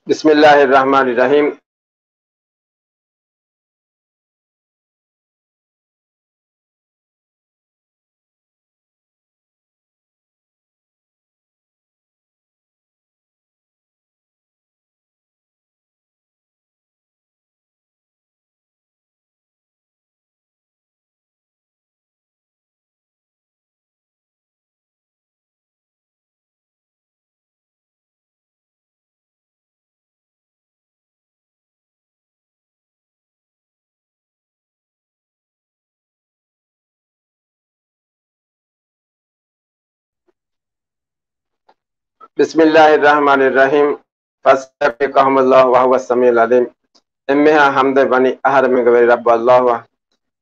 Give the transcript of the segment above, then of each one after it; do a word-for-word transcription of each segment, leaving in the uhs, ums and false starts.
بسم الله الرحمن الرحيم. بسم الله الرحمن الرحيم. فسيكفيكهم الله وهو السميع العليم. އެންމެހާ ޙަމްދެއް ވަނީ އަހަރެމެންގެ ވެރި ރައްބު ﷲ އަށް.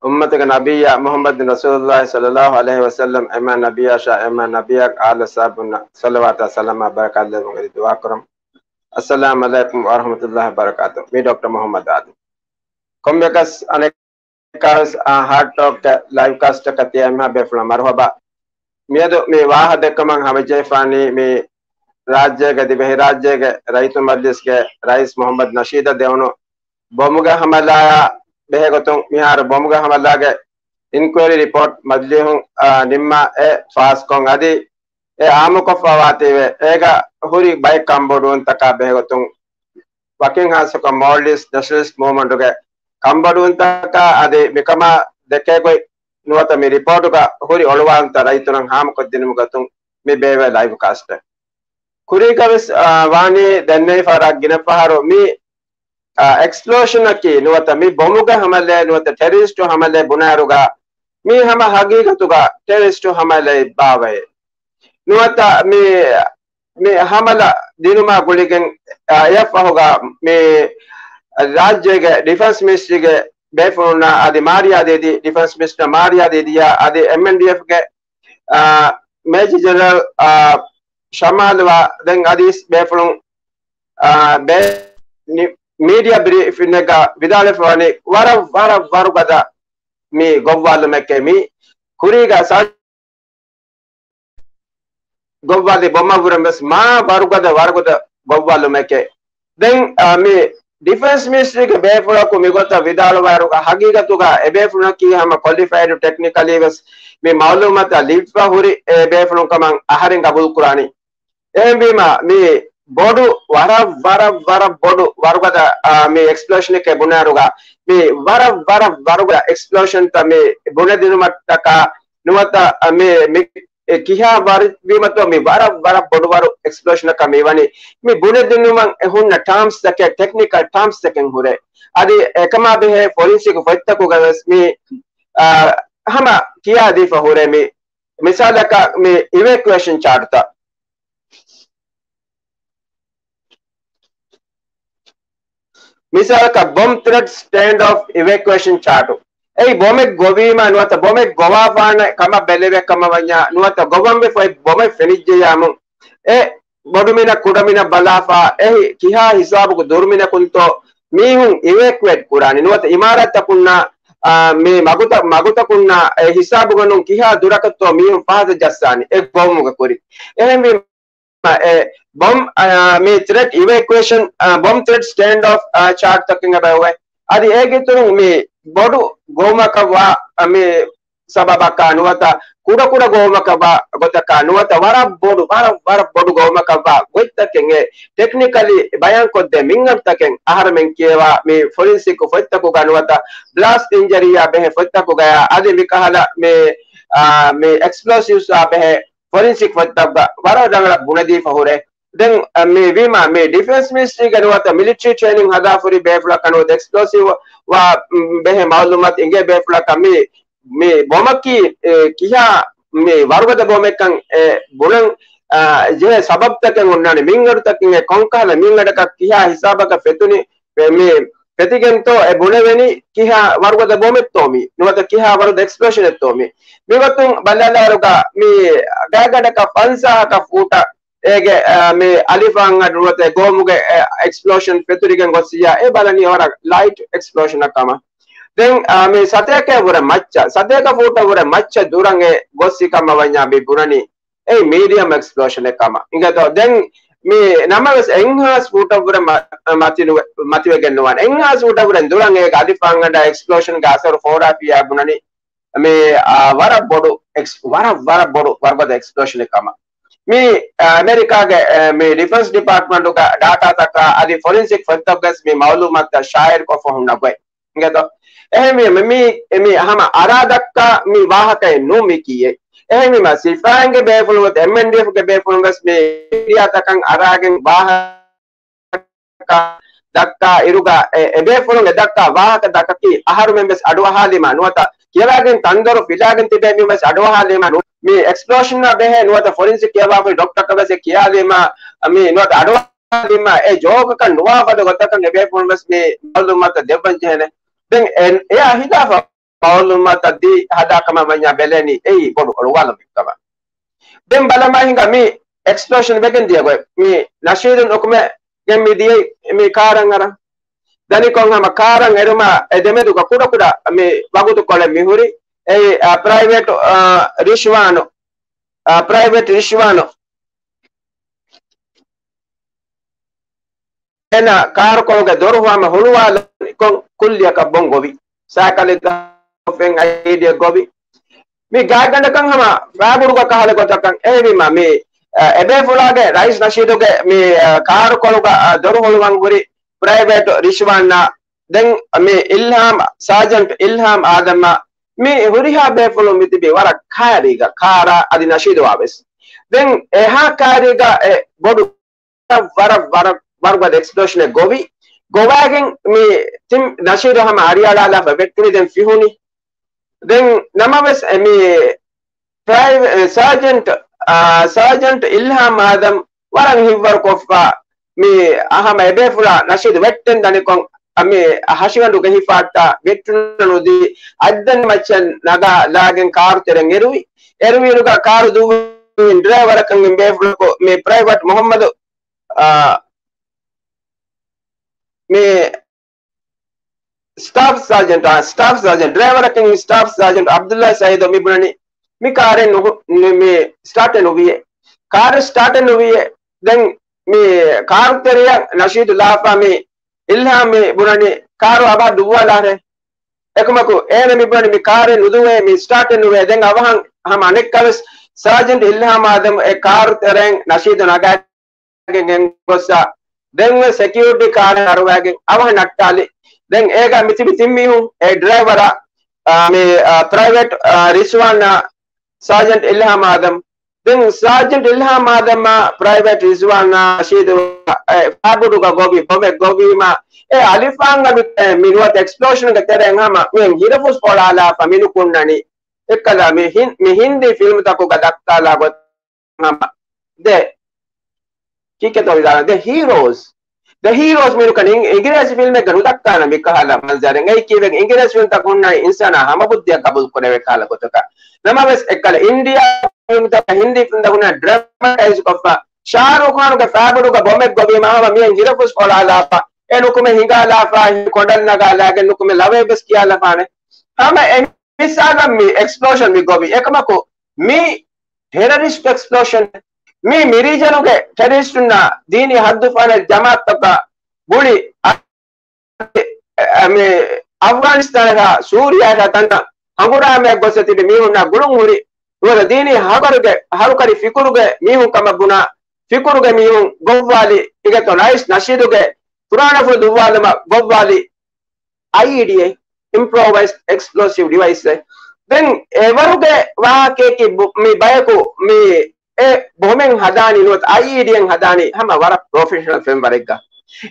އުއްމަތުގެ ނަބިއްޔާ މުޙައްމަދު ރަސޫލުﷲ ޞައްލަﷲ ޢަލައިހި ވަސައްލަމް، އެމާ ނަބިއްޔާ ޝާ، އެމާ ނަބިއްޔާ އާލަށް ޞައްޙާބުންނަށް ޞަލަވާތާ ސަލާމާ ބަރަކާތް ލެއްވުން އެދި ދުޢާ ކުރަމު. އައްސަލާމު ޢަލައިކުމް ވަރަޙްމަތުﷲ ވަބަރަކާތުހު. މީ ޑޮކްޓަރ މުޙައްމަދު އާދިލް. ކޮންމެއަކަސް އަނެއްކާވެސް، އާ، ހާޓް ޓޯކް ލައިވް ކާސްޓަކަށް ތިޔަ އެންމެހާ ބޭފުޅުންނަށް މަރުޙަބާ. މިއަދު މި ވާހަ ދެއްކުމަށް ހަމަޖެހިފާނީ މި ރާއްޖޭގެ ދިވެހިރާއްޖޭގެ ރައްޔިތު މަޖްލިސްގެ ރައީސް މުޙައްމަދު ނަޝީދަށް ދެވުނު ބޮމުގެ ހަމަލާއާ ބެހޭގޮތުން، މިހާރު ބޮމުގެ ހަމަލާގެ އިންކުއަރީ ރިޕޯޓް މަޖިލީހުން، އާ، ނިންމާ އެ ފާސްކޮށް އަދި އެ އާއްމުކޮށްފާވާތީވެ، އޭގަ ހުރި ބައެއް ކަންބޮޑުވުންތަކާ ބެހޭގޮތުން، ވަކިން ހާއްސަކޮށް މޯލްޑިވްސް ނެޝަނަލިސްޓް މޫވްމަންޓުގެ ކަންބޮޑުވުންތަކާ އަދި މިކަމާ ދެކޭގޮތް ނުވަތަ މި ރިޕޯޓުގަ ހުރި އޮޅުވާލުންތައް ރައްޔިތުންނަށް ހާމަކޮށްދިނުމުގެ ގޮތުން މި ބޭއްވޭ ލައިވް ކާސްޓެއް. ކުރީގަވެސް، އާ، ވާނީ ދެންނެވި ފަހަރަށް ގިނަ ފަހަރު މި އާ، އެކްސްޕްލޯޝަނަކީ ނުވަތަ މި ބޮމުގެ ހަމަލާއެއް ނުވަތަ ޓެރަރިސްޓު ހަމަލާއެއް ބުނާއިރުގަ، މީ ހަމަ ހަގީގަތުގަ ޓެރަރިސްޓު ހަމަލާއެއް ބާވައޭ؟ ނުވަތަ މި، މި ހަމަލާ ދިނުމާ ގުޅިގެން، އާ، އެއަށްފަހުގަ މި ރާއްޖޭގެ ޑިފެންސް މިނިސްޓްރީގެ ބޭފުޅުންނާ އަދި މާރިޔާ ދީދީ، ޑިފެންސް މިނިސްޓަރ މާރިޔާ ދީދީއާ އަދި އެމްއެންޑީއެފްގެ އާ، މޭޖަރ ޖެނެރަލް، އާ، ޝަމާލުއާ ދެން އަދި ބޭފުޅުން، އާ، ބޭ-، ނި-، މީޑިއާ ބްރީފިންއެއްގަ ވިދާޅުވެފަވަނީ ވަރަށް، ވަރަށް ވަރުގަދަ މި ގޮއްވާލުމެކޭ މި ކުރީގަ ސާ-، ގޮއްވާލި ބޮމަށްވުރެން ވެސް މާ ވަރުގަދަ، ވަރުގަދަ ގޮއްވާލުމެކޭ. ދެން، އާ، މި ޑިފެންސް މިނިސްޓްރީގެ ބޭފުޅަކު މިގޮތަށް ވިދާޅުވާއިރުގަ ހަގީގަތުގަ އެ ބޭފުޅަކީ ހަމަ ކޮލިފައިޑް ޓެކްނިކަލީ ވެސް މި މައުލޫމާތު ލިބިފަ ހުރި އެ ބޭފުޅުން ކަމަށް އަހަރެން ގަބޫލު ކުރާނީ. އެހެންވީމަ، މި ބޮޑު، ވަރަށް، ވަރަށް، ވަރަށް ބޮޑު ވަރުގަދަ، އާ، މި އެކްސްޕްލޯޝަނެކޭ ބުނާއިރުގަ، މި ވަރަށް، ވަރަށް ވަރުގަދަ އެކްސްޕްލޯޝަންތައް މި ބުނެދިނުމަށްޓަކާ ނުވަތަ، އަ، މި، މި އެ ކިހާ ވަރު-، ވީމަތޯ މި ވަރަށް، ވަރަށް ބޮޑު ވަރު އެކްސްޕްލޯޝަނަކަށް މި ވަނީ. މި ބުނެދިނުމަށް އެ ހުންނަ ޓާމްސްތަކެއް، ޓެކްނިކަލް ޓާމްސްތަކެއް ހުރޭ. އަދި އެކަމާ ބެހޭ ފޮރިންސިކް ފޮތްތަކުގަ ވެސް މި، އާ، ހަމަ ކިޔާދީފަ ހުރޭ މި. މިސާލަކަށް މި އިވެކުއޭޝަން ޗާޓްތައް. މިސާލަކަށް ބޮމް ތްރެޓް ސްޓޭންޑް އޮފް އިވެކުއޭޝަން ޗާޓު. އެއީ ބޮމެއް ގޮވީމަ ނުވަތަ ބޮމެއް ގޮވާފާނެ ކަމަށް ބެލެވޭ ކަމަށް ވަންޏާ ނުވަތަ ގޮވަންވެފައި ބޮމެއް ފެނިއްޖެޔާމު އެ ބޮޑުމިނަށް ކުޑަމިނަށް ބަލާފާ އެހި ކިހާ ހިސާބުގެ ދުރުމިނަކުންތޯ މީހުން އިވެކުއޭޓް ކުރާނީ ނުވަތަ އިމާރާތްތަކުންނާ، އާ، މި މަގުތަ-، މަގުތަކުންނާ އެ ހިސާބުގަނޑުން ކިހާ ދުރަކަށްތޯ މީހުން ފަހަތަށް ޖައްސާނީ އެ ގޮވުމުގެ ކުރިން. އެހެންވީމަ، އެ ބޮމް، އާ، މި ތްރެޓް އިވެކުއޭޝަން، އާ، ބޮމް ތްރެޓް ސްޓޭންޑް އޮފް، އާ، ޗާޓްތަކެއް އެބައޮވޭ. އަދި އޭގެ އިތުރުން މި ބޮޑު ގޮވުމަކަށް ވާ، އާ، މި ސަބަބަކާ ނުވަތަ ކުޑަކުޑަ ގޮވުމަކަށް ވާ ގޮތަކާ ނުވަތަ ވަރަށް ބޮޑު، ވަރަށް، ވަރަށް ބޮޑު ގޮވުމަކަށް ވާ ގޮތްތަކެއް އެ ޓެކްނިކަލީ ބަޔާންކޮށްދޭ މިންގަނޑުތަކެއް އަހަރެމެން ކިޔަވާ މި ފޮރިންސިކް ފޮތްތަކުގަ ނުވަތަ ބްލާސްޓް އިންޖަރީއާ ބެހޭ ފޮތްތަކުގަޔާ އަދި މިކަހަލަ މި، އާ، މި އެކްސްޕްލޯސިވްސްއާ ބެހޭ ފޮރިންސިކް ފޮތްތަކުގަ ވަރަށް ރަނގަޅަށް ބުނެދީފަ ހުރޭ. ދެން، އަ، މި ވީމާ، މި ޑިފެންސް މިނިސްޓްރީގެ ނުވަތަ މިލިޓްރީ ޓްރޭނިން ހަދާފަ ހުރި ބޭފުޅަކަށް ނުވަތަ އެކްސްޕްލޯސިވް ވާ، މް، ބެހޭ މައުލޫމާތު އިނގޭ ބޭފުޅަކަށް މި، މި ބޮމަކީ، އެ، ކިހާ މި ވަރުގަދަ ބޮމެއްކަން، އެ، ބުނަން، އަ، ޖެހޭ ސަބަބްތަކެއް އޮންނާނެ. މިންގަނޑުތަކެއް އެ ކޮންކަހަލަ މިންގަނޑަކަށް ކިހާ ހިސާބަކަށް ފެތުނީ، މި ފެތިގެންތޯ އެ ބުނެވެނީ ކިހާ ވަރުގަދަ ބޮމެއްތޯ މީ، ނުވަތަ ކިހާ ވަރުގަދަ އެކްސްޕްލޯޝަނެއްތޯ މީ. މިގޮތުން ބަލާލާއިރުގަ މި ގާތްގަނޑަކަށް ފަންސާހަކަށް ފޫޓަށް އޭގެ، އަ، މި އަލިފާން އަޑު ނުވަތަ ގޯމުގެ، އެ، އެކްސްޕްލޯޝަން ފެތުރިގެން ގޮއްސިއްޔާ އެ ބަލަނީ ވަރަށް ލައިޓް އެކްސްޕްލޯޝަނަށް ކަމަށް. ދެން، އަ، މި ސަތޭކައަށް ވުރެ މައްޗަށް، ސަތޭކަ ފޫޓަށް ވުރެ މައްޗަށް ދުރަށް އެ ގޮއްސި ކަމަށް ވަންޏާ މި ބުނަނީ އެ މީޑިއަމް އެކްސްޕްލޯޝަނެއް ކަމަށް. އިނގޭތޯ؟ ދެން މި ނަމަވެސް އެންހާސް ފޫޓަށްވުރެ މަ-، މަތިނުވެ-، މަތިވެގެން ނުވާނެ. އެންހާސް ފޫޓަށްވުރެ ދުރަށް އޭގެ އަލިފާންގަނޑާ އެކްސްޕްލޯޝަންގެ އަސަރު ފޯރާފިއްޔާ ބުނަނީ މި، އާ، ވަރަށް ބޮޑު އެކްސް-، ވަރަށް، ވަރަށް ބޮޑު ވަރުގަދަ އެކްސްޕްލޯޝަނެއް ކަމަށް. މި، އާ، އެމެރިކާގެ، އެ، މި ޑިފެންސް ޑިޕާޓްމަންޓުގެ ޑާޓާތަކާ އަދި ފޮރެންސިކް ފޮތްތަކުގަސް މި މައުލޫމާތުތައް ޝާއިއުކޮށްފަ ހުންނަ ގޮތް. އިނގޭތޯ؟ އެހެންވީމަ މި، މި ހަމަ އަރާ ދައްކާ މި ވާހަކައެއް ނޫން މި ކީއްޔޭ. އެހެންވީމަ ސިފައިންގެ ބޭފުޅުން އެމްއެންޑީއެފްގެ ބޭފުޅުން ވެސް މި މީޑިއާތަކަށް އަރާގެން ވާހަކަ ދައްކާ އިރުގަ އެ، އެބޭފުޅުން އެ ދައްކާ ވާހަކަ ދައްކަކީ އަހަރުމެން ވެސް އަޑުއަހާލީމަ ނުވަތަ ކިޔަވާގެން ތަންދޮރު ފިލާގެން ތިބޭ މީހުން ވެސް އަޑުއަހާލީމަ ނު-، މި އެކްސްޕްލޯޝަންއާ ބެހޭ ނުވަތަ ފޮރެންސިކް ކިޔަވާފައި ޑޮކްޓަރަކަށް ވެސް އެ ކިޔާލީމަ މި ނުވަތަ އަޑުއަހާލީމަ އެ ޖޯކަކަށް ނުވާ ފަދަ ގޮތަކަށް އެބޭފުޅުން ވެސް މި މައުލޫމާތު ދެއްވަން ޖެހޭނެ. ދެން އެ-، އެއާ ހިލާފަށް މައުލޫމާތަށް ދީ ހަދާ ކަމަށް ވަންޏާ ބެލެނީ އެއީ ބޮޑު އޮޅުވާލުމެއް ކަމަށް. ދެން ބަލަމާ ހިނގާ މި އެކްސްޕްލޯޝަން ވެގެން ދިޔަ ގޮތް. މި ނަޝީދު ނުކުމެގެން މި ދިޔައީ މި ކާރަށް އަރަން. ދަނިކޮށް ހަމަ ކާރަށް އެރުމާ އެ ދެމެދުގަ ކުޑަ ކުޑަ މި ވަގުތު ކޮޅެއް މި ހުރި. އެއީ، އާ، ޕްރައިވެޓް، އާ، ރިޝްވާނު، އާ، ޕްރައިވެޓް ރިޝްވާނު. އޭނާ ކާރުކޮޅުގެ ދޮރު ހަމަ ހުޅުވާލަންކޮށް ކުއްލިއަކަށް ބޮން ގޮވި. ސައިކަލެއްގަ އައިޑިއަ ގޮވި. މި ގާތްގަނޑަކަށް ހަމަ ފައިބުޑުގަ ކަހަލަ ގޮތަކަށް އެހެންވީމަ މި، އަ، އެބޭފުޅާގެ ރައީސް ނަޝީދުގެ މި، އަ، ކާރުކޮޅުގަ، އަ، ދޮރު ހުޅުވަން ހުރި ޕްރައިވެޓް ރިޝްވާންއާ ދެން މި އިލްހާމް، ސާޖެންޓް އިލްހާމް އާދަމްއާ މި ހުރިހާ ބޭފުޅުން މި ތިބީ ވަރަށް ކާރީގަ ކާރާ އަދި ނަޝީދުއާ ވެސް. ދެން އެހާ ކާރީގަ އެ ބޮޑު ވަރަށް، ވަރަށް، ވަރުގަދަ އެކްސްޕްލޯޝަނެއް ގޮވި، ގޮވާގެން މި ތިން ނަޝީދު ހަމަ އަރިއަޅާލާފަ ވެއްޓުނި ދެން ފިހުނި. ދެން ނަމަވެސް މި ޕްރައިވެ-، ސާޖެންޓް، އާ، ސާޖެންޓް އިލްހާމް އާދަމް ވަރަށް ހިތްވަރު ކޮށްފަ މި ހަމަ އެބޭފުޅާ ނަޝީދު ވެއްޓެން ދަނިކޮށް، މި ހަށިގަނޑުގެ ހިފާއްޓާ ވެއްޓުނަ ނުދީ، އަތްދަނޑި މައްޗަށް ނަގާ ލާގެން ކާރު ތެރެއިން އެރުވި. އެރުވިއިރުގަ ކާރު ދުއްވަން ޑްރައިވަރަކަށް ބޭފުޅަކު މި ޕްރައިވެޓް މުހައްމަދު، އާ، މި ސްޓާފް ސާޖެންޓް، އާ، ސްޓާފް ސާޖެންޓް، ޑްރައިވަރަކަށް ސްޓާފް ސާޖެންޓް ޢަބްދުﷲ ސައީދު މި ބުނަނީ މި ކާރެއް ނުހު-، މި، މި ސްޓާޓެއް ނުވިއޭ. ކާރެއް ސްޓާޓެއް ނުވިއޭ. ދެން މި ކާރު ތެރެއަށް ނަޝީދު ލާފާ މި އިލްހާމް މި ބުނަނީ ކާރު އަބަހަށް ދުއްވާލާށޭ. އެކަމަކު އޭނަ މި ބުނަނީ މި ކާރެއް ނުދުވޭ، މި ސްޓާޓެއް ނުވޭ. ދެން އަވަހަށް ހަމަ އަނެއްކާވެސް ސާޖެންޓް އިލްހާމް އާދަމް އެ ކާރު ތެރެއިން ނަޝީދު ނަގާ ގެން ގޮސްސާ، ދެން ސެކިއުރިޓީ ކާރެއް އަރުވާގެން އަވަހަށް ނައްޓާލި. ދެން އޭގަ މިތިބި ތިން މީހުން އެ ޑްރައިވަރާ، އާ، މި، އާ، ޕްރައިވެޓް، އާ، ރިޒްވާނާ، ސާޖެންޓް އިލްހާމް އާދަމް. ދެން ސާޖެންޓް އިލްހާމް އާދަމާ ޕްރައިވެޓް ރިޒްވާނާ ނަޝީދު އެ ފާބުޑުގަ ގޮވި ބޮމެއް ގޮވީމަ، އެ އަލިފާން އަލި މި ނުވަތަ އެކްސްޕްލޯޝަންގެ ތެރެއިން ހަމަ މިހެން ހިރަފުސް ފޮޅާލާފަ މި ނުކުންނަނީ. އެއްކަލަ މި ހިން-، މި ހިންދީ ފިލްމުތަކުގަ ދައްކާލާ ގޮތަށް ހަމަ ދެ ކިކެތޯ ވިދާޅު ދެ ހީރޯސް. ދެ ހީރޯސް މިނުކަން އިނގިރޭސި ފިލްމެއްގަ ނުދައްކާނަ މިކަހަލަ މަންޒަރެއް. އެއީ ކީއްވެގެން އިނގިރޭސި ފިލްމްތަކު ހުންނަނީ އިންސާނާ ހަމަ ބުއްދިއަށް ގަބޫލު ކުރެވޭ ކަހަލަ ގޮތަކަށް. ނަމަވެސް އެއްކަލަ އިންޑިއާ ފިލްމްތަކަށް ހިންދީ ފިލްމްތަކު ހުންނަ ޑްރަމަޓައިޒް ކޮށްފަ، ޝާރުޚް ޚާނުގެ ފާބުޑުގަ ބޮމެއް ގޮވީމަ ހަމަ މިހެން ހިރަފުސް ފޮޅާލާފަ، އެ ނުކުމެ ހިނގާލާފަ، ކޮނޑަށް ނަގާލާގެން ނުކުމެ ލަވައެއް ވެސް ކިޔާލަފާނެ. ހަމަ އެ މިސާލަށް މި އެކްސްޕްލޯޝަން މި ގޮވި. އެކަމަކު މި ޓެރަރިސްޓް އެކްސްޕްލޯޝަން މި، މި ރީޖަނުގެ ޓެރަރިސްޓުންނާ ދީނީ ހައްދުފަހަނަ ޖަމާއަތްތަކާ ގުޅި، އަ، މި އަފްޣާނިސްތާނަށާ ސޫރިޔާއަށާ ތަންތަން ހަނގުރާމައަށް ގޮސް ތިބި މީހުންނާ ގުޅުން ހުރި ނުވަތަ ދީނީ ހަރުކަރުގެ، ހަރުކަރި ފިކުރުގެ މީހުން ކަމަށް ބުނާ ފިކުރުގެ މީހުން ގޮއްވާލި އިނގޭތޯ ރައީސް ނަޝީދުގެ ފުރާނަފުޅު ދުއްވާލުމަށް ގޮއްވާލި އައިއީޑީއެއް، އިމްޕްރޮވައިޒްޑް އެކްސްޕްލޯސިވް ޑިވައިސްއެއް. ދެން އެވަރުގެ ވާހަކަޔަކީ ބު-، މި ބަޔަކު މި އެ ބޮމެއް ހަދާނީ ނުވަތަ އައިއީޑީއެއް ހަދާނީ ހަމަ ވަރަށް ޕްރޮފެޝަނަލް ފެންވަރެއްގަ.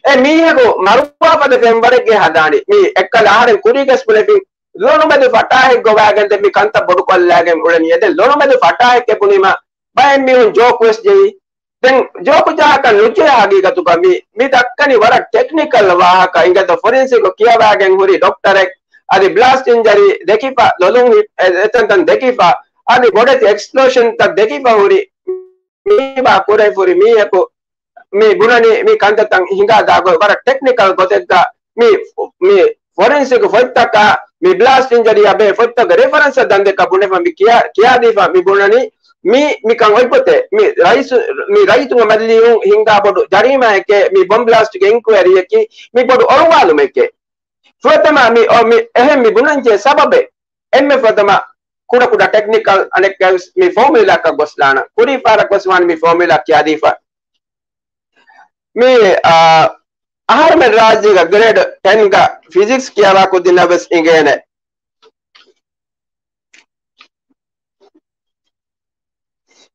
އެ މީހަކު މަރުވާފަދަ ފެންވަރެއްގެ ހަދާނީ. މި އެއްކަލަ އަހަރެން ކުރީގަސް ބުނެފިން ލޮނުމެދު ފަޓާހެއް ގޮވާގެން ދެން މި ކަންތައް ބޮޑުކޮށްލާގެން އުޅެނީ. އެ ދެން ލޮނުމެދު ފަޓާހެއް ކެބުނީމަ ބައެއް މީހުން ޖޯކު ވެސް ޖެހި. ދެން ޖޯކު ޖަހާކަށް ނުޖެހޭ ހަގީގަތުގަ މި، މި ދައްކަނީ ވަރަށް ޓެކްނިކަލް ވާހަކަ. އިނގޭތޯ ފޮރެންސިކް ކިޔަވާގެން ހުރި ޑޮކްޓަރެއް އަދި ބްލާސްޓް އިންޖަރީ ދެކިފަ، ލޮލުން ހި-، އެ-، އެތަންތަން ދެކިފަ، އަދި ބޮޑެތި އެކްސްޕްލޯޝަންތައް ދެކިފަ ހުރި މީބާ ކުރެފުރި މީހަކު މި ބުނަނީ މި ކަންތައްތައް ހިނގާ ދާގޮތް ވަރަށް ޓެކްނިކަލް ގޮތެއްގަ މި، މި ފޮރެންސިކް ފޮތްތަކާ މި ބްލާސްޓް އިންޖަރީއާ ބެހޭ ފޮތްތަކުގެ ރެފަރެންސް ދަންދެއްކާ ބުނެފަ މި ކިޔާ، ކިޔާދީފަ މި ބުނަނީ މި، މިކަން އޮތްގޮތެއް، މި ރައީސު، މި ރައްޔިތުންގެ މަޖިލީހުން ހިންގާ ބޮޑު ޖަރީމާއެކޭ، މި ބޮމް ބްލާސްޓްގެ އިންކުއަރީއަކީ، މި ބޮޑު އޮޅުވާލުމެކޭ. ފުރަތަމަ މި، އޮ، މި އެހެން މި ބުނަންޖެހޭ ސަބަބެއް، އެންމެ ފުރަތަމަ ކުޑަ ކުޑަ ޓެކްނިކަލް އަނެއްކާވެސް މި ފޯމިއުލާއަކަށް ގޮސްލާނަން. ކުރީ ފަހަރަށް ގޮސް ވާނީ މި ފޯމިއުލާ ކިޔާދީފަ. މި، އާ، އަހަރުމެން ރާއްޖޭގަ ގްރޭޑް ޓެންގަ ފިޒިކްސް ކިޔަވާ ކުދިންނަށް ވެސް އިނގޭނެ.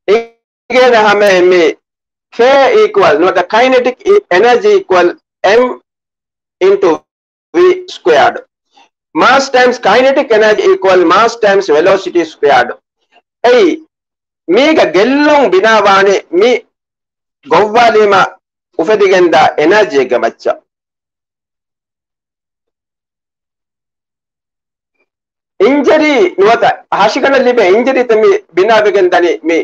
އިނގޭނެ ހަމައެއް މި K equal ނުވަތަ kinetic energy equal M into V squared. Mass times kinetic energy equal mass times velocity squared. އެއީ، މީގަ ގެއްލުން ބިނާވާނެ މި ގޮއްވާލީމަ އުފެދިގެންދާ އެނާޖީގެ މައްޗަށް. އިންޖަރީ ނުވަތަ ހަށިގަނޑަށް ލިބޭ އިންޖަރީތައް މި ބިނާވެގެން ދަނީ މި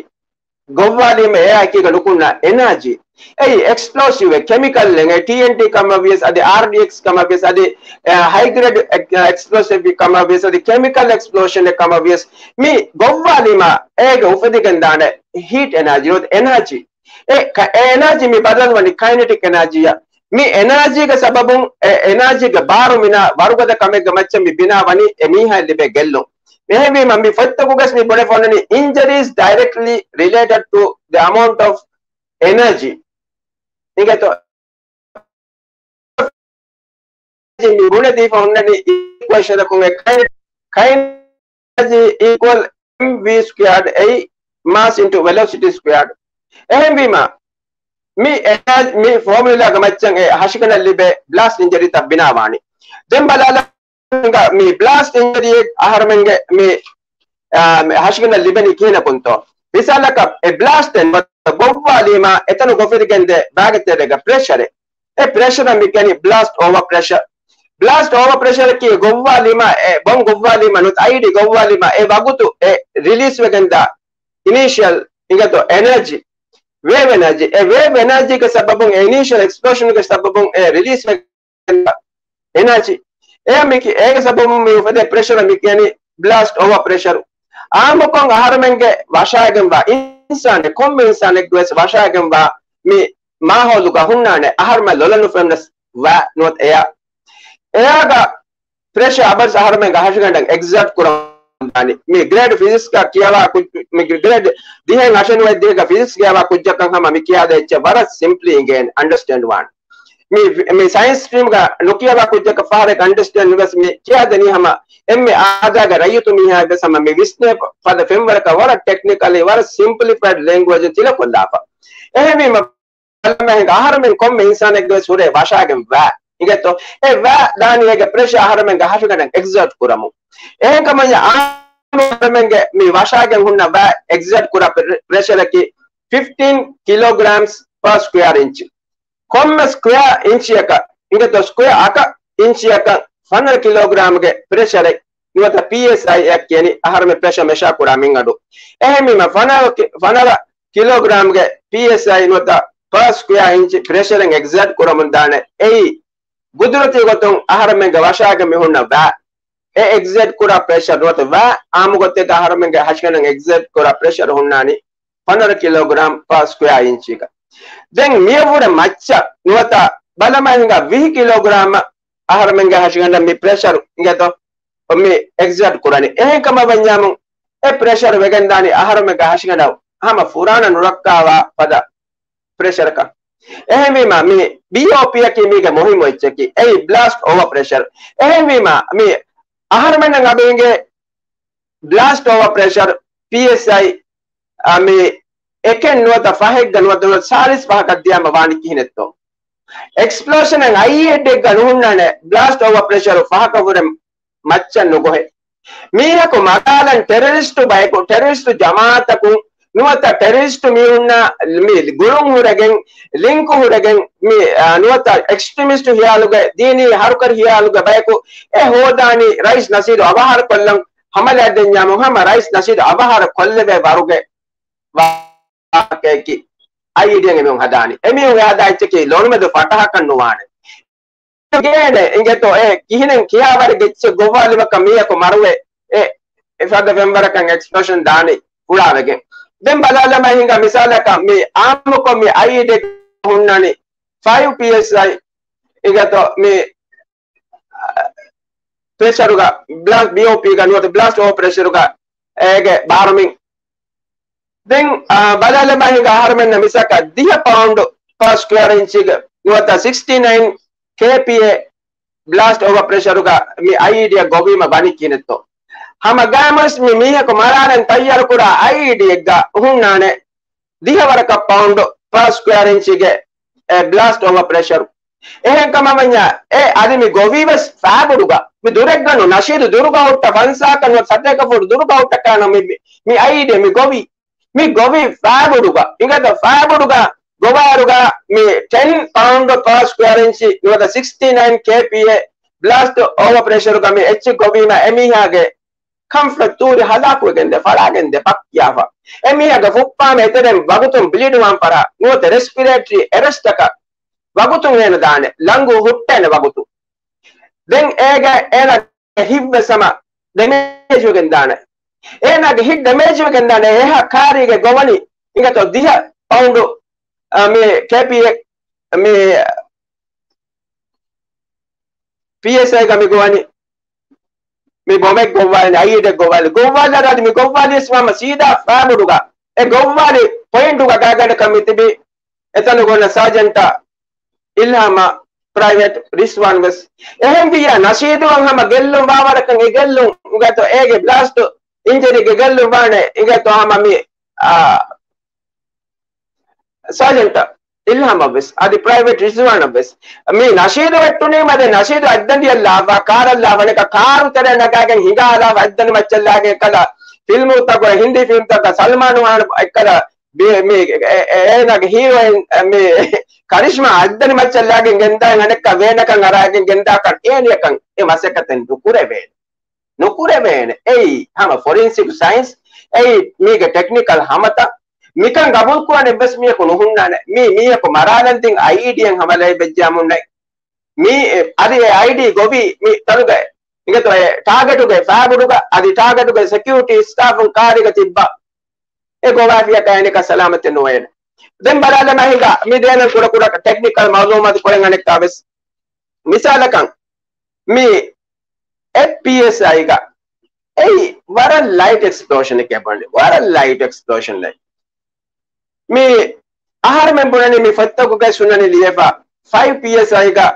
ގޮއްވާލީމަ އެއާއެކީގަ ނުކުންނަ އެނާޖީ. އެއީ އެކްސްޕްލޯސިވް ކެމިކަލް އެ ޓީއެންޓީ ކަމަށް ވިޔަސް އަދި އާރްޑީއެކްސް ކަމަށް ވިޔަސް އަދި، އެ، ހައި ގްރޭޑް އެކް-، އެކްސްޕްލޯސިވް ކަމަށް ވިޔަސް އަދި ކެމިކަލް އެކްސްޕްލޯޝަން އެއް ކަމަށް ވިޔަސް މި ގޮއްވާލީމަ އޭގެ އުފެދިގެން ދާނެ ހީޓް އެނާޖީ ނުވަތަ އެނާޖީ. އެ ކަ-، އެ އެނާޖީ މި ބަދަލުވަނީ ކައިނެޓިކް އެނާޖީއަށް. މި އެނާޖީގެ ސަބަބުން އެ އެނާޖީގެ ބާރު މިނާ ވަރުގަދަ ކަމެއްގެ މައްޗަށް މި ބިނާ ވަނީ އެ މީހާއަށް ލިބޭ ގެއްލުން. އެހެންވީމަ މި ފޮތްތަކުގަސް މި ބުނެފަ އޮންނަނީ injuries directly related to the amount of energy. އިނގޭތޯ؟ މި ބުނެދީފަ އޮންނަނީ އިކުއޭޝަނަކުން އެ ކައިން، ކައިން އެނާޖީ އީކުއަލް އެމްވީ ސްކުއެއާޑް އެއީ މާސް އިންޓު ވެލޮސިޓީ ސްކުއެއާޑް. އެހެންވީމަ، މި އެނާ-، މި ފޯމިއުލާގެ މައްޗަށް އެ ހަށިގަނޑަށް ލިބޭ ބްލާސްޓް އިންޖަރީތައް ބިނާވާނީ. ދެން ބަލާލަ، މި ބްލާސްޓް އިންޖަރީއެއް އަހަރުމެންގެ މި، އާ، މި ހަށިގަނޑަށް ލިބެނީ ކިހިނަކުންތޯ؟ މިސާލަކަށް އެ ބްލާސްޓެއް ގޮއްވާލީމަ އެތަނުގަ އުފެދިގެންދޭ ވާގެ ތެރޭގަ ޕްރެޝަރެއް. އެ ޕްރެޝަރަށް މި ކިޔަނީ ބްލާސްޓް އޯވަރ ޕްރެޝަރ. ބްލާސްޓް އޯވަރ ޕްރެޝަރަކީ ގޮއްވާލީމަ، އެ ބޮމް ގޮއްވާލީމަ، ނުވަތަ އައިޑީ ގޮއްވާލީމަ، އެ ވަގުތު އެ ރިލީސް ވެގެންދާ އިނީޝިއަލް އިނގޭތޯ އެނާޖީ، ވޭވް އެނާޖީ. އެ ވޭވް އެނާޖީގެ ސަބަބުން އެ އިނީޝިއަލް އެކްސްޕްލޯޝަންގެ ސަބަބުން އެ ރިލީސް ވެގެންދާ އެނާޖީ. އެ މި ކި-، އޭގެ ސަބަބުން މި އުފެދޭ ޕްރެޝަރަށް މި ކިޔަނީ ބްލާސްޓް އޯވަރ ޕްރެޝަރު. އާއްމުކޮށް އަހަރުމެންގެ ވަށާގެންވާ އިންސާނެއް، ކޮންމެ އިންސާނެއްގެ ވެސް ވަށާގެންވާ މި މާހައުލުގަ ހުންނާނެ އަހަރުމެން ލޮލަށް ނުފެންނަސް ވާ ނުވަތަ އެއާ. އެއާގަ ޕްރެޝަރ އަބަދު އަހަރުމެންގެ ހަށިގަނޑަށް އެގްޒާޓް ކުރަން ދާނީ. މި ގްރޭޑް ފިޒިކްސްގަ ކިޔަވާ ކުއްޖު-، މި ގްރޭޑް ދިހައެއް އަށެއް ނުވަތަ ދިހައެއްގަ ފިޒިކްސް ކިޔަވާ ކުއްޖަކަށް ހަމަ މި ކިޔާދޭ އެއްޗެއް ވަރަށް ސިމްޕްލީ އިނގޭނެ އަންޑަސްޓޭންޑް ވާން. މި، މި ސައިންސް ސްޓްރީމްގަ ނުކިޔަވާ ކުއްޖަކަށް ފަހަރެއް އަންޑަސްޓޭންޑް ނުވެސް މި ކިޔާދެނީ ހަމަ އެންމެ އާދައިގެ ރައްޔިތު މީހާ ވެސް ހަމަ މި ވިސްނޭ ފަދަ ފެންވަރަކަށް ވަރަށް ޓެކްނިކަލީ ވަރަށް ސިމްޕްލިފައިޑް ލެންގުއޭޖުން ތިލަކޮށްލާފަ. އެހެންވީމަ ބަލަމެހެން އަހަރުމެން ކޮންމެ އިންސާނެއްގެ ވެސް ހުރޭ ވަށާގެން ވާ އިނގޭތޯ؟ އެ ވާ ދާނީ އޭގެ ޕްރެޝަރ އަހަރުމެންގެ ހަށިގަނޑަށް އެގްޒާޓް ކުރަމުން. އެހެންކަމަށް އާންމު އަހަރުމެންގެ މި ވަށާގެން ހުންނަ ވާ އެގްޒާޓް ކުރާ ޕްރެ-، ޕްރެޝަރަކީ ފިފްޓީން ކިލޯގްރާމްސް ޕާ ސްކުއެއާ އިންޗް. ކޮންމެ ސްކުއެއާ އިންޗިއަކަށް އިނގޭތޯ، ސްކުއެއާ އަކަށް އިންޗިއަކަށް ފަނަރަ ކިލޯގްރާމްގެ ޕްރެޝަރެއް ނުވަތަ ޕީއެސްއައި އަށް ކިޔަނީ އަހަރުމެން ޕްރެޝަރ މެޝާ ކުރާ މިންގަނޑު. އެހެންވީމަ ފަނަރަ ކި-، ފަނަރަ ކިލޯގްރާމްގެ ޕީއެސްއައި ނުވަތަ ޕާ ސްކުއެއާ އިންޗް ޕްރެޝަރެއް އެގްޒާޓް ކުރަމުން ދާނެ. އެއީ ގުދުރަތީ ގޮތުން އަހަރުމެންގެ ވަށާގެ މި ހުންނަ ވާ، އެ އެގްޒާޓް ކުރާ ޕްރެޝަރ ނުވަތަ ވާ އާއްމު ގޮތެއްގަ އަހަރުމެންގެ ހަށިގަނޑަށް އެގްޒާޓް ކުރާ ޕްރެޝަރ ހުންނާނީ ފަނަރަ ކިލޯގްރާމް ޕާ ސްކުއެއާ އިންޗީގަ. ދެން މިއަށްވުރެ މައްޗަށް ނުވަތަ ބަލަމާ ހިނގާ ވިހި ކިލޯގްރާމް އަހަރުމެންގެ ހަށިގަނޑަށް މި ޕްރެޝަރު އިނގޭތޯ މި އެގްޒާޓް ކުރަނީ. އެހެން ކަމަށް ވަންޏާމު އެ ޕްރެޝަރު ވެގެންދާނީ އަހަރުމެންގެ ހަށިގަނޑަށް ހަމަ ފުރާނަ ނުރައްކާވާ ފަދަ ޕްރެޝަރަކަށް. އެހެންވީމާ މި ބީއޯޕީއަކީ މީގެ މުހިއްމު އެއްޗަކީ އެއީ ބްލާސްޓް އޯވަރ ޕްރެޝަރ. އެހެންވީމާ މި އަހަރުމެންނަށް އަޑު އިނގޭ ބްލާސްޓް އޯވަރ ޕްރެޝަރ، ޕީއެސްއައި، އަ، މި އެކެއް ނުވަތަ ފަހެއްގަ ނުވަތަ ނުވަތަ ސާޅީސް ފަހަކަށް ދިޔާމަ ވާނީ ކިހިނެއްތޯ؟ އެކްސްޕްލޯޝަނެއް އައި އެއްޑެއްގަ ނުހުންނާނެ ބްލާސްޓް އޯވަރ ޕްރެޝަރު ފަހަކަށް ވުރެ މައްޗަށް ނުގޮހެ. މީހަކު މަގާލަން ޓެރަރިސްޓު ބަޔަކު، ޓެރަރިސްޓު ޖަމާއަތަކުން ނުވަތަ ޓެރަރިސްޓު މީހުންނާ މި ގުޅުން ހުރެގެން، ލިންކު ހުރެގެން، މި، އާ، ނުވަތަ އެކްސްޓްރިމިސްޓު ހިޔާލުގެ، ދީނީ ހަރުކަރި ހިޔާލުގެ ބަޔަކު އެ ހޯދާނީ ރައީސް ނަޝީދު އަވަހާރަ ކޮށްލަން ހަމަލާ ދެންޏާމު ހަމަ ރައީސް ނަޝީދު އަވަހާރަ ކޮށްލެވޭ ވަރުގެ ވާހަކައަކީ އައިޑިއަ އެމީހުން ހަދާނީ. އެމީހުން އެ ހަދާ އެއްޗަކީ ލޮނުމެދު ފަޓަހަކަށް ނުވާނެ. ގޭނެ އިނގޭތޯ އެ ކިހިނެއް ކިހާވަރެއްގެ އެއްޗެއް ގޮއްވާލިމަކަށް މީހަކު މަރުވެ އެ އެ ފަދަ ފެންވަރަކަށް އެކްސްޕްލޯޝަން ދާނީ ފުޅާވެގެން. ދެން ބަލާލަމާ ހިނގާ މިސާލަކަށް މި އާއްމުކޮށް މި އައިއީޑީ ހުންނާނީ ފައިވް ޕީއެސްއައި އިނގޭތޯ މި ޕްރެޝަރުގަ ބްލާސްޓް، ބީއޯޕީގަ ނުވަތަ ބްލާސްޓް އޯވަރ ޕްރެޝަރުގަ އޭގެ ބާރުމިން. ދެން، އާ، ބަލާލަމާ ހިނގާ އަހަރުމެންނަށް މިސާލަކަށް ދިހަ ޕައުންޑް ޕާ ސްކުއެއަރ އިންޗީގަ ނުވަތަ ސިކްސްޓީ ނައިން ކޭޕީއޭ ބްލާސްޓް އޯވަރ ޕްރެޝަރުގަ މި އައިއީޑީއަށް ގޮވީމަ ވަނީ ކިހިނެއްތޯ؟ ހަމަ ގާމުސް މި މީހަކު މަރާލަން ތައްޔާރުކުރާ އައިއީޑީއެއްގަ ހުންނާނެ ދިހަ ވަރަކަށް ޕައުންޑް ޕާ ސްކުއެއަރ އިންޗީގެ، އެ، ބްލާސްޓް އޯވަރ ޕްރެޝަރު. އެހެން ކަމަށް ވަންޏާ، އެ އަދި މި ގޮވީ ވެސް ފައިބޮޑުގަ، މި ދުރެއްގަނޑު ނަޝީދު ދުރުގަ ހުއްޓަ ފަންސާކަށް ނުވަތަ ސަތޭކަ ފުޓް ދުރުގަ ހުއްޓަކާނު މި، މި އައިއީޑީ މި ގޮވީ. މި ގޮވީ ފައިބޮޑުގަ، އިނގޭތޯ ފައިބޮޑުގަ ގޮވާއިރުގަ މި ޓެން ޕައުންޑް ޕާ ސްކުއެއަރ އިންޗީ ނުވަތަ ސިކްސްޓީ ނައިން ކޭޕީއޭ ބްލާސްޓް އޯވަރ ޕްރެޝަރުގަ މި އެއްޗެއް ގޮވީމަ އެމީހާގެ ކަންފަތް ތޫރި ހަލާކުވެގެންދޭ، ފަޅާގެންދޭ، ފައްކިޔާފަ. އެމީހާގެ ފުއްޕާމެ އެތެރެން ވަގުތުން ބްލީޑް ވާން ފަރާ، ނުވަތަ ރެސްޕިރޭޓްރީ އެރެސްޓަކަށް ވަގުތުން އޭނަ ދާނެ، ލަނގު ހުއްޓޭނެ ވަގުތު. ދެން އޭގެ އޭނަ ހިތްވެސް ހަމަ ޑެމޭޖް ވެގެން ދާނެ. އޭނާގެ ހިތް ޑެމޭޖް ވެގެން ދާނެ. އެހާ ކާރީގެ ގޮވަނީ އިނގޭތޯ ދިހަ ޕައުންޑު، އަ، މި ކޭޕީއޭ، މި ޕީއެސްއައިގަ މި ގޮވަނީ. މި ބޮމެއް ގޮއްވާލި، އައިއީޑީއެއް ގޮއްވާލި. ގޮއްވާލާ އަދި މި ގޮއްވާލިޔަސް ވާމަ ސީދާ ފައިބޮޑުގަ. އެ ގޮއްވާލި ޕޮއިންޓުގަ ގާގަނޑަކަށް މި ތިބި އެތަނުގަ އޮންނަ ސާޖެންޓާ އިލްހާމާ ޕްރައިވެޓް ރިޒްވާން ވެސް. އެހެންވިއްޔާ ނަޝީދުއަށް ހަމަ ގެއްލުން ވާވަރަކަށް އެ ގެއްލުން އިނގޭތޯ އޭގެ ބްލާސްޓް އިންޖަރީގެ ގެއްލުން ވާނެ އިނގޭތޯ ހަމަ މި، އާ، ސާޖެންޓް އިލްހާމަށް ވެސް، އަދި ޕްރައިވެޓް ރިޒްވާނަށް ވެސް. މި ނަޝީދު ވެއްޓުނީމަ ދެން ނަޝީދު އަތްދަނޑިއަށް ލާފަ، ކާރަށް ލާފަ، އަނެކަ ކާރު ތެރެއަށް ނަގާގެން ހިނގާ ލާފަ، އަތްދަނޑި މައްޗަށް ލާގެން އެކަލަ ފިލްމުތަކުގަ، ހިންދީ ފިލްމުތަކުގަ ސަލްމާނު އެކަލަ ބި-، މި އޭ-، އޭނާގެ ހީރޯއިން މި ކަރިޝްމާ އަތްދަނޑި މައްޗަށް ލާގެން ގެންދާ އަނެކަ ވޭނަކަށް އަރާގެން ގެންދާކަށް އޭނިޔަކަށް އެ މަސައްކަތެއް ނުކުރެވޭނެ. ނުކުރެވޭނެ. އެއީ ހަމަ ފޮރެންސިކް ސައިންސް، އެއީ މީގެ ޓެކްނިކަލް ހަމަތައް. މިކަން ގަބޫލުކުރާނެ އެއްވެސް މީހަކު ނުހުންނާނެ. މީ މީހަކު މަރާލަން ދިން އައިއީޑީއެއް ހަމަލައި ވެއްޖާމުންނެ. މީ އަދި އެ އައިއީޑީ ގޮވީ މި ތަނުގަ އިނގޭތޯ އެ ޓާގެޓުގެ ފައިބޮޑުގަ އަދި ޓާގެޓުގެ ސެކިއުރިޓީ ސްޓާފުން ކާރީގަ ތިއްބާ އެ ގޮވާފިޔަކަށް އަނެކަ ސަލާމަތެއް ނުވޭނެ. ދެން ބަލާލަމާ ހިނގާ މި ދޭނަން ކުޑަ ކުޑަ ޓެކްނިކަލް މައުލޫމާތު ކުރެން އަނެއްކާ ވެސް. މިސާލަކަށް މި އެއް ޕީއެސްއައިގަ އެއީ ވަރަށް ލައިޓް އެކްސްޕްލޯޝަނެކޭ ބުނަނީ. ވަރަށް ލައިޓް އެކްސްޕްލޯޝަން ލައިޓް. މި އަހަރުމެން ބުނަނީ މި ފޮތްތަކުގައި ސުންނަނީ ލިޔެފަ ފައިވް ޕީއެސްއައިގަ،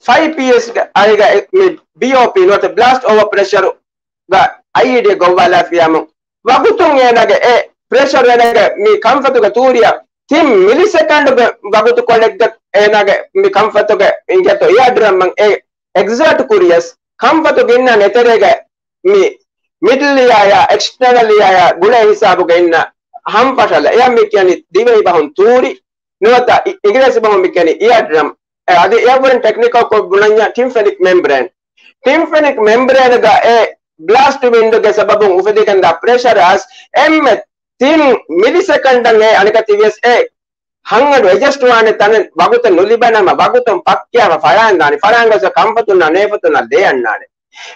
ފައިވް ޕީއެސްއައިގަ މި ބީއޯޕީ ނުވަތަ ބްލާސްޓް އޯވަރ ޕްރެޝަރުގަ އައިއީޑީ ގޮއްވާލާފިޔާމު ވަގުތުން އޭނާގެ އެ ޕްރެޝަރު އޭނާގެ މި ކަންފަތުގެ ތޫރިއަށް ތިން މިލިސެކަންޑުގެ ވަގުތުކޮޅެއްގަ އޭނާގެ މި ކަންފަތުގެ އިނގޭތޯ އިއާޑްރަމްއަށް އެ އެގްޒާޓް ކުރިޔަސް ކަންފަތުގެ އިންނަ ނެތެރޭގަ މި މިޑްލް އިއާޔާ އެކްސްޓަރނަލް އިއާޔާ ގުޅޭ ހިސާބުގަ އިންނަ ހަންފަށަލަ. އެޔަށް މި ކިޔަނީ ދިވެހި ބަހުން ތޫރި ނުވަތަ އި-، އިނގިރޭސި ބަހުން މި ކިޔަނީ އިއާޑްރަމް. އެ އަދި އެއަށްވުރެން ޓެކްނިކަލް ކޮށް ބުނަންޏާ ޓިމްފެނިކް މެމްބްރޭން. ޓިމްފެނިކް މެމްބްރޭންގަ އެ ބްލާސްޓް ވިންޑުގެ ސަބަބުން އުފެދިގެންދާ ޕްރެޝަރ އަސް އެންމެ ތިން މިލިސެކަންޑަށް އެ އަނެކަތި ވިޔަސް އެ ހަންގަނޑު އެޑްޖަސްޓް ވާނެ ތަނެއް ވަގުތެއް ނުލިބެނަމަ ވަގުތުން ޕައްކިޔާފަ ފަޅާންދާނެ. ފަޅާން ގޮސް ކަންފަތުންނާ ނޭފަތުންނާ ލޭ އަންނާނެ.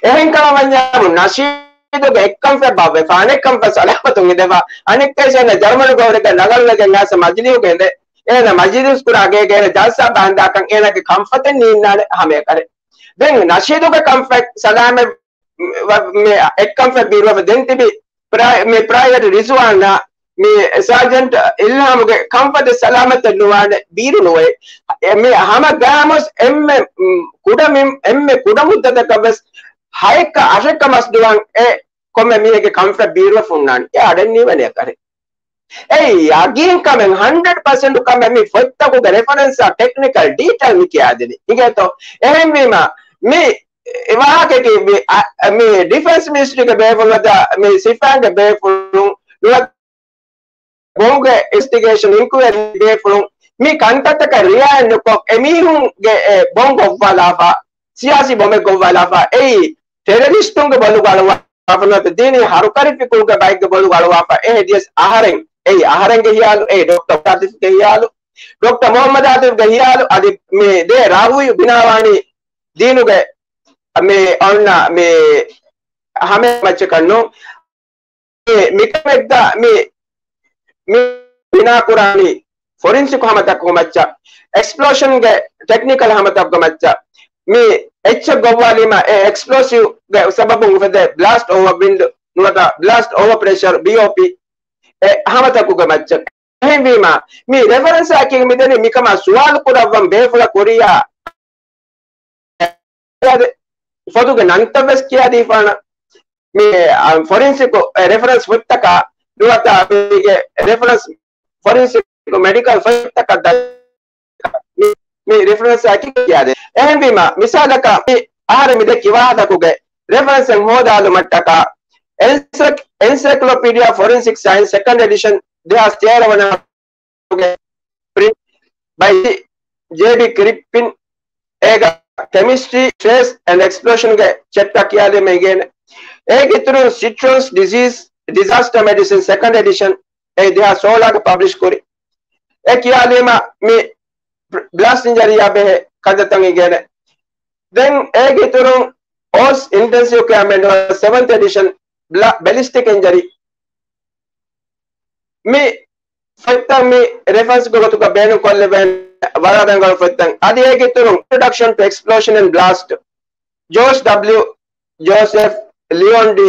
އެހެން ކަމަށް ވަންޏާމު ނަޝީދުގެ އެއްކަންފަތް ބާއްވެފަ، އަނެއްކަންފަތް ސަލާމަތުން އިނދެފަ، އަނެއްކައިސް އޭނަ ޖަރުމަނު ގައުރެއްގަ ނަގަޅުވެގެން އައިސް މަޖިލީހުގަ އިނދެ، އޭނަ މަޖިލީސް ކުރާ ގޭގަ އޭނަ ޖަލްސާ ބަންދާކަން އޭނަގެ ކަންފަތެއް ނީންނާނެ ހަމައެކަރެ. ދެން ނަޝީދުގެ ކަންފަތް ސަލާމަތް ވަ-، މި އެއްކަންފަތް ބިރުވެފަ ދެން ތިބި ޕްރައި-، މި ޕްރައިވެޓް ރިޒްވާނާ މި ސާޖެންޓް އިލްހާމުގެ ކަންފަތެއް ސަލާމަތެއް ނުވާނެ ބީރު ނުވޭ. އެ މި ހަމަ ގާމުސް އެންމެ، މް، ކުޑަ މި-، އެންމެ ކުޑަ މުއްދަތަކަށް ވެސް ހައެއްކަ އަށެއްކަ މަސްދުވަން އެ ކޮންމެ މީހެއްގެ ކަންފަތް ބީރުވެފަ ހުންނާނެ. އެ އަޑެއް ނީވަނޭ އެކަރެ. އެއީ ޔަގީން ކަމެއް، ހަންޑްރެޑް ޕަސެންޓް ކަމެއް. މި ފޮތްތަކުގެ ރެފަރެންސްއާ ޓެކްނިކަލް ޑީޓެއިލް މި ކިޔާދިނީ. އިނގޭތޯ؟ އެހެންވީމަ މި ވާހަކައަކީ މި، އަ، މި ޑިފެންސް މިނިސްޓްރީގެ ބޭފުޅުން ނުވަތަ މި ސިފައިންގެ ބޭފުޅުން ނުވަތަ ބޮންގެ އިންވެސްޓިގޭޝަން އިންކުއަރީ ބޭފުޅުން މި ކަންތައްތަކަށް ރިއާޔަތް ނުކޮށް، އެމީހުންގެ އެ ބޮން ގޮއްވާލާފަ، ސިޔާސީ ބޮމެއް ގޮއްވާލާފަ، އެއީ ޓެރަރިސްޓުންގެ ބޮލުގަ އަޅުވާފަ ނުވަތަ ދީނީ ހަރުކަރި ފިކުރުގެ ބައެއްގެ ބޮލުގަ އަޅުވާފަ. އެ ހެދިޔަސް އަހަރެން، އެއީ އަހަރެންގެ ހިޔާލު، އެއީ ޑޮކްޓަ މުހައްމަދު އާތިފްގެ ހިޔާލު، ޑޮކްޓަ މުހައްމަދު އާތިފްގެ ހިޔާލު. އަދި މި ދޭ ރާހުލް ބިނާވާނީ ދީނުގެ މި އޮންނަ މި ހަމަ މައްޗަކަށް ނޫން. މި، މިކަމެއްގަ މި މި ބިނާކުރާނީ ފޮރިންސިކު ހަމަތަކުގެ މައްޗަށް، އެކްސްޕްލޯޝަންގެ ޓެކްނިކަލް ހަމަތަކުގެ މައްޗަށް. މި އެއްޗެއް ގޮއްވާލީމަ އެ އެކްސްޕްލޯސިވްގެ ސަބަބުން އުފެދޭ ބްލާސްޓް އޯވަ ވިންޑް ނުވަތަ ބްލާސްޓް އޯވަ ޕްރެޝަރ، ބީއޯޕީ، އެ ހަމަތަކުގެ މައްޗަށް. އެހެންވީމަ، މި ރެފަރެންސް އަކީ މިދެނީ މިކަމާ ސުވާލު ކުރައްވަން ބޭފުޅަކު ހުރިހާ ފޮދުގެ ނަންތައް ވެސް ކިޔާދީފާނަ. މި، އަ، ފޮރިންސިކު، އެ، ރެފަރެންސް ފޮތްތަކާ ނުވަތަ މީގެ ރެފަރެންސް ފޮރިންސިކު މެޑިކަލް ފޮތްތަކަށް ދަ-، މި، މި ރެފަރެންސް އަކީ ކިޔާދޭ. އެހެންވީމަ، މިސާލަކަށް މި އަހަރެން މި ދެއްކި ވާހަކަކުގެ ރެފަރެންސެއް ހޯދާލުމަށްޓަކާ، އެންސައި-، އެންސައިކްލޯޕީޑިއާ ފޮރެންސިކް ސައިންސް ސެކަންޑް އެޑިޝަން ދެހާސް ތޭރަ ވަނަ ގެ ޕްރިންޓް ބައި ޖޭ ބީ ކްރިޕްޕިން، އޭގަ ކެމިސްޓްރީ، ޓްރޭސް އެންޑް އެކްސްޕްލޯޝަންގެ ޗެޕްޓަރ ކިޔާލީމަ އިނގޭނެ. އޭގެ އިތުރުން ސިޓްރަންސް ޑިޒީޒް ޑިޒާސްޓަރ މެޑިސިން ސެކަންޑް އެޑިޝަން އެ ދެހާސް ސޯޅަ ގެ ޕަބްލިޝް ކުރި. އެ ކިޔާލީމަ މި ބްލާސްޓް އިންޖަރީއާ ބެހޭ ކަންތައްތައް އިނގޭނެ. ދެން އޭގެ އިތުރުން އޯސް އިންޓެންސިވް ކެއާ މެނުއަލް ސެވަންތް އެޑިޝަން ބެލިސްޓިކް އިންޖަރީ. މި ފޮތްތައް މި ރެފަރެންސްގެ ގޮތުގަ ބޭނުންކޮށްލެވޭނެ ވަރަށް ރަނގަޅު ފޮތްތައް. އަދި އޭގެ އިތުރުން އިންޓްރޮޑަކްޝަން ޓު އެކްސްޕްލޯޝަން އެންޑް ބްލާސްޓް، ޖޯޝް ޑަބްލިއު ޖޯސެފް، ލިއޯން ޑީ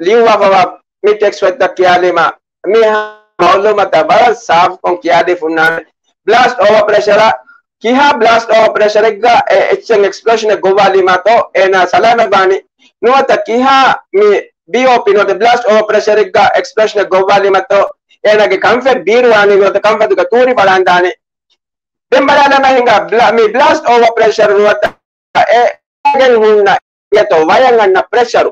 ލިޔުއްވާފަވާ މި ޓެކްސްޓް ފޮތްތައް ކިޔާލީމަ، މި މައުލޫމާތު ވަރަށް ސާފުކޮށް ކިޔާދީފަ ހުންނާނެ. ބްލާސްޓް އޯވަ ޕްރެޝަރ، ކިހާ ބްލާސްޓް އޯވަ ޕްރެޝަރެއްގަ އެ އެއްޗެއް އެކްސްޕްލޯޝަނެއް ގޮއްވާލީމާތޯ އޭނާ ސަލާމަތްވާނީ، ނުވަތަ ކިހާ މި ބީއޯޕީ ނުވަތަ ބްލާސްޓް އޯވަ ޕްރެޝަރެއްގަ އެކްސްޕްލޯޝަނެއް ގޮއްވާލީމާތޯ އޭނާގެ ކަންފަތް ބީރުވާނީ ނުވަތަ ކަންފަތުގަ ތޫރި ފަޅާންދާނީ. ދެން ބަލާލަމާ ހިނގާ ބްލާ-، މި ބްލާސްޓް އޯވަ ޕްރެޝަރ ނުވަތަ އެ ގެން ހުންނަ އެތޯ ވަޔަށް އަންނަ ޕްރެޝަރު،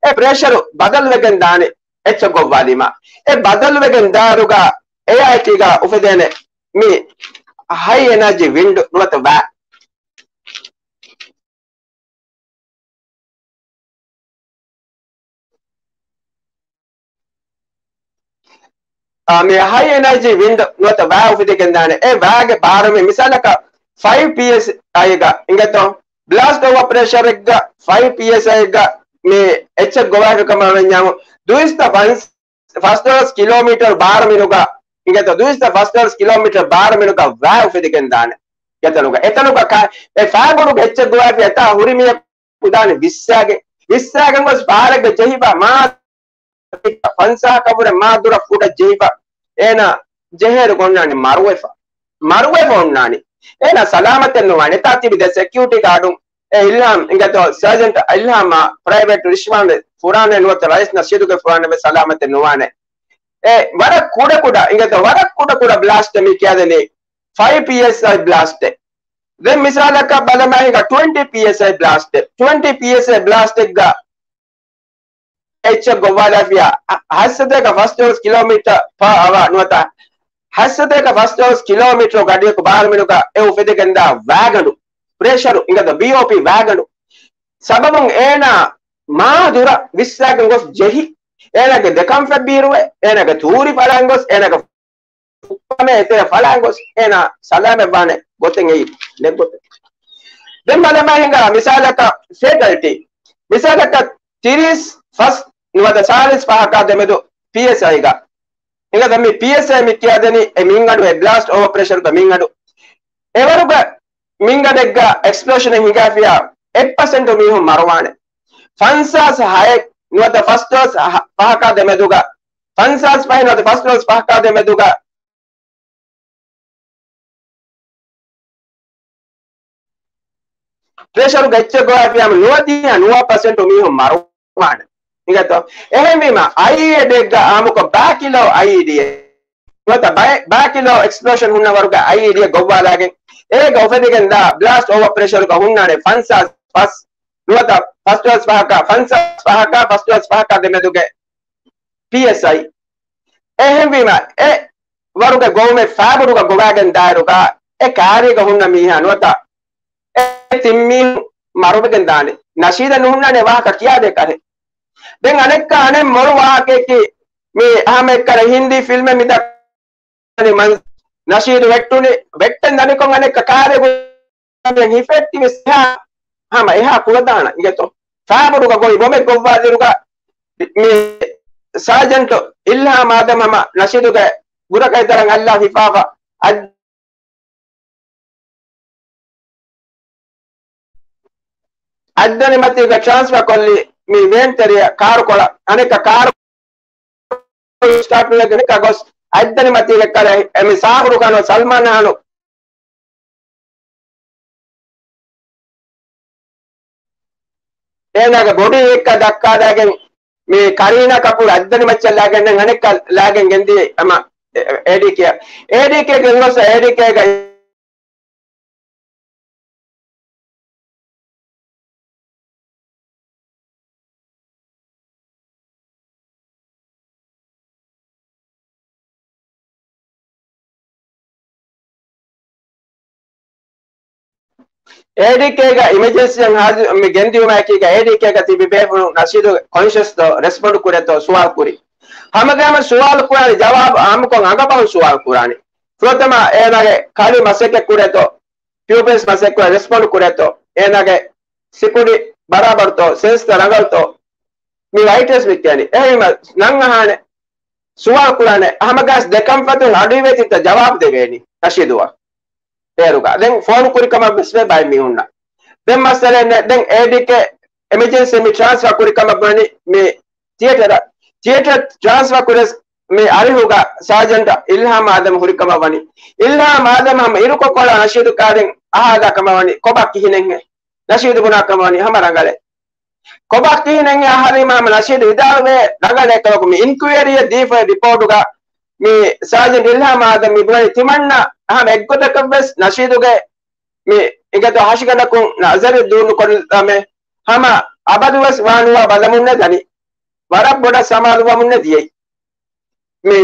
އެ ޕްރެޝަރު ބަދަލުވެގެން ދާނެ އެއްޗެއް ގޮއްވާލީމަ. އެ ބަދަލުވެގެން ދާއިރުގަ އެއާއެކީގަ އުފެދޭނެ މި ހައި އެނަރޖީ ވިންޑް ނުވަތަ ވާ. އާ، މި ހައި އެނަރޖީ ވިންޑް ނުވަތަ ވާ އުފެދިގެންދާނެ. އެ ވާގެ ބާރު މި މިސާލަކަށް ފައިވް ޕީއެސްއައިގަ އިނގޭތޯ، ބްލާސްޓް އޯވަ ޕްރެޝަރެއްގަ ފައިވް ޕީއެސްއައިގަ މި އެއްޗެއް ގޮވާފި ކަމަށް ވަންޏާމު، ދުއިސައްތަ ފަންސާސް ފަސްދޮޅަސް ކިލޯމީޓަރު ބާރު މިނުގަ އިނގޭތޯ، ދުއިސައްތަ ފަސްދޮޅަސް ކިލޯމީޓަރު ބާރު މިނުގަ ވާ އުފެދިގެންދާނެ. އެތަނުގަ، އެތަނުގަ ކަ-، އެ ފާބޮޑު އެއްޗެއް ގޮވާފި އެތާ ހުރި މީހަކު ދާނެ ވިއްސާގެން. ވިއްސާގެން ގޮސް ފަހަރެއްގަ ޖެހިފަ މާ ފަންސާހަކަށްވުރެ މާ ދުރަށް ކުޑަ ޖެހިފަ އޭނާ ޖެހޭއިރު އޮންނާނެ މަރުވެފަ. މަރުވެފަ އޮންނާނެ. އޭނާ ސަލާމަތެއް ނުވާނެ. އެތާ ތިބި ދެ ސެކިއުރިޓީ ގާޑުން އެ އިލްހާމް އިނގޭތޯ، ސާޖެންޓް އިލްހާމާ ޕްރައިވެޓް ރިޝްވާން ފުރާނެ ނުވަތަ ރައީސް ނަޝީދުގެ ފުރާނެ ވެސް ސަލާމަތެއް ނުވާނެ. އެ ވަރަށް ކުޑަ ކުޑަ އިނގޭތޯ، ވަރަށް ކުޑަ ކުޑަ ބްލާސްޓެއް މި ކިޔާދެނީ ފައިވް ޕީއެސްއައި ބްލާސްޓެއް. ދެން މިސާލަކަށް ބަލަމާ ހިނގާ ޓްވެންޓީ ޕީއެސްއައި ބްލާސްޓެއް. ޓްވެންޓީ ޕީއެސްއައި ބްލާސްޓެއްގަ އެއްޗެއް ގޮއްވާލާފިޔާ، ހަ-، ހަތްސަތޭކަ ފަސްދޮޅަސް ކިލޯމީޓަރ ޕާ އަވާ ނުވަތަ، ހަތްސަތޭކަ ފަސްދޮޅަސް ކިލޯމީޓަރު ގަޑިއަކު ބާރު މިނުގަ އެ އުފެދިގެންދާ ވާގަނޑު، ޕްރެޝަރު އިނގޭތޯ، ބީއޯޕީ ވާގަނޑު. ސަބަބުން އޭނާ މާ ދުރަށް ވިއްސާގެން ގޮސް ޖެހި، އޭނާގެ ދެކަންފަތް ބީރުވެ، އޭނާގެ ތޫރި ފަޅާން ގޮސް، އޭނާގެ އުއްޕާމެ އެތެރެ ފަޅާން ގޮސް އޭނާ ސަލާމަތްވާނެ ގޮތެއް އެއީ ނެތް ގޮތެއް. ދެން ބަލަމާ ހިނގާ މިސާލަކަށް ފެޓަލްޓީ. މިސާލަކަށް ތިރީސް ފަސް ނުވަތަ ސާޅީސް ފަހަކާ ދެމެދު ޕީއެސްއައިގަ. އިނގޭތަ މި ޕީއެސްއައި މި ކިޔާދެނީ އެ މިންގަނޑު، އެ ބްލާސްޓް އޯވަ ޕްރެޝަރުގެ މިންގަނޑު. އެވަރުގެ މިންގަނޑެއްގަ އެކްސްޕްލޯޝަނެއް ހިނގާފިޔާ އެއް ޕަސެންޓު މީހުން މަރުވާނެ. ފަންސާސް ހައެއް ނުވަތަ ފަސްދޮޅަސް ފަހަކާ ދެމެދުގަ، ފަންސާސް ފަހެއް ނުވަތަ ފަސްދޮޅަސް ފަހަކާ ދެމެދުގަ ޕްރެޝަރުގެ އެއްޗެއް ގޮވާފިޔާމަ ނުވަދިހަ ނުވަ ޕަސެންޓު މީހުން މަރުވާނެ. އިނގޭތޯ؟ އެހެންވީމަ، އައިއީޑީއެއްގަ އާއްމުކޮށް ބާކިލޯ އައިއީޑީއެއް ނުވަތަ ބައެއް ބާކިލޯ އެކްސްޕްލޯޝަން ހުންނަ ވަރުގެ އައިއީޑީއެއް ގޮއްވާލާގެން، އޭގަ އުފެދިގެންދާ ބްލާސްޓް އޯވަ ޕްރެޝަރުގަ ހުންނާނެ ފަންސާސް ފަސް ނުވަތަ ފަސްދޮޅަސް ފަހަކާ، ފަންސާސް ފަހަކާ، ފަސްދޮޅަސް ފަހަކާ ދެމެދުގެ ޕީއެސްއައި. އެހެންވީމަ، އެ ވަރުގެ ގޮވުމެއް ފާބޮޑުގަ ގޮވާގެން ދާއިރުގަ، އެ ކާރީގަ ހުންނަ މީހާ ނުވަތަ އެ ތިން މީހުން މަރުވެގެން ދާނެ. ނަޝީދަށް ނުހުންނާނެ ވާހަކަ ކިޔާދޭ ކަހެއް. ދެން އަނެއްކާ އަނެއް މޮޅު ވާހަކައަކީ، މި އަހަމެއްކަރަ ހިންދީ ފިލްމެއް މިދަ ނަޝީދު ވެއްޓުނީ، ވެއްޓެން ދަނިކޮށް އަނެއްކަ ކާރެއް ގުޅިގެން ހިފެއްޓި ވެސް އެހާ، ހަމަ އެހާ ކުޅަދާނަ އިނގޭތޯ. ފާބޮޑުގަ ގޮވި ބޮމެއް ގޮއްވާލިއިރުގަ މި ސާޖެންޓް އިލްހާމް އާދަމް ހަމަ ނަޝީދުގެ ބުރަކަށް ދަރަން އައްލާ ހިފާފަ އައް-، އައްދަނިމަތީގަ ޓްރާންސްފާ ކޮށްލި މި ވޭން ތެރެއަށް ކާރުކޮޅަށް އަނެއްކާ ކާރު ސްޓާޓް ވެގެން ގޮސް އައްދަނިމަތީގެ ކަލޭ އެ މި ޝާހުރު ޚާނު ސަލްމާން ޚާނު އޭނާގެ ބޮޑީ އެއްކަ ދައްކާލައިގެން މި ކަރީނާ ކަޕޫރު އައްދަނި މައްޗަށް ލާގެން ހަނެއްކަ ލާގެން ގެންދިޔަ ހަމަ އެ-، އޭޑީކޭ. އޭޑީކޭގެ ގޮސް އޭޑީކޭގަ އޭޑީކޭގަ އިމަޖެންސީއަށް ހާޒި-، މި ގެންދިއުމާއެކީގަ އޭޑީކޭގަ ތިބި ބޭފުޅުން ނަޝީދު ކޮންޝަސްތޯ ރެސްޕޮންޑް ކުރޭތޯ ސުވާލު ކުރި. ހަމަގައިމު ސުވާލު ކުރާނެ ޖަވާބު އާއްމުކޮށް އަނގަބަހުން ސުވާލު ކުރާނެ. ފުރަތަމަ އޭނާގެ ކަޅި މަސައްކަތް ކުރޭތޯ، ޕިއުޕަސް މަސައްކަތް ކުރާ ރެސްޕޮންޑް ކުރޭތޯ، އޭނާގެ ސިކުނޑި ބަރާބަރުތޯ، ސެންސްތައް ރަނގަޅުތޯ، މި ވައިޓް ރައިޓްސް މި ކިޔަނީ. އެހެންވީމަ ނަން އަހާނެ، ސުވާލު ކުރާނެ، ހަމަގައިސް ދެކަންފަތުން އަޑުއިވޭތީތަ ޖަވާބު ދެވޭނީ ނަޝީދުއަށް. ބޭރުގަ ދެން ފޯނު ކުރި ކަމަށް ވެސް ވޭ ބައެއް މީހުންނަށް. ދެން މައްސަލައެއް ނެ-، ދެން އޭޑީކޭ އެމަޖެންސީ މި ޓްރާންސްފާ ކުރި ކަމަށް ވަނީ މި ތިއޭޓަރަށް. ތިއޭޓަރަށް ޓްރާންސްފާ ކުރި މި އަރިހުގަ ސާޖެންޓް އިލްހާމް އާދަމް ހުރި ކަމަށް ވަނީ. އިލްހާމް އާދަމް ހަމަ އިރުކޮށް ކޮޅާ ނަޝީދު ކާރިން އަހާލާ ކަމަށް ވަނީ. ކޮބާ ކިހިނެއްހޭ؟ ނަޝީދު ބުނާ ކަމަށް ވަނީ ހަމަ ރަނގަޅޭ. ކޮބާ ކިހިނެއް އަހަރީމާ ނަޝީދު ވިދާޅުވޭ ރަނގަޅޭ ކަމަކު މި އިންކުއަރީއަށް ދީފައި ރިޕޯޓުގަ މި ސާޖެންޓް އިލްހާމް އާދަމް މި ބުނަނީ ތިމަންނަ ހަމަ އެއްގޮތަކަށް ވެސް ނަޝީދުގެ މި އިނގޭތޯ ހަށިގަނޑަކުން ނަޒަރެއް ދޫނުކޮށްލާމޭ ހަމަ އަބަދުވެސް ވާނުވާ ބަލަމުންނޭ ދަނީ. ވަރަށް ބޮޑަށް ސަމާލުވަމުންނޭ ދިޔައީ. މި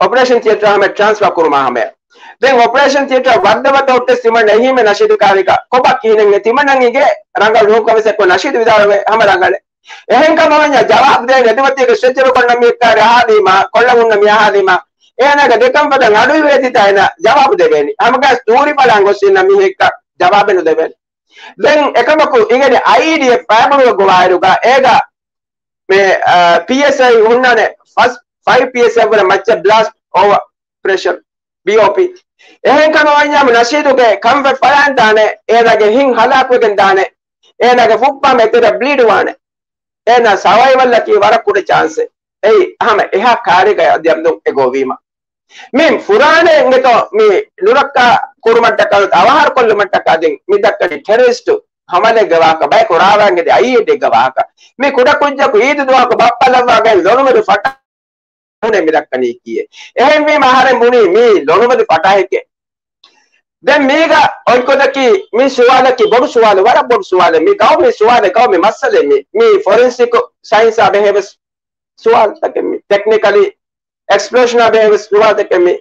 އޮޕަރޭޝަން ތިއޭޓަރަށް ހަމަ ޓްރާންސްފާ ކުރުމާ ހަމަޔަށް. ދެން އޮޕަރޭޝަން ތިއޭޓަރަށް ވައްދަވަތަ ހުއްޓެސް ތިމަން އެހީމެ ނަޝީދު ކާރިގަ ކޮބާ ކިހިނެއް ތިމަންނަން އިނގޭ ރަނގަޅު ނޫންކަމަށް ކޮށް ނަޝީދު ވިދާޅުވޭ ހަމަ ރަނގަޅޭ. އެހެން ކަމަށް ވަންޏާ ޖަވާބު ދޭން އެދިމަތީގެ ސްޓްރެޗަރު ކޮންނަ މީހެއްކާރި އަހާލީމާ، ކޮށްލަން ހުންނަ މީ އަހާލީމާ، އޭނާގެ ދެކަންފަތަށް އަޑުއިވޭތީތާ އޭނާ ޖަވާބު ދެވޭނީ. ހަމަގައިސް ދޫރި ފަޅާން ގޮސް އިންނަ މީހެއްކަ ޖަވާބެއް ނުދެވޭނީ. ދެން އެކަމަކު އިނގެނީ އައިއީޑީއެ ފައިބަނުގެ ގޮވާއިރުގަ އޭގަ މި، އާ، ޕީއެސްއައި ހުންނާނެ ފަސް ފައިވް ޕީއެސްއައި ވުރެ މައްޗަށް ބްލާސްޓް އޯވަރ ޕްރެޝަރ، ބީއޯޕީ. އެހެން ކަމަށް ވަންޏާމު ނަޝީދުގެ ކަންފަތް ފަޅާން ދާނެ، އޭނާގެ ހިތް ހަލާކުވެގެން ދާނެ، އޭނާގެ ފުއްޕާމެ އެތެރެ ބްލީޑް ވާނެ. އޭނާ ސަވައިވަލްއަކީ ވަރަށް ކުޑަ ޗާންސެއް. އެއީ ހަމަ އެހާ ކާރިގަ އަދި އަމްދު އެ ގޮވީމަ. މި ފުރާނައިން އިނގޭތޯ މި ނުރައްކާ ކުރުމަށްޓަކާ އަވަހާރަ ކޮށްލުމަށްޓަކާ ދެން މި ދައްކަނީ ޓެރަރިސްޓު ހަމަލެއްގެ ވާހަކަ، ބަޔަކު ރާވާން އެދި އައިއީޑީގެ ވާހަކަ. މި ކުޑަކުއްޖަކު އީދު ދުވަހަކު ބައްޕަ ލައްވާގެން ލޮނުމެދު ފަޓާ ހުނެ މި ދައްކަނީ ކީއެއް. އެހެންވީމަ އަހަރެން ބުނީ މީ ލޮނުމެދު ފަޓާހެކޭ. ދެން މީގަ އޮތްގޮތަކީ މި ސުވާލަކީ ބޮޑު ސުވާލެއް، ވަރަށް ބޮޑު ސުވާލެއް. މި ގައުމީ ސުވާލެއް، ގައުމީ މައްސަލައެއް މި. މީ ފޮރެންސިކް ސައިންސާ ބެހޭ ވެސް ސުވާލުތަކެއް މި. ޓެކްނިކަލީ އެކްސްޕްލޯޝަނާ ބެހޭ ވެސް ސުވާލުތަކެއް މި.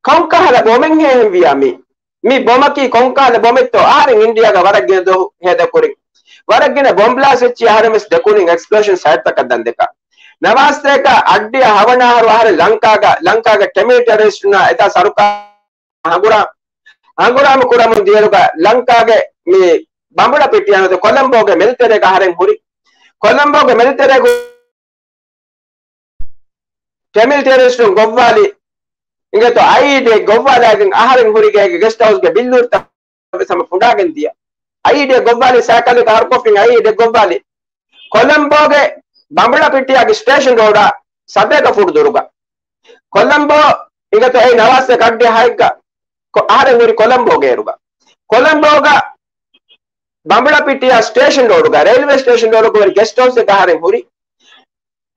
ކޮންކަހަލަ ބޮމެއްހޭ އެހެންވިޔާ މީ؟ މި ބޮމަކީ ކޮންކަހަލަ ބޮމެއްތޯ؟ އަހަރެން އިންޑިއާގަ ވަރަށް ގިނަ ދުވަހު ހޭދަކުރިން. ވަރަށް ގިނަ ބޮމް ބްލާސްޓް އެއްޗި އަހަރެން ވެސް ދެކުނިން އެކްސްޕްލޯޝަން ސައިޓްތަކަށް ދަންދެކަ. ނަވާސްތޭކަ އަށްޑިހަ ހަވަނަ އަހަރު އަހަރެން ލަންކާގަ، ލަންކާގެ ޓެމިލް ޓެރަރިސްޓުންނާ އެތާ ސަރުކާރު ހަނގުރާ-، ހަނގުރާމަ ކުރަމުން ދިޔައިރުގަ ލަންކާގެ މި ބަނބުޅަ ޕެޓިއާ ނުވަތަ ކޮލަމްބޯގެ މެލިތެރޭގަ އަހަރެން ހުރި. ކޮލަމްބޯގެ މެލިތެރޭގަ ޓެމިލް ޓެރަރިސްޓުން ގޮއްވާލި، އިނގޭތޯ އައިއީޑީ ގޮއްވާލައިގެން އަހަރެން ހުރި ގޭގެ ގެސްޓް ހައުސްގެ ބިއްލޫރިތައް ވެސް ހަމަ ފުނޑާގެން ދިޔަ. އައިއީޑީ ގޮއްވާލި ސައިކަލެއް ހަރުކޮށްފިން އައިއީޑީ ގޮއްވާލި. ކޮލަމްބޯގެ ބަނބުޅަ ޕިއްޓިއާގެ ސްޓޭޝަން ރޯޑާ ސަތޭކަ ފުޓް ދުރުގަ. ކޮލަނބޯ އިނގޭތޯ އެއީ ނަވާސް އަށްޑިހަ ހައެއްގަ ކޮ-، އަހަރެން ހުރި ކޮލަނބޯގެ އިރުގަ. ކޮލަނބޯގަ ބަނބުޅަ ޕިއްޓިއާ ސްޓޭޝަން ރޯޑުގަ، ރެއިލްވޭ ސްޓޭޝަން ރޯޑުގަ ހުރި ގެސްޓް ހައުސްއެއްގަ އަހަރެން ހުރި.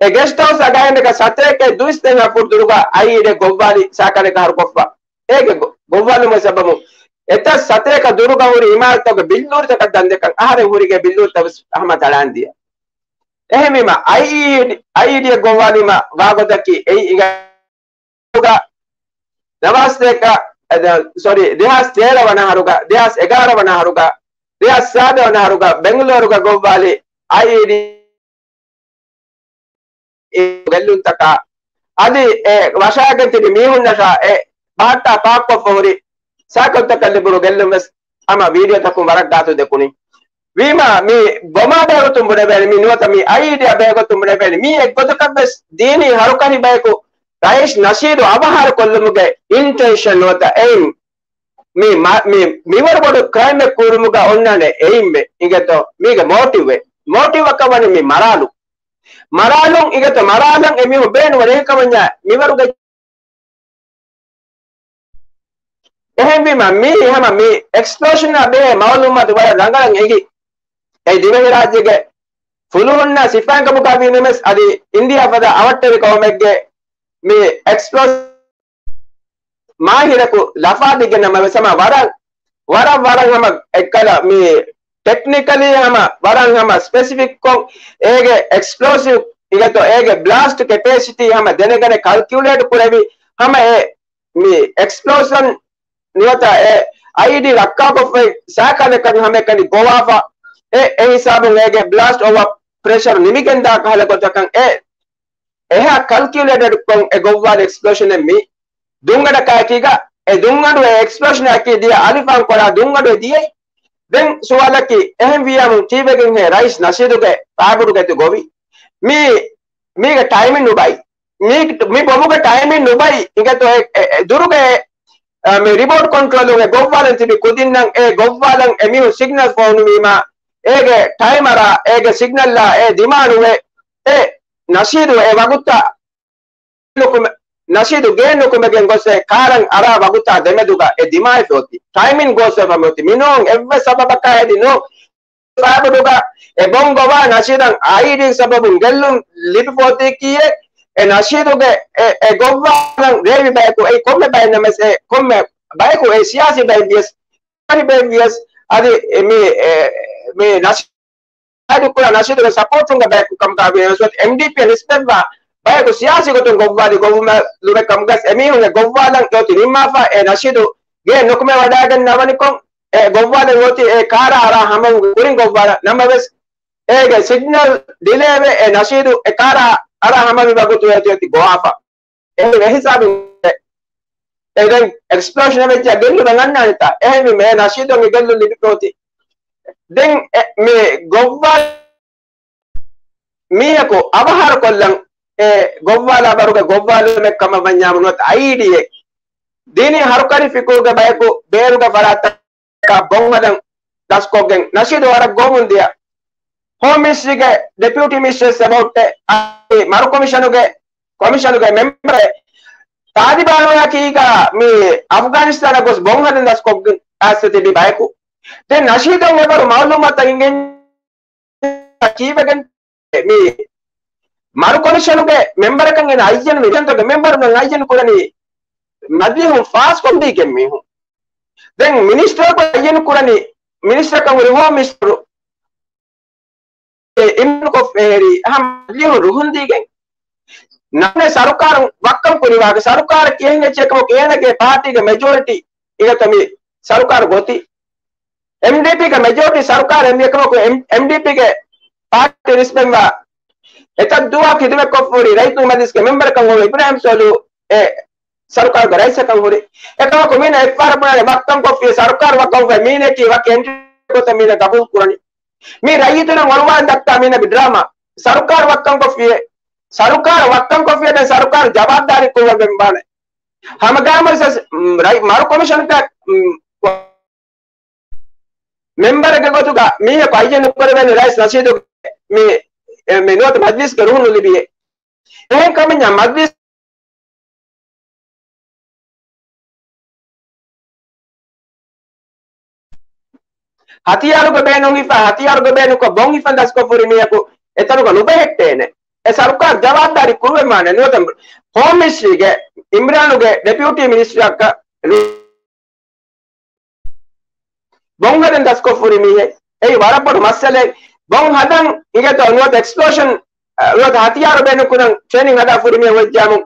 އެ ގެސްޓް ހައުސް އަޑާއިން ސަތޭކަ ދުއިސައްތަ ފުޓް ދުރުގަ އައިއީޑީ ގޮއްވާލި ސައިކަލެއްގަ ހަރުކޮށްފަ. އޭގެ ގޮ-، ގޮއްވާލުމުގެ ސަބަބުން އެތައް ސަތޭކަ ދުރުގަ ހުރި އިމާރަތުގެ ބިއްލޫރިތަކަށް ދަންދެކަން އަހަރެން ހުރި ގޭ ބިއްލޫރިތައް ވެސް ހަމަ ތަޅާން ދިޔަ. އެހެންވީމަ، އައިއީޑީ، އައިއީޑީއަށް ގޮއްވާލީމަ ވާގޮތަކީ އެއީ އިނގޭ ނަވާސްތޭކަ، އެ، ސޮރީ، ދެހާސް ތޭރަ ވަނަ އަހަރުގަ، ދެހާސް އެގާރަ ވަނަ އަހަރުގަ، ދެހާސް ސާދަ ވަނަ އަހަރުގަ ބެންގަލޫރުގަ ގޮއްވާލި އައިއީޑީ ގެއްލުންތަކާ، އަދި އެ ވަށާގެން ތިބި މީހުންނަށާ އެ ބަހައްޓާ ޕާކްކޮށްފަ ހުރި ސައިކަލްތަކަށް ލިބުނު ގެއްލުން ވެސް ހަމަ ވީޑިއޯތަކުން ވަރަށް ގާތު ދެކުނީ. ވީމާ، މި ބޮމާ ބެހޭގޮތުން ބުނެވޭނެ، މި ނުވަތަ މި އައިޑިއާ ބެހޭގޮތުން ބުނެވޭނެ، މީ އެއްގޮތަކަށްވެސް ދީނީ ހަރުކަށި ބަޔަކު ރައީސް ނަޝީދު އަވަހާރަކޮށްލުމުގެ އިންޓެންޝަން ނުވަތަ އެއިމް، މި މަ-، މި މިވަރު ބޮޑު ކްރައިމެއް ކުރުމުގަ އޮންނާނެ އެއިމް އިނގޭތޯ، މީގެ މޯޓިވްއެއް. މޯޓިވްއަކަށް ވަނީ މި މަރާލު. މަރާލުން އިނގޭތޯ، މަރާލަން އެމީހުން ބޭނުންވަނީ އެކަމަންޏާ މިވަރުގެ. އެހެންވީމަ، މީ ހަމަ މި އެކްސްޕްލޯޝަނާ ބެހޭ މައުލޫމާތު ވަރަށް ރަނގަޅަށް އެނގި. އެ ދިވެހިރާއްޖޭގެ ފުލުހުންނާ ސިފައިން ކަމުގަ ވީނަމަވެސް، އަދި އިންޑިއާ ފަދަ އަވަށްޓެރި ޤައުމެއްގެ މި އެކްސްޕްލޯޝަން މާހިރަކު ލަފާދިގެން ނަމަވެސް، ހަމަ ވަރަށް، ވަރަށް، ވަރަށް ހަމަ އެއްކަލަ މި ޓެކްނިކަލީ ހަމަ ވަރަށް ހަމަ ސްޕެސިފިކްކޮށް، އޭގެ އެކްސްޕްލޯސިވް އިނގޭތޯ، އޭގެ ބްލާސްޓް ކެޕޭސިޓީ ހަމަ ދެނެގަނެ ކަލްކިއުލޭޓް ކުރެވި، ހަމަ އެ މި އެކްސްޕްލޯޝަން ނުވަތަ އެ އައިޑީ ރައްކާކޮށްފައި ސާކާލެއްކަން ހަމައެކަނި ގޮވާފަ، އެ، އެ ހިސާބުން އޭގެ ބްލާސްޓް އޯވާ ޕްރެޝަރު ނިމިގެންދާ ކަހަލަ ގޮތަކަށް އެ، އެހާ ކަލްކިއުލޭޓެޑްކޮށް އެ ގޮއްވާލި އެކްސްޕްލޯޝަނެއް މި ދުންގަޑަކާއެކީގަ، އެ ދުންގަޑު އެ އެކްސްޕްލޯޝަނާއެކީ ދިޔަ އަލިފާން ކޮޅާ ދުންގަޑު އެ ދިޔައީ. ދެން ސުވާލަކީ، އެހެން ވިޔާމުން ތީވެގެންހޭ ރައީސް ނަޝީދުގެ ފާބުޑުގެ ތި ގޮވި؟ މީ، މީގެ ޓައިމިން ނުބައި. މީ، މި ބޮމުގެ ޓައިމިން ނުބައި. އިނގޭތޯ އެ، އެ، އެ ދުރުގެ، އެ، މި ރިމޯޓް ކޮންޓްރޯލުން އެ ގޮއްވާލަން ތިބި ކުދިންނަށް އެ ގޮއްވާލަން އެމީހުން ސިގްނަލް ފޯނުވީމާ، އޭގެ ޓައިމަރާ، އޭގެ ސިގްނަލްއާ އެ ދިމާނުވެ، އެ ނަޝީދު އެ ވަގުތާ ނުކުމެ، ނަޝީދު ގޭން ނުކުމެގެން ގޮސް އެ ކާރަށް އަރާ ވަގުތާ ދެމެދުގަ އެ ދިމާވެފަ އޮތީ. ޓައިމިން ގޯސްވެފަ މި އޮތީ. މިނޫން އެއްވެސް ސަބަބަކާ އެދި ނޫން. ފާބުޑުގަ އެ ބޮން ގޮވާ ނަޝީދަށް އައިޑީ ސަބަބުން ގެއްލުން ލިބިފަ އޮތީ ކީއެއް؟ އެ ނަޝީދުގެ އެ، އެ ގޮއްވާލަން ރޭވި ބަޔަކު އެއީ ކޮންމެ ބައެއް ނަމަވެސް އެ ކޮންމެ ބަޔަކު އެ ސިޔާސީ ބައެއް ވިޔަސް، ހަރި ބައެއް ވިޔަސް އަދި މި، އެ، މި ނަޝީ އާއިދު ކުރާ ނަޝީދުގެ ސަޕޯޓުންގެ ބަޔަކު ކަމުގަ ވިޔަސް އެމްޑީޕީއަށް ނިސްބަތްވާ ބަޔަކު ސިޔާސީ ގޮތުން ގޮއްވާލި ގޮވުމެއް ލުމެއް ކަމުގަސް އެމީހުންގެ ގޮއްވާލަން އެއޮތީ ނިންމާފަ އެ ނަޝީދު ގޭ ނުކުމެ ވަޑައިގެން ނަވަނިކޮށް އެ ގޮއްވާލަން އޮތީ އެ ކާރާ އަރާ ހަމަ ކުރިން ގޮއްވާލަން ނަމަވެސް އޭގެ ސިގްނަލް ޑިލޭވެ އެ ނަޝީދު އެ ކާރާ އަރާ ހަމަވި ވަގުތު އެއޮތީ ގޮވާފަ. އެހެން އެހިސާބުން އެ ދެން އެކްސްޕްލޯޝަން ވެއްޖެ ގެއްލުމެއް އަންނާނެތާ؟ އެހެންވީމަ އެ ނަޝީދު މި ގެއްލުން ލިބިފަ އޮތީ. ދެން އެ މި ގޮއްވާ މީހަކު އަވަހާރަކޮށްލަން އެ ގޮއްވާލާ ބަރުގެ ގޮއްވާލުމެއް ކަމަށް ވަންޏާމު ނުވަތަ އައިޑީއެއް ދީނީ ހަރުކަށި ފިކުރުގެ ބަޔަކު ބޭރުގެ ފަރާތަށް ބޮން ހަދަން ދަސްކޮށްގެން ނަޝީދު ވަރަށް ގޮވަމުން ދިޔަ ހޯމް މިނިސްޓްރީގެ ޑެޕިއުޓީ މިނިސްޓަރ އެބައޮތް އެ މަރު ކޮމިޝަނުގެ، ކޮމިޝަނުގެ މެމްބަރެއް ތާލިބާނުގެ އަކީގަ މި އަފްޣާނިސްތާނަށް ގޮސް ބޮން ހަދަން ދަސްކޮށްގެން އައިސް ތިބި ބަޔަކު. ދެން ނަޝީދަށް އެބަރު މައުލޫމާތަށް އިނގެން ކީއްވެގެން މި މަރު ކޮމިޝަނުގެ މެމްބަރަކަށް އެން އައްޔަން މި މިޝަންތަކުގެ މެމްބަރުން އައްޔަން ކުރަނީ މަޖިލިހުން ފާސް ކޮށްދީގެން މީހުން. ދެން މިނިސްޓަރަކު އައްޔަން ކުރަނީ މިނިސްޓަރަކަށް ހުރި ހޯމް މިނިސްޓަރު އިމްރާން ކޮށްފައި ހުރި އަހަ މަޖިލިހުން ރުހުން ދީގެން. ނަމަ ސަރުކާރު ވައްކަން ކުރިވާގެ ސަރުކާރަކީ އެހެން އެއްޗެއް ކަމަކު އޭނަގެ ޕާޓީގެ މެޖޯރިޓީ އިނގޭތޯ މި ސަރުކާރު ގޮތީ. އެމްޑީޕީގެ މެޖޯރިޓީ ސަރުކާރު އެމްޑީޕީގެ ޕާޓީ ނިސްބަތްވާ އެތައް ދުވަހަކު ޚިދުމަތްކޮށްފަ ހުރި ރައްޔިތުންގެ މަޖިލިސްގެ މެމްބަރަކަށް ހުރި އިބްރާހިމް ސޯލު އެ ސަރުކާރުގެ ރައީސަކަށް ހުރި. އެކަމަކު މީނަ އެއްފަހަރަށް ބުނާނެ ވައްކަން ކޮށްފި ސަރުކާރު ވައްކަން ކޮށްފި މީނަކީ ވަކި އެންޓިޓީ ގޮތަށް މީނަ ގަބޫލު ކުރަނީ. މި ރައްޔިތުންނަށް އޮޅުވާލަން ދައްކާ މީނަ މި ޑްރާމާ. ސަރުކާރު ވައްކަން ކޮށްފި، ސަރުކާރު ވައްކަން ކޮށްފި ދެން ސަރުކާރު ޖަވާބުދާރީ ކުރުވަން ވާނެ. ހަމަގާމަސް މަރު ކޮމިޝަނުގެ މެމްބަރެއްގެ ގޮތުގަ މީހަކު އައްޔަން ނުކުރެވޭނެ ރައީސް ނަޝީދު މި، މި ނުވަތަ މަޖްލިސްގެ ރުހުން ނުލިބިއޭ. އެހެން ކަމަންޏާ މަޖްލިސް ހަތިޔާރުގެ ބޭނުން ހިފާ، ހަތިޔާރުގެ ބޭނުންކޮށް ބޮން ހިފަން ދަސްކޮށްފަ ހުރި މީހަކު އެތަނުގަ ނުބެހެއްޓޭނެ. އެ ސަރުކާރު ޖަވާބުދާރީ ކުރުވެމާނެ. ނުވަތަ ހޯމް މިނިސްޓްރީގެ އިމްރާނުގެ ޑެޕިއުޓީ މިނިސްޓަރަކަށް ބޮން ހަދަން ދަސްކޮށްފަ ހުރި މީހެއް. އެއީ ވަރަށް ބޮޑު މައްސަލައެއް. ބޮން ހަދަން އިނގޭތޯ ނުވަތަ އެކްސްޕްލޯޝަން، ނުވަތަ ހަތިޔާރު ބޭނުންކުރަން ޓްރޭނިން ހަދާފަ ހުރި މީހެއް ވެއްޖާމު،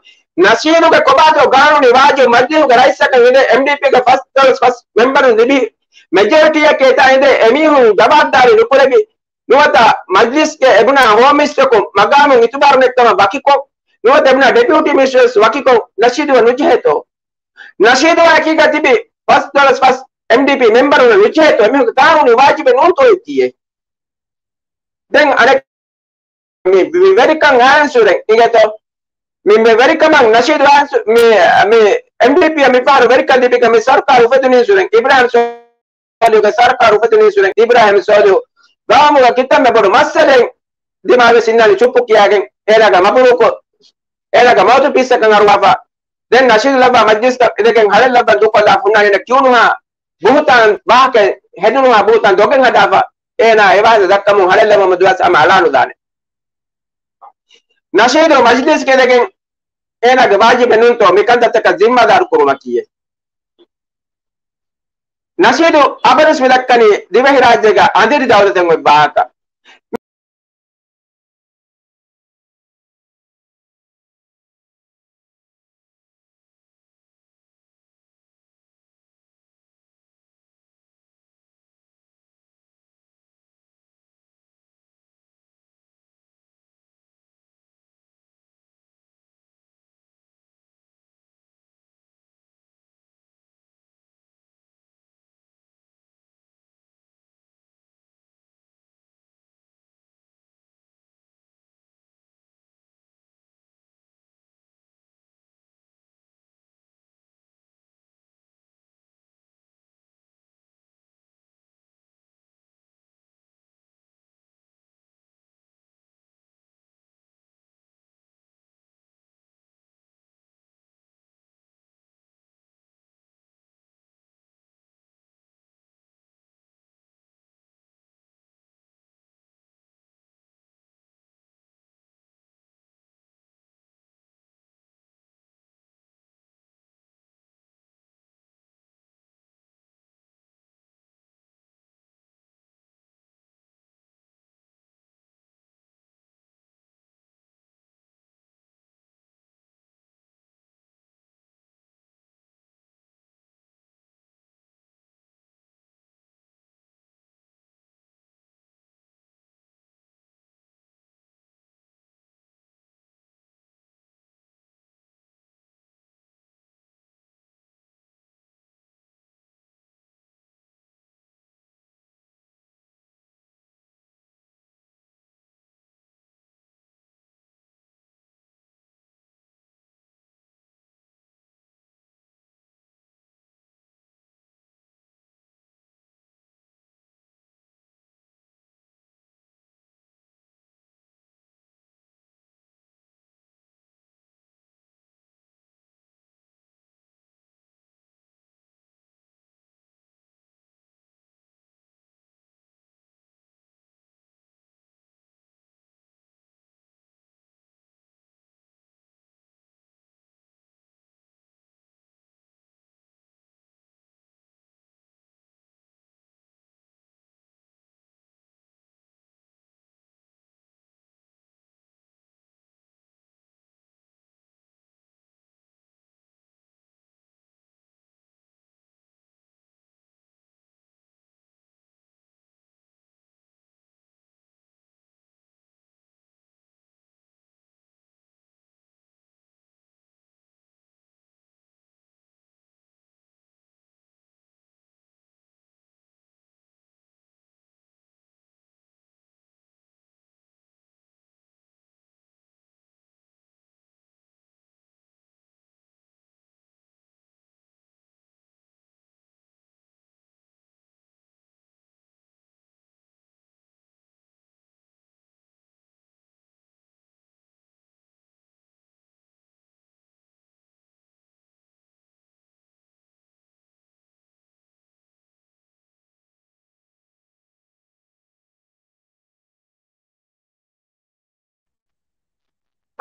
ނަޝީދުގެ ކޮބާތޯ ގާނޫނީ ވާޖިބު މަޖްލިހުގެ ރައީސަކަށް އިނދެ އެމްޑީޕީގެ ފަސް ދޮޅަސް ފަސް މެމްބަރުން ލިބި މެޖޯރިޓީއަކީ އެތާ އިނދެ އެމީހުން ޖަވާބުދާރީ ނުކުރެވި ނުވަތަ މަޖްލިސްގެ އެބުނާ ހޯމް މިނިސްޓަރަކު މަގާމުން އިތުބާރު ނެތްކަމަށް ވަކިކޮށް، ނުވަތަ އެބުނާ ޑެޕިއުޓީ މިނިސްޓަރ ވެސް ވަކިކޮށް، ނަޝީދު ނުޖެހޭތޯ؟ ނަޝީދު އެކީގަ ތިބި ފަސް ދޮޅަސް ފަސް އެމްޑީޕީ މެމްބަރުން ނުޖެހޭތޯ؟ އެމީހުންގެ ގާނޫނީ ވާޖިބެއް ނޫންތޯ އެއީ؟ ދެން އަނެއް މި، މި ވެރިކަން އާންސުރެން އިނގޭތޯ؟ މި، މި ވެރިކަމަށް ނަޝީދު އާންސު-، މި، މި އެމްޑީޕީއަށް މިފަހަރު ވެރިކަން ލިބިގެން މި ސަރުކާރު އުފެދުނީންސުރެން އިބްރާހިމް ސޯލިހުގެ ސަރުކާރު އުފެދުނީންސުރެން އިބްރާހިމް ސޯލިހު ގައުމުގަ ކިތަންމެ ބޮޑު މައްސަލައެއް ދިމާވެސް އިންނާނީ ޗުއްޕު ކިޔާގެން އޭނާގެ މަބްރޫކު، އޭނާގެ މައުތު ޕީސްއަކަށް އަރުވާފަ. ދެން ނަޝީދު ލައްވާ މަޖްލިސްތައް އިނދެގެން ހަޅެއް ލައްވަން ދޫކޮށްލާފަ ހުންނާނީ ކިޔުނުހާ ބުހުތާން ވާހަކަ ހެދުނުހާ ބުހުތާން ދޮގެއް ހަދާފަ އޭނާ އެވާހަކަ ދައްކަމުން ހަޅެއް ލައްވަމުން ދުވަސް ހަމަ އަޅާނުދާނެ. ނަޝީދު މަޖްލިސްގަ އިނދެގެން އޭނާގެ ވާޖިބެއް ނޫންތޯ މި ކަންތައްތަކަށް ޒިންމާދާރު ކުރުމަކީއޭ. ނަޝީދު އަބަދުސް މި ދައްކަނީ ދިވެހިރާއްޖޭގަ އަނދިރި ދައުލަތެއް އޮތް ވާހަކަ.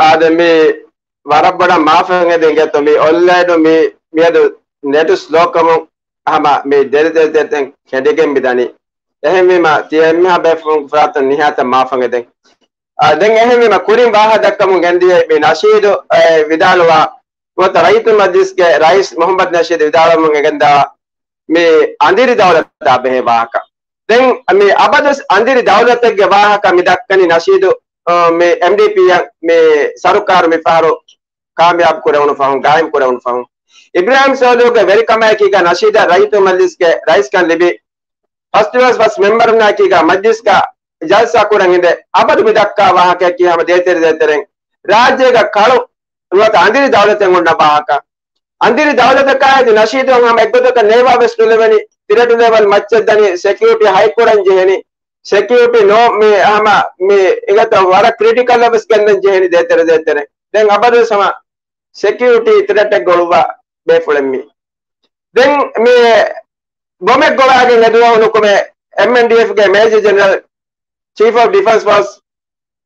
އާދެ، މި ވަރަށް ބޮޑަށް މާފަށް އެދެން ގެތޯ. މި އޮންލައިނު މި، މިއަދު ނެޓު ސްލޯކަމުން ހަމަ މި ދެރި ދެރި ދެރިތައް ކެނޑިގެން މި ދަނީ. އެހެންވީމަ، ތިޔަ އެންމެހާ ބޭފުޅުން ފުރާތަން ނިހާތަށް މާފަށް އެދެން. އާ، ދެން އެހެންވީމަ، ކުރިން ވާހަކަ ދައްކަމުން ގެންދިޔަ މި ނަޝީދު، އެ، ވިދާޅުވާ ނުވަތަ ރައްޔިތު މަޖްލިސްގެ ރައީސް މުހައްމަދު ނަޝީދު ވިދާޅުވަމުން އެގެންދާ މި އަނދިރި ދައުލަތާ ބެހޭ ވާހަކަ. ދެން މި އަބަދުސް އަނދިރި ދައުލަތެއްގެ ވާހަކަ މި ދައްކަނީ ނަޝީދު، އަ، މި އެމްޑީޕީއަށް މި ސަރުކާރު މި ފަހަރު ކާމިޔާބު ކުރެވުނު ފަހުން، ގާއިމް ކުރެވުނު ފަހުން. އިބްރާހިމް ސޯލިހުގެ ވެރިކަމާއެކީގަ ނަޝީދަށް ރައްޔިތު މަޖްލިސްގެ ރައީސްކަން ލިބި، ފަސްދިވަސް ފަސް މެމްބަރުންނާއެކީގަ މަޖްލިސްގަ ޖަލްސާ ކުރަން އިނދެ އަބަދު މި ދައްކާ ވާހަކައަކީ ހަމަ ދޭތެރެ ދޭތެރެން ރާއްޖޭގަ ކަޅު ނުވަތަ އަނދިރި ދައުލަތެއް އޮންނަ ވާހަކަ. އަނދިރި ދައުލަތަކާ އެދި ނަޝީދު ހަމަ އެއްގޮތަކަށް ނޭވާ ވެސް ނުލެވެނީ، ތިރެޓު ލެވެލް މައްޗަށް ދަނީ ސެކިއުރިޓީ ހައި ކުރަން ޖެހެނީ، ސެކިއުރިޓީ ނޯ މި ހަމަ މި އިނގޭތޯ ވަރަށް ކްރިޓިކަލް ވެސް ގެންދަން ޖެހެނީ ދޭތެރެ ދޭތެރެ. ދެން އަބަދު ވެސް ހަމަ ސެކިއުރިޓީ ތިރެޓެއް ގޮޅުއްވާ ބޭފުޅެއް މީ. ދެން މި ގޮމެއް ގޮވާގެން އެދުވަހު ނުކުމެ އެމްއެންޑީއެފްގެ މޭޖަ ޖެނެރަލް ޗީފް އޮފް ޑިފެންސް ފޯސް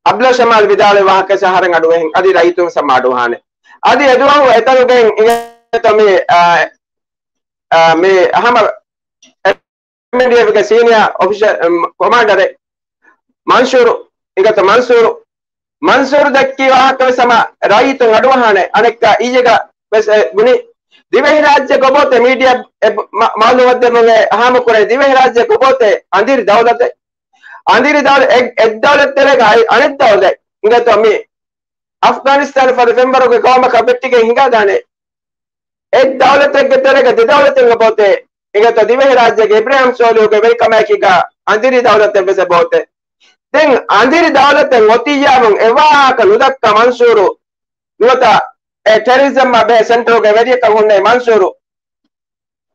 އަބްދުﷲ ޝަމާލް ވިދާޅުވި ވާހަކަ އަހަރެން އަޑުއެހިން އަދި ރައްޔިތުން ސަމާ އަޑުއަހާނެ. އަދި އެދުވަހު އެތަނުގެން އިނގޭތޯ މި، އާ، އާ، މި ހަމަ އެމްއެންޑީއެފްގެ ސީނިއާ އޮފިޝަލް، އެމް، ކޮމާންޑަރެއް މަންސޫރު، އިނގޭތޯ މަންސޫރު، މަންސޫރު ދެއްކި ވާހަކަ ވެސް ހަމަ ރައްޔިތުން އަޑުއަހާނެ. އަނެއްކާ އިއްޔެގަ ވެސް އެ ބުނި، ދިވެހިރާއްޖެ ގޮބޯތެ މީޑިއާ އެ މަ-، މައުލޫމަތް ދެމުން އެ ހާމަކުރޭ ދިވެހިރާއްޖެ ގޮބޯތެ އަނދިރި ދައުލަތެއް. އަނދިރި ދައުލަ-، އެ-، އެއް ދައުލަތް ތެރޭގަ އަނެއް ދައުލަތް އިނގޭތޯ މި އަފްޣާނިސްތާން ފަދަ ފެންވަރުގެ ގައުމަކަށް ވެއްޓިގެން ހިނގާދާނެ. އެއް ދައުލަތެއްގެ ތެރޭގަ ދެ ދައުލަތެއް އެބައޮތޭ. އިނގޭތޯ ދިވެހިރާއްޖޭގެ އިބްރާހިމް ސޯލިހުގެ ވެރިކަމާއެކީގަ އަނދިރި ދައުލަތެއް ވެސް އެބައޮތޭ. ދެން އަނދިރި ދައުލަތެއް އޮތިއްޔާމުން އެވާހަކަ ނުދައްކާ މަންސޫރު ނުވަތަ އެ ޓެރަރިޒަމްއާ ބެހޭ ސެންޓަރުގެ ވެރިޔަކަށް ހުންނެވި މަންސޫރު.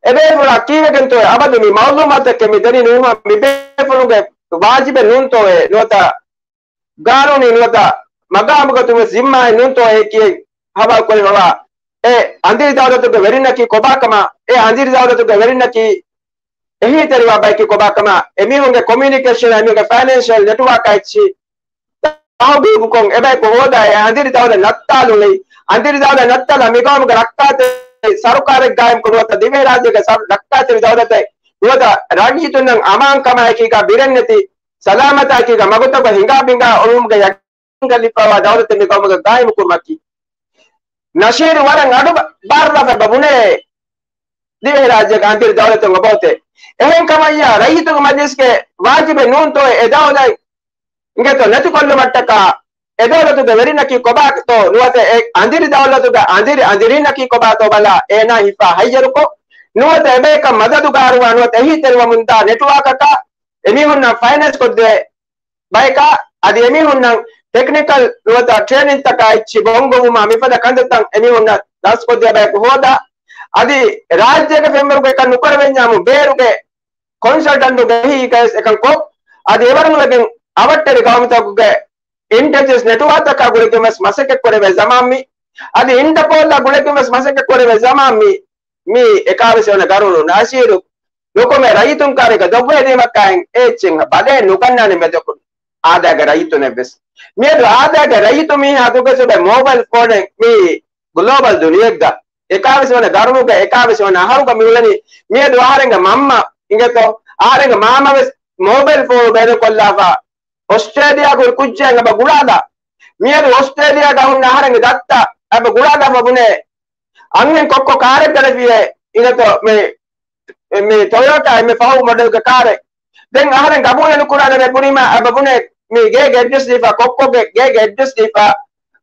އެބޭފުޅާ ކީއްވެގެންތޯ އަބަދު މި މައުލޫމާތަކެއް މި ދެނީ ނޫހާ މި ބޭފުޅުންގެ ވާޖިބެއް ނޫންތޯއޭ ނުވަތަ ގާނޫނީ ނުވަތަ މަގާމުގަ ތުންވެސް ޒިންމާއެއް ނޫންތޯއޭ ކިޔެން ހަވާލު ކުރެވިފަވާ އެ އަނދިރި ދައުލަތުގެ ވެރިންނަކީ ކޮބާކަމާ، އެ އަނދިރި ދައުލަތުގެ ވެރިންނަކީ އެހީތެރިވާ ބަޔަކީ ކޮބާކަމާ، އެމީހުންގެ ކޮމިއުނިކޭޝަނާ އެމީހުންގެ ފައިނޭންޝަލް ނެޓްވާކާ އެއްޗި ތަހުގީގުކޮށް އެބަޔަކު ހޯދާ އެ އަނދިރި ދައުލަތް ނައްތާލުން އެއީ. އަނދިރި ދައުލަތް ނައްތާލާ މިގައުމުގެ ރައްކާތެރި ސަރުކާރެއް ގާއިމްކޮށް ނުވަތަ ދިވެހިރާއްޖޭގެ ސަރު-، ރައްކާތެރި ދައުލަތެއް ނުވަތަ ރައްޔިތުންނަށް އަމާންކަމާއެކީގަ ބިރެއްނެތި ސަލާމަތާއެކީގަ މަގުތަކުގަ ހިނގާ ބިނގާ އުޅުމުގެ ޔަގީންކަން ލިބިފައިވާ ދައުލަތެއް މި ގައުމުގަ ގާއިމުކުރުމަކީ. ނަޝީދު ވަރަށް އަޑު ބަ-، ބާރުލާފަ ބުނޭ ދިވެހިރާއްޖޭގެ އަނދިރި ދައުލަތުން އެބައޮތޭ. އެހެންކަމަށްޔާ ރައްޔިތުންގެ މަޖިލިސްގެ ވާޖިބެއް ނޫންތޯއޭ އެ ދައުލަތް އިނގޭތޯ ނެތިކޮށްލުމަށްޓަކާ އެ ދައުލަތުގެ ވެރިންނަކީ ކޮބާތޯ ނުވަތަ އެ އަނދިރި ދައުލަތުގެ އަނދިރި އަނދިރިންނަކީ ކޮބާތޯ ބަލާ އޭނާ ހިފާ ހައްޔަރުކޮށް، ނުވަތަ އެބަޔަކަށް މަދަދު ގާރުވާ ނުވަތަ އެހީތެރިވަމުންދާ ނެޓްވާކަކާ އެމީހުންނަށް ފައިނޭންސް ކޮށްދޭ ބަޔަކާ، އަދި އެމީހުންނަށް ޓެކްނިކަލް ނުވަތަ ޓްރޭނިންތަކާ އެއްޗި ބޮންގޮވުމާ މިފަދަ ކަންތައްތައް އެމީހުންނަށް ދަސްކޮށްދޭ ބަޔަކު ހޯދާ، އަދި ރާއްޖޭގެ ފެންވަރުގެ އެކަން ނުކުރެވެންޏާމު ބޭރުގެ ކޮންސަލްޓަންޓުގެ އެހީގައިސް އެކަން ކޮށް، އަދި އެވަރުން ވެގެން އަވަށްޓެރި ގައުމުތަކުގެ އިންޓެލިޖެންސް ނެޓްވާކްތަކާ ގުޅިގެން ވެސް މަސައްކަތް ކުރެވޭ ޒަމާން މީ. އަދި އިންޓަޕޯލްއާ ގުޅިގެން ވެސް މަސައްކަތް ކުރެވޭ ޒަމާން މީ. މީ އެކާވެސް ވަނަ ގަރުނު ނަޝީދު ނުކުމެ ރައްޔިތުން ކާރިގަ ދޮގުހެދީމަކާއިން އެ އެއްޗެއް ބަލައެއް ނުގަންނާނެ މެދަކު އާދައިގެ ރައްޔިތުންނެއް ވެސް. މިއަދު އާދައިގެ ރައްޔިތު މީހާ ދުގަސުބެ މޯބައިލް ފޯނެއް މީ ގްލޯބަލް ދުނިޔެއްގަ އެކާވެސް ވަނަ ގަރުނުގެ އެކާވެސް ވަނަ އަހަރުގަ މިއުޅެނީ. މިއަދު އަހަރެންގެ މަންމަ އިނގޭތޯ އަހަރެންގެ މާމަ ވެސް މޯބައިލް ފޯނު ބޭނުންކޮށްލާފަ އޮސްޓްރޭލިޔާގަ ކުއްޖާ އެބަ ގުޅާލާ. މިއަދު އޮސްޓްރޭލިޔާގަ ހުންނަ އަހަރެންގެ ދައްތަ އެބަ ގުޅާލާފަ ބުނޭ އަންހެން ކޮއްކޮ ކާރެއް ގަނެފިޔޭ އިނގޭތޯ މި، މި ޓޮޔޯޓާ އެންމެ ފަހު މޮޑެލްގެ ކާރެއް. ދެން އަހަރެން ގަބޫލެއް ނުކުރާނަމޭ ބުނީމާ އެބަ ބުނޭ މި ގޭގެ އެޑްރެސް ދީފަ، ކޮއްކޮގެ ގޭގެ އެޑްރެސް ދީފަ،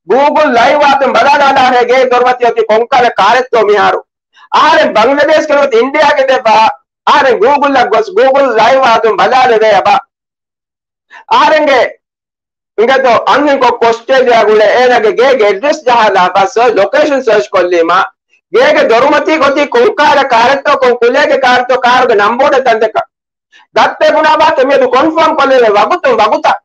ގޫގުލް ލައިވް އާދުން ބަލާލާ ހޭ ގޭ ދޮރުމަތީ އޮތީ ކޮންކަހަލަ ކާރެއްތޯ މިހާރު. އަހަރެން ބަންގްލަދޭޝްގެ ނުވަތަ އިންޑިޔާގެ ދެފަ އަހަރެން ގޫގުލްއަށް ގޮސް ގޫގުލް ލައިވް އާދުން ބަލާލެވޭ އެބަ. އަހަރެންގެ އިނގޭތޯ އަންހެން ކޮއްކޮ އޮސްޓްރޭލިޔާ ގުޅޭ އޭނާގެ ގޭގެ އެޑްރެސް ޖަހާލާފަ ލޮކޭޝަން ސާޗް ކޮށްލީމާ ގޭގެ ދޮރުމަތީގަ އޮތީ ކޮންކަހަލަ ކާރެއްތޯ ކޮން ކުލައިގެ ކާރެއްތޯ ކާރުގެ ނަންބޯޑެއް ތަންތަކަށް ދައްތަ ބުނާ ވާހަކަ މިއަދު ކޮންފާމް ކޮށްލެވޭ ވަގުތުން ވަގުތަށް.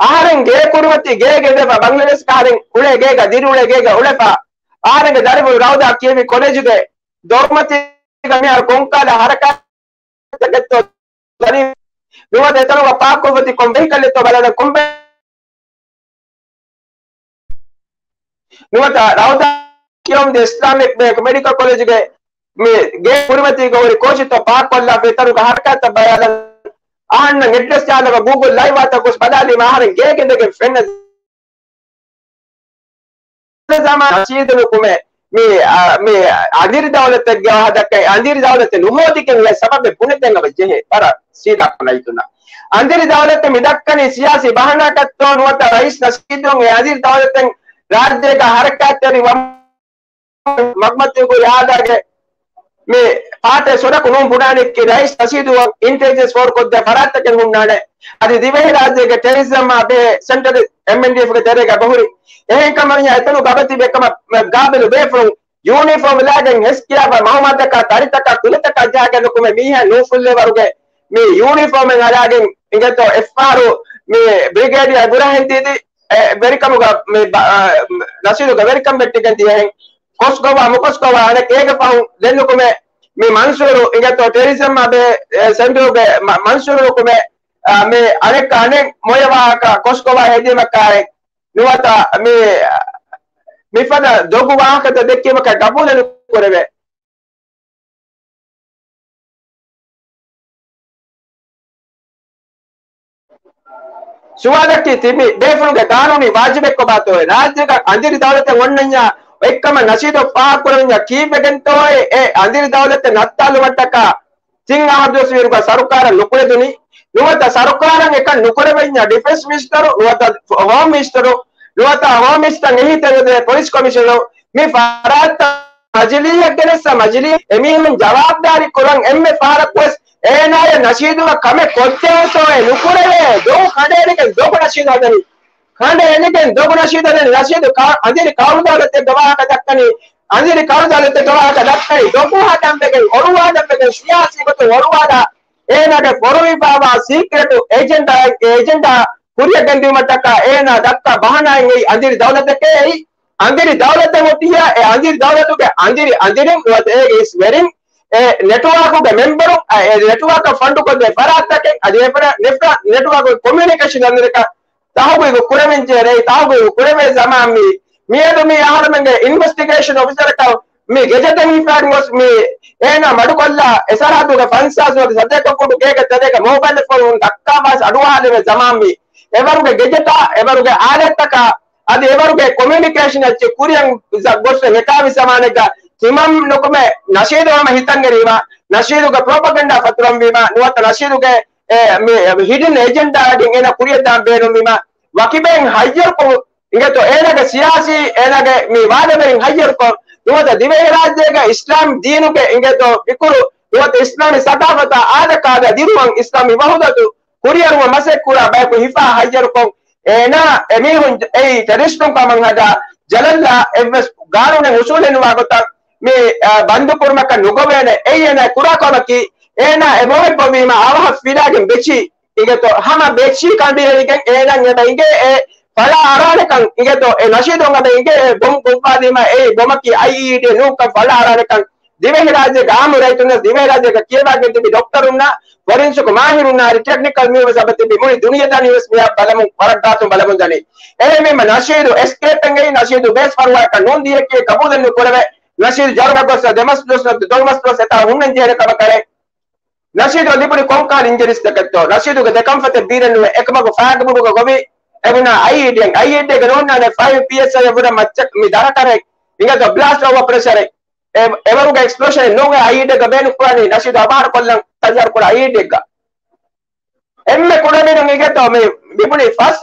އަހަރެން ގޭ ކުރިމަތީ ގޭގެ ދެފަ ބަންގްލަދޭޝްގަ އަހަރެން އުޅޭ ގޭގަ ދިރިއުޅޭ ގޭގަ އުޅެފަ އަހަރެންގެ ދަރިފުޅު ރައުދާ ކިޔެވި ކޮލެޖުގެ ދޮރުމަތީގަ މިހާރު ކޮންކަހަލަ ހަރަކާތްތަކެއްތޯ ދަނީ ނުވަތަ އެތަނުގަ ޕާކްކޮށްފަތި ކޮން ވެހިކަލްއެއްތޯ ބަލާލަން ކޮން ނުވަތަ ރައުދާ ކިޔަވަމުންދިޔަ އިސްލާމިކް ބޭންކް މެޑިކަލް ކޮލެޖުގެ މި ގޭ ކުރިމަތީގަ ހުރި ކޯޗެއްތޯ ޕާކްކޮށްލާފަ އެތަނުގަ ހަރަކާތްތައް ބަލާލަން އަހަންނަށް އެޑްރެސް ޖަހާލަގަ ގޫގުލް ލައިވް އާތަ ގޮސް ބަލާލީމަ އަހަރެން ގޭގެ އިނދެގެން ފެންނަ ޒަމާން ނަޝީދު ނުކުމެ މި، އާ، މި އަނދިރި ދައުލަތެއްގެ ވާހަކަ ދައްކައި، އަނދިރި ދައުލަތެއް ނުހޯދިގެން އެ ސަބަބެއް ބުނެދޭން އެބަ ޖެހޭ. ވަރަށް ސީދާ ކުނައިތުންނަށް. އަނދިރި ދައުލަތެއް މި ދައްކަނީ ސިޔާސީ ބަހަނާކަށްތޯ ނުވަތަ ރައީސް ނަޝީދު އެ އަނދިރި ދައުލަތެއް ރާއްޖޭގަ ހަރަކާތްތެރި ވަމުން މަގުމަތީގައި އާދައިގެ މި ޕާޓެއް ސޮޑަކު ނޫން ބުނާނެ ކި ރައީސް ނަޝީދު އިންޓެލިޖެންސް ފޯރުކޮށްދޭ ފަރާތްތަކެއް ހުންނާނެ. އަދި ދިވެހިރާއްޖޭގެ ޓެރަރިޒަމާ ބެހޭ ސެންޓަރު އެމްއެންޑީއެފްގެ ތެރޭގަ ބަހުރި. އެހެން ކަމަށް އެތަނު ގަބަތި ބެކަމަށް ގާބިލު ބޭފުޅުން ޔޫނީފޯމް ލާގެން ހެސްކިޔާފަ މަހުމަތަކާ ތަރިތަކާ ކުލަތަކާ ޖަހާގެން ނުކުމެ މީހާ ނޫފުއްލެވަރުގެ މި ޔޫނީފޯމެއް އަރާގެން އިނގޭތޯ އެފްއާރު މި ބްރިގޭޑިއާ ބުރަހެން ދީދި އެ ވެރިކަމުގަ މި ބަ-، އާ، ނަޝީދުގެ ވެރިކަން ވެއްޓިގެން ދިޔަހެން ކޮސްގޮވާ މުކޮސްގޮވާ އަނެއް އޭގެ ފަހުން ދެން ނުކުމެ މި މަންސޫރު އިނގޭތޯ ޓެރަރިޒަމްއާ ބެހޭ ސެންޓަރުގެ މަ-، މަންސޫރު ނުކުމެ، އާ، މި އަނެއްކާ އަނެއް މޮޔަވާހަކަ ކޮސްގޮވާ ހެދީމަކާއެއް ނުވަތަ މި، މިފަދަ ދޮގު ވާހަކަތައް ދެއްކީމަކަށް ގަބޫލެއް ނުކުރެވޭ. ސުވާލަކީ ތިބި ބޭފުޅުގެ ގާނޫނީ ވާޖިބެއްކޮބާތޯއޭ؟ ރާއްޖޭގަ އަނދިރި ދައުލަތެއް އޮންނަންޏާ އޮތްކަމަށް ނަޝީދު ފާހަގަކުރަންޏާ ކީއްވެގެންތޯއޭ އެ އަނދިރި ދައުލަތެއް ނައްތާލުމަށްޓަކާ ތިން އަހަރު ދުވަސް ވީއިރުގަ ސަރުކާރަށް ނުކުޅެދުނީ؟ ނުވަތަ ސަރުކާރަށް އެކަން ނުކުރެވެންޏާ ޑިފެންސް މިނިސްޓަރު ނުވަތަ ހޯމް މިނިސްޓަރު ނުވަތަ ހޯމް މިނިސްޓަރަށް އެހީތެރިވެދޭ ޕޮލިސް ކޮމިޝަނަރު މި ފަރާތްތައް މަޖިލީހަށް ގެނެއްސަ މަޖިލީހު އެމީހުން ޖަވާބުދާރީ ކުރަން އެންމެ ފަހަރަކުވެސް އޭނާޔަށް ނަޝީދުގަ ކަމެއް ކޮށްދެވޭތޯއޭ ނުކުރެވޭ. ދޮގު ކަނޑައެޅިގެން ދޮގު ނަޝީދު ހަދަނީ. ކަނޑައެޅިގެން ދޮގު ނަޝީދު ހަދަނީ. ނަޝީދު ކަ-، އަނދިރި ކައުމު ދައުލަތެއްގެ ވާހަކަ ދައްކަނީ. އަނދިރި ކައުމު ދައުލަތެއްގެ ވާހަކަ ދައްކަނީ. ދޮގު ހަދަން ވެގެން އޮޅުވާލަން ވެގެން ސިޔާސީ ގޮތުން އޮޅުވާލާ އޭނާގެ ފޮރުވިފައިވާ ސީކްރެޓު އެޖެންޑާ، އެޖެންޑާ ކުރިއަށް ގެންދިއުމަށްޓަކާ އޭނާ ދައްކާ ބަހަނާއެއް އެއީ އަނދިރި ދައުލަތެކޭ އެއީ. އަނދިރި ދައުލަތެއް އޮތިއްޔާ، އެ އަނދިރި ދައުލަތުގެ އަނދިރި އަނދިރިން ނުވަތަ އޭގެ އިސް ވެރިން، އެ ނެޓްވާކުގެ މެމްބަރުން، އަ، އެ ނެޓްވާކަށް ފަންޑު ކޮށްދޭ ފަރާތްތަކެއް، އަދި އެ ފަރާ-، ނެޓްވާ-، ނެޓްވާކުގެ ކޮމިއުނިކޭޝަން އަނދިރަކަށް ތަހުގީގު ކުރެވެން ޖެހޭ، ތަހުގީގު ކުރެވޭ ޒަމާން މީ، މިއަދު މީ އަހަރުމެންގެ އިންވެސްޓިގޭޝަން އޮފިސަރަކަށް މި ގެޒެޓެއް ހިފާގެން ގޮސް މި އޭނާ މަޑުކޮށްލާ އެ ސަރަހައްދުގެ ފަންސާސް ނުވަތަ ސަތޭކަ ފުޓު ގޭގެ ތެރޭގަ މޯބައިލް ފޯނުން ދައްކާ ވާސް އަޑުއަހާލެވޭ ޒަމާން މީ. އެވަރުގެ ގެޒެޓާ، އެވަރުގެ އާލާތްތަކާ، އަދި އެވަރުގެ ކޮމިއުނިކޭޝަން އެއްޗެއް ކުރިއަށް ގޮސް އެކާވި ޒަމާނެއްގަ ތިމަން ނުކުމެ ނަޝީދު ހަމަ ހިތަށް އެރީމަ، ނަޝީދުގެ ޕްރޮޕަގަންޑާ ފަތުރަންވީމަ، ނުވަތަ ނަޝީދުގެ އެ، މި، ހިޑިން އެޖެންޑާއަކީ އޭނަ ކުރިއަށްދާން ބޭނުންވީމަ، ވަކިބައިން ހައްޔަރުކޮށް އިނގޭތޯ އޭނާގެ ސިޔާސީ، އޭނާގެ މި ވާދަވެރިން ހައްޔަރުކޮށް، ނުވަތަ ދިވެހިރާއްޖޭގެ އިސްލާމް ދީނުގެ އިނގޭތޯ ފިކުރު، ނުވަތަ އިސްލާމީ ސަގާފަތާ އާދަކާދަ ދިރުވަން އިސްލާމީ ވަހުދަތު ކުރިއަރުވަން މަސައްކަތް ކުރާ ބަޔަކު ހިފާ ހައްޔަރުކޮށް، އޭނާ އެމީހުން އެއީ ޓެރަރިސްޓުން ކަމަށް ހަދާ، ޖަލަށްލާ އެއްވެސް ގާނޫނެއް އުސޫލެއް ނުވާ ގޮތަށް މި، އަ، ބަންދުކުރުމަކަށް ނުގޮވޭނެ. އެއީ އޭނާ ކުރާ ކަމަކީ، އޭނާ އެ ބޮމެއް ގޮވީމަ އަވަހަށް ފިލާގެން ބެޗި، އިނގޭތޯ ހަމަ ބެޗި ކަނޑިއެޅިގެން އޭނާ އެބަ އިނގޭ އެ ފަޅާ އަރާނެކަން، އިނގޭތޯ އެ ނަޝީދު އެބަ އިނގޭ އެ ބޮމް ގޮއްވާލީމަ އެއީ ބޮމަކީ އައިއީޑީ ނޫންކަން ފަޅާ އަރާނެކަން. ދިވެހިރާއްޖޭގެ އާއްމު ރައްޔިތުންނަށް، ދިވެހިރާއްޖޭގަ ކިޔަވާގެން ތިބި ޑޮކްޓަރުންނަށް، ފޮރެންސިކު މާހިރުންނާއިރު، ޓެކްނިކަލް މީހުން ވެސް އެބަ ތިބި މުޅި ދުނިޔެ ދަނީ ވެސް މިއަށް ބަލަމުން ވަރަށް ގާތުން ބަލަމުން ދަނީ. އެހެންވީމަ ނަޝީދު އެސްކޭޕެއް އެއީ ނަޝީދު ބޭސް ފަރުވާއަކަށް ނޫން ދިޔަކީ ގަބޫލެއް ނުކުރެވޭ. ނަޝީދު ޖަރުމަނަށް ގޮސް ދެމަސް ދުވަސް ދޮޅުމަސް ދުވަސް އެތާ ހުންނަން ޖެހޭނެ ކަމަކަށް. ނަޝީދު ލިބުނީ ކޮންކަހަލަ އިންޖަރީސްތަކެއްތޯ؟ ނަޝީދުގެ ދެކަންފަތެއް ބީރެއް ނުވެ އެކަމަކު ފާގަބުރުގަ ގޮވި އެބުނާ އައިއީޑީއެއް، އައިއީޑީގެ ނޫންނާނެ ފައިވް ޕީއެސްއައި އެބުނަ މައްޗަށް މި ދަރަކަރެއް އިނގޭތޯ ބްލާސްޓް އޯވަރ ޕްރެޝަރެއް. އެ، އެވަރުގެ އެކްސްޕްލޯޝަނެއް ނޫން އެ އައިއީޑީގަ ބޭނުން ކުރާނީ ނަޝީދު އަބާރު ކޮށްލަން ތައްޔާރު ކުރާ އައިއީޑީއެއްގަ. އެންމެ ކުޑަމިނުން އިނގޭތޯ މި ލިބުނީ ފަސް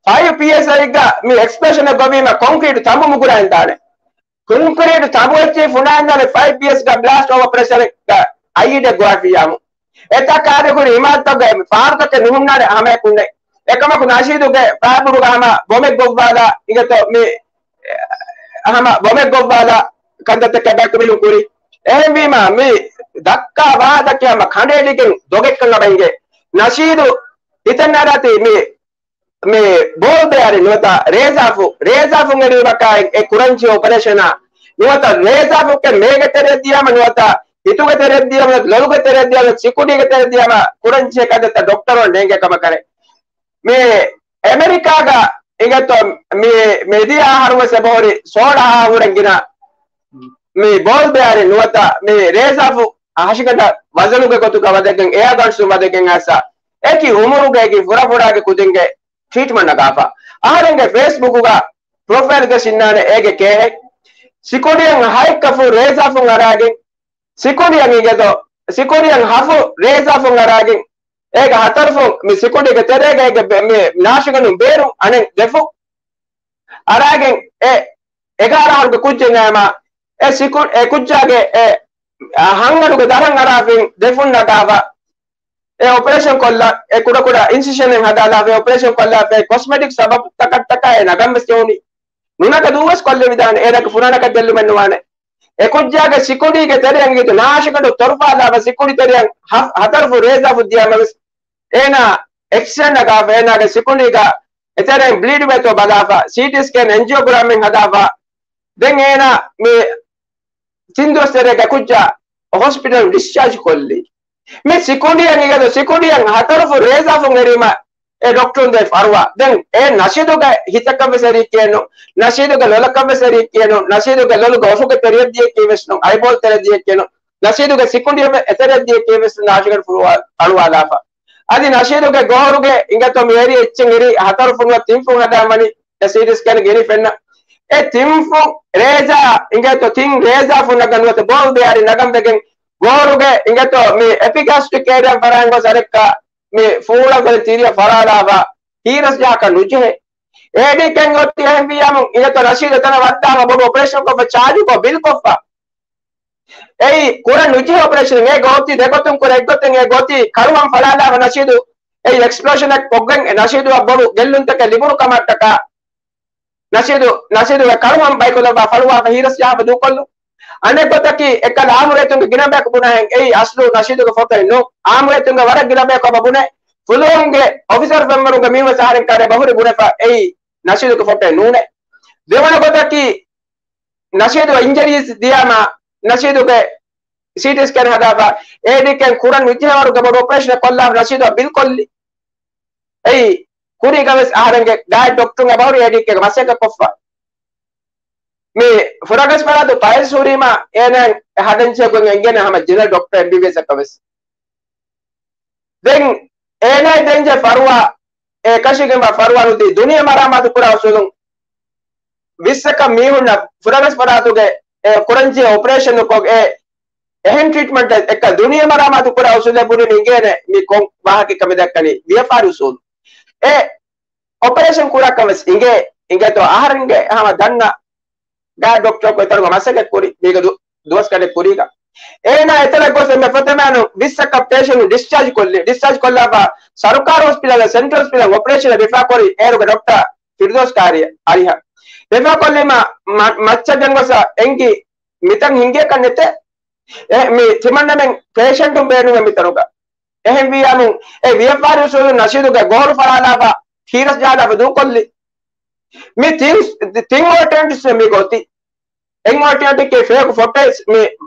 ފައިވް ޕީއެސްއައިގަ މި އެކްސްޕްލޯޝަނެއް ގޮވީމަ ކޮންކްރީޓު ތަނބު މުގުރާ އިންދާނެ. ކޮންކްރީޓު ތަނބު އެއްޗެއް ފުނާ އިންދާނެ ފައިވް ޕީއެސްގަ ބްލާސްޓް އޯވަރ ޕްރެޝަރެއްގަ އައިއީޑީއެއް ގޮވާފިއްޔާމު. އެތާ ކާދެ ކުރި އިމާރާތްތަކުގަ ފާރުތަކެއް ނުހުންނާނެ ހަމަޔަކުންނެ. އެކަމަކު ނަޝީދުގެ ފާބުރުގަ ހަމަ ބޮމެއް ގޮއްވާލާ އިނގޭތޯ މި ހަމަ ބޮމެއް ގޮއްވާލާ ކަންތައްތަކެއް ބައެއް ކުރިން ކުރި. އެހެންވީމަ މި ދައްކާ ވާހަކަ ހަމަ ކަނޑައެޅިގެން ދޮގެއްކަން އަބަ އިނގޭ. ނަޝީދު ހިތަށް އަރާތީ މި، މި ބޯލް ބޭއަރި ނުވަތަ ރޭޒާފު، ރޭޒާފުން އެރީމަކާ އެ ކުރަންޖެހޭ އޮޕަރޭޝަނާ ނުވަތަ ރޭޒާފުކެ މޭގެ ތެރެއަށް ދިޔާމަ ނުވަތަ ހިތުގެ ތެރެއަށް ދިޔާމަ ލޮލުގެ ތެރެއަށް ދިޔާމަ ސިކުޑީގެ ތެރެއަށް ދިޔާމަ ކުރަންޖެހޭ ކަންތައްތައް ޑޮކްޓަރުން ނޭނގޭ ކަމަކަށް. މި އެމެރިކާގަ އިނގޭތޯ މި މިދިޔަ އަހަރު ވެސް އެބަހުރި ސޯޑާ ހުރެން ގިނަ މި ބޯލް ބޭއަރި ނުވަތަ މި ރޭޒާފު ހަށިގަނޑަށް ވަޒަނުގެ ގޮތުގަ ވަދެގެން އެއާގަންސު ވަދެގެން އައިސް އެކި އުމުރުގައިގެ ފުރަފުރާގެ ކުދިންގެ ޓްރީޓްމަންޓް ނަގާފަ. އަހަރެންގެ ފޭސްބުކުގަ ޕްރޮފައިލްގަ ސިންނާނެ އޭގެ ކޭހެއް. ސިކުޑިއަށް ހައެއްކަފު ރޭޒާފުން އަރާގެން، ސިކުޑިއަށް އިނގޭތޯ، ސިކުޑިއަށް ހަފު ރޭޒާފުން އަރާގެން، އޭގެ ހަތަރުފުން މި ސިކުޑީގެ ތެރޭގައިގެ ބެ-، މި ނާށިގަނޑުން ބޭރު އަނެއް ދެފު އަރާގެން އެ އެގާރަ އަހަރުގެ ކުއްޖެއް ނައިމާ އެ ސިކު-، އެ ކުއްޖާގެ އެ ހަންގަނޑުގެ ދަރަން އަރާފިން ދެފުން ނަގާފަ، އެ އޮޕަރޭޝަން ކޮށްލާ، އެ ކުޑަކުޑަ އިންސިޝަނެއް ހަދާލާފަ، އޮޕަރޭޝަން ކޮށްލާފަ، ކޮސްމެޓިކް ސަބަބުތަކަށްޓަކާ އެ ނަގަން ވެސް ޖެހުނީ. ނުނަގަ ދޫވެސް ކޮށްލެވިދާނެ، އޭނަގެ ފުރާނަކަށް ގެއްލުމެއް ނުވާނެ. އެ ކުއްޖާގެ ސިކުނޑީގެ ތެރެއަށް އިނގޭތޯ ނާށިގަނޑު ތޮރުފާލާފަ، ސިކުނޑި ތެރެއަށް ހަ-، ހަތަރު ފުށް ރޭޒާފުށް ދިޔަމަ ވެސް އޭނާ އެކްސްރޭ ނަގާފަ، އޭނާގެ ސިކުނޑީގަ އެތެރެއިން ބްލީޑް ވޭތޯ ބަލާފަ، ސީޓީ ސްކޭން، އެންޖިއޯގްރާމެއް ހަދާފަ. ދެން އޭނާ މި ތިން ދުވަސް ތެރޭގަ ކުއްޖާ ހޮސްޕިޓަލް ޑިސްޗާޖް ކޮށްލީ. މި ސިކުނޑިއަށް އިނގޭތޯ، ސިކުނޑިއަށް ހަތަރު ފުށް ރޭޒާފުށް އެރީމަ އެ ޑޮކްޓަރުން ދޭ ފަރުވާ. ދެން އެ ނަޝީދުގެ ހިތަކަށް ވެސް އެރީކޭ ނު، ނަޝީދުގެ ލޮލަކަށް ވެސް އެރީކޭ ނު، ނަޝީދުގެ ލޮލުގެ އޮށުގެ ތެރެއަށް ދިޔަކީ ވެސް ނު، އައިބޯލް ތެރެއަށް ދިޔަކީ ނު، ނަޝީދުގެ ސިކުނޑި އެ ތެރެއަށް ދިޔަކީ ވެސް ނު، ނާށިގަނޑު ފަޅުވާލާފަ. އަދި ނަޝީދުގެ ގޯހުރުގެ އިނގޭތޯ މި އެރި އެއްޗެއް އެރި ހަތަރު ފުނުވަ ތިން ފުން ހަދާ ވަނީ އެ ސީޓީ ސްކޭން ގެނި ފެންނަ. އެ ތިން ފުން ރޭޒާ އިނގޭތޯ ތިން ރޭޒާ ފުން ނަގަން ނުވަތަ ބޯލް ބޭއާރި ނަގަން ވެގެން ގޯހުރުގެ އިނގޭތޯ މި އެޕިގޭސްޓްރިކް އޭރިއާ ފަރާތް ގޮސް އަރެއްކާ މި ފޫޅަށް ތިރިއަށް ފަޅާލާފަ ހީރަސް ޖަހާކަށް ނުޖެހޭ. އޭޑީކޭ އޮތީ އެހެން ވިއްޔާމު އިނގޭތޯ ނަޝީދު އެތަނަށް ވައްދާފަ ބޮޑު އޮޕަރޭޝަން ކޮށްފަ ޗާޖުކޮށް ބިލް ކޮށްފަ. އެއީ ކުރަން ނުޖެހޭ އޮޕަރޭޝަނެއް. އޭގަ އޮތީ ދެގޮތުން ކުރެ އެއްގޮތެއް އޭގަ އޮތީ ކަޅުވަން ފަޅާލާފަ ނަޝީދު އެއީ އެކްސްޕްލޯޝަނެއް ކޮށްގެން ނަޝީދުއަށް ބޮޑު ގެއްލުންތަކެއް ލިބުނު ކަމަށްޓަކާ ނަޝީދު، ނަޝީދުގެ ކަޅުވަން ބައިކުލައްވާ ފަޅުވާފަ ހީރަސް ޖަހާފަ ދޫކޮށްލުން. އަނެއްގޮތަކީ އެއްކަލަ އާއްމު ރައްޔިތުންގެ ގިނަ ބަޔަކު ބުނާހެން އެއީ އަސްލު ނަޝީދުގެ ފޮޓޯއެއް ނޫން. އާއްމު ރައްޔިތުންގެ ވަރަށް ގިނަ ބަޔަކު އެބަ ބުނޭ. ފުލުހުންގެ އޮފިސަރު ފެންވަރުންގެ މީހުންވެސް އަހަރެން ކަރޭ ބަހުރި ބުނެފަ އެއީ ނަޝީދުގެ ފޮޓޯއެއް ނޫނޭ. ދެވަނަ ގޮތަކީ ނަޝީދު އިންޖަރީސް ދިޔާމަ ނަޝީދުގެ ސީޓީ ސްކޭން ހަދާފަ، އޭޑީކޭ ކުރަން ނުޖެހޭވަރުގެ ބޮޑު އޮޕަރޭޝަނެއް ކޮށްލާފަ ނަޝީދުއަށް ބިލް ކޮށްލި. އެއީ ކުރީގަ ވެސް އަހަރެންގެ ގާތް ޑޮކްޓަރުން އެބަހުރި އޭޑީކޭގެ މަސައްކަތް ކޮށްފަ. މި ފުރަގަސް ފަރާތު ޕައިލްސް ހުރީމަ އޭނާ ހަދަން ޖެހިގެން އެނގޭނެ ހަމަ ޖެނެރަލް ޑޮކްޓަރ އެމްބީބީއެސް އަކަށް ވެސް. ދެން އޭނާ ދެންޖެ ފަރުވާ އެ އެކަށީގެންވާ ފަރުވާ ނުދީ ދުނިޔެ މަރާމާތު ކުރާ އުސޫލުން ވިއްސަކަށް މީހުންނަށް ފުރަގަސް ފަރާތުގެ އެ ކުރަންޖެހޭ އޮޕަރޭޝަން ކޮށް އެ އެހެން ޓްރީޓްމަންޓް އެއްކަ ދުނިޔެ މަރާމާތު ކުރާ އުސޫލެއް ބުނިން އިނގޭނެ މި ކޮން ވާހަކަ ކަމެއް ދައްކަނީ ވިޔަފާރި އުސޫލު. އެ އޮޕަރޭޝަން ކުރާކަށް ވެސް އިނގޭ، އިނގޭތޯ އަހަރެންގެ ހަމަ ދަންނަ ގާތް ޑޮކްޓަރަކު އެތަނުގަ މަސައްކަތް ކުރި މީގަ ދު-، ދުވަސް ގަނޑެއް ކުރީގަ. އޭނާ އެތަނަށް ގޮސް އެންމެ ފަތަމާނު ވިއްސަކަށް ޕޭޝަންޓު ޑިސްޗާޖް ކޮށްލި، ޑިސްޗާޖް ކޮށްލާފަ ސަރުކާރު ހޮސްޕިޓަލަށް، ސެންޓްރަލް ހޮސްޕިޓަލަށް އޮޕަރޭޝަން ވެފާ ކުރި އޭރުގެ ޑޮކްޓަރ ފިރްދޯސް ކާރި އަރިހަށް. ވެފާ ކޮށްލީމަ މަ-، މައްޗަށް ގެންގޮސް އެނގި މިތަން ހިނގޭކަށް ނެތޭ. އެ، މި ތިމަންނަމެން ޕޭޝަންޓުން ބޭނުމެއް މިތަނުގަ. އެހެންވިއްޔާމު އެ ވިޔަފާރި އުސޫލުން ނަޝީދުގެ ގޯހުރު ފަޅާލާފަ ހީރަސް ޖަހާލާފަ ދޫކޮށްލި. މި ތިން، ތިން އޯލްޓަރނޭޓިވްސް މި ގޮތީ. އެއް އޯލްޓަރނޭޓިވް އެއް ފޭކު ފޮޓޯސް މި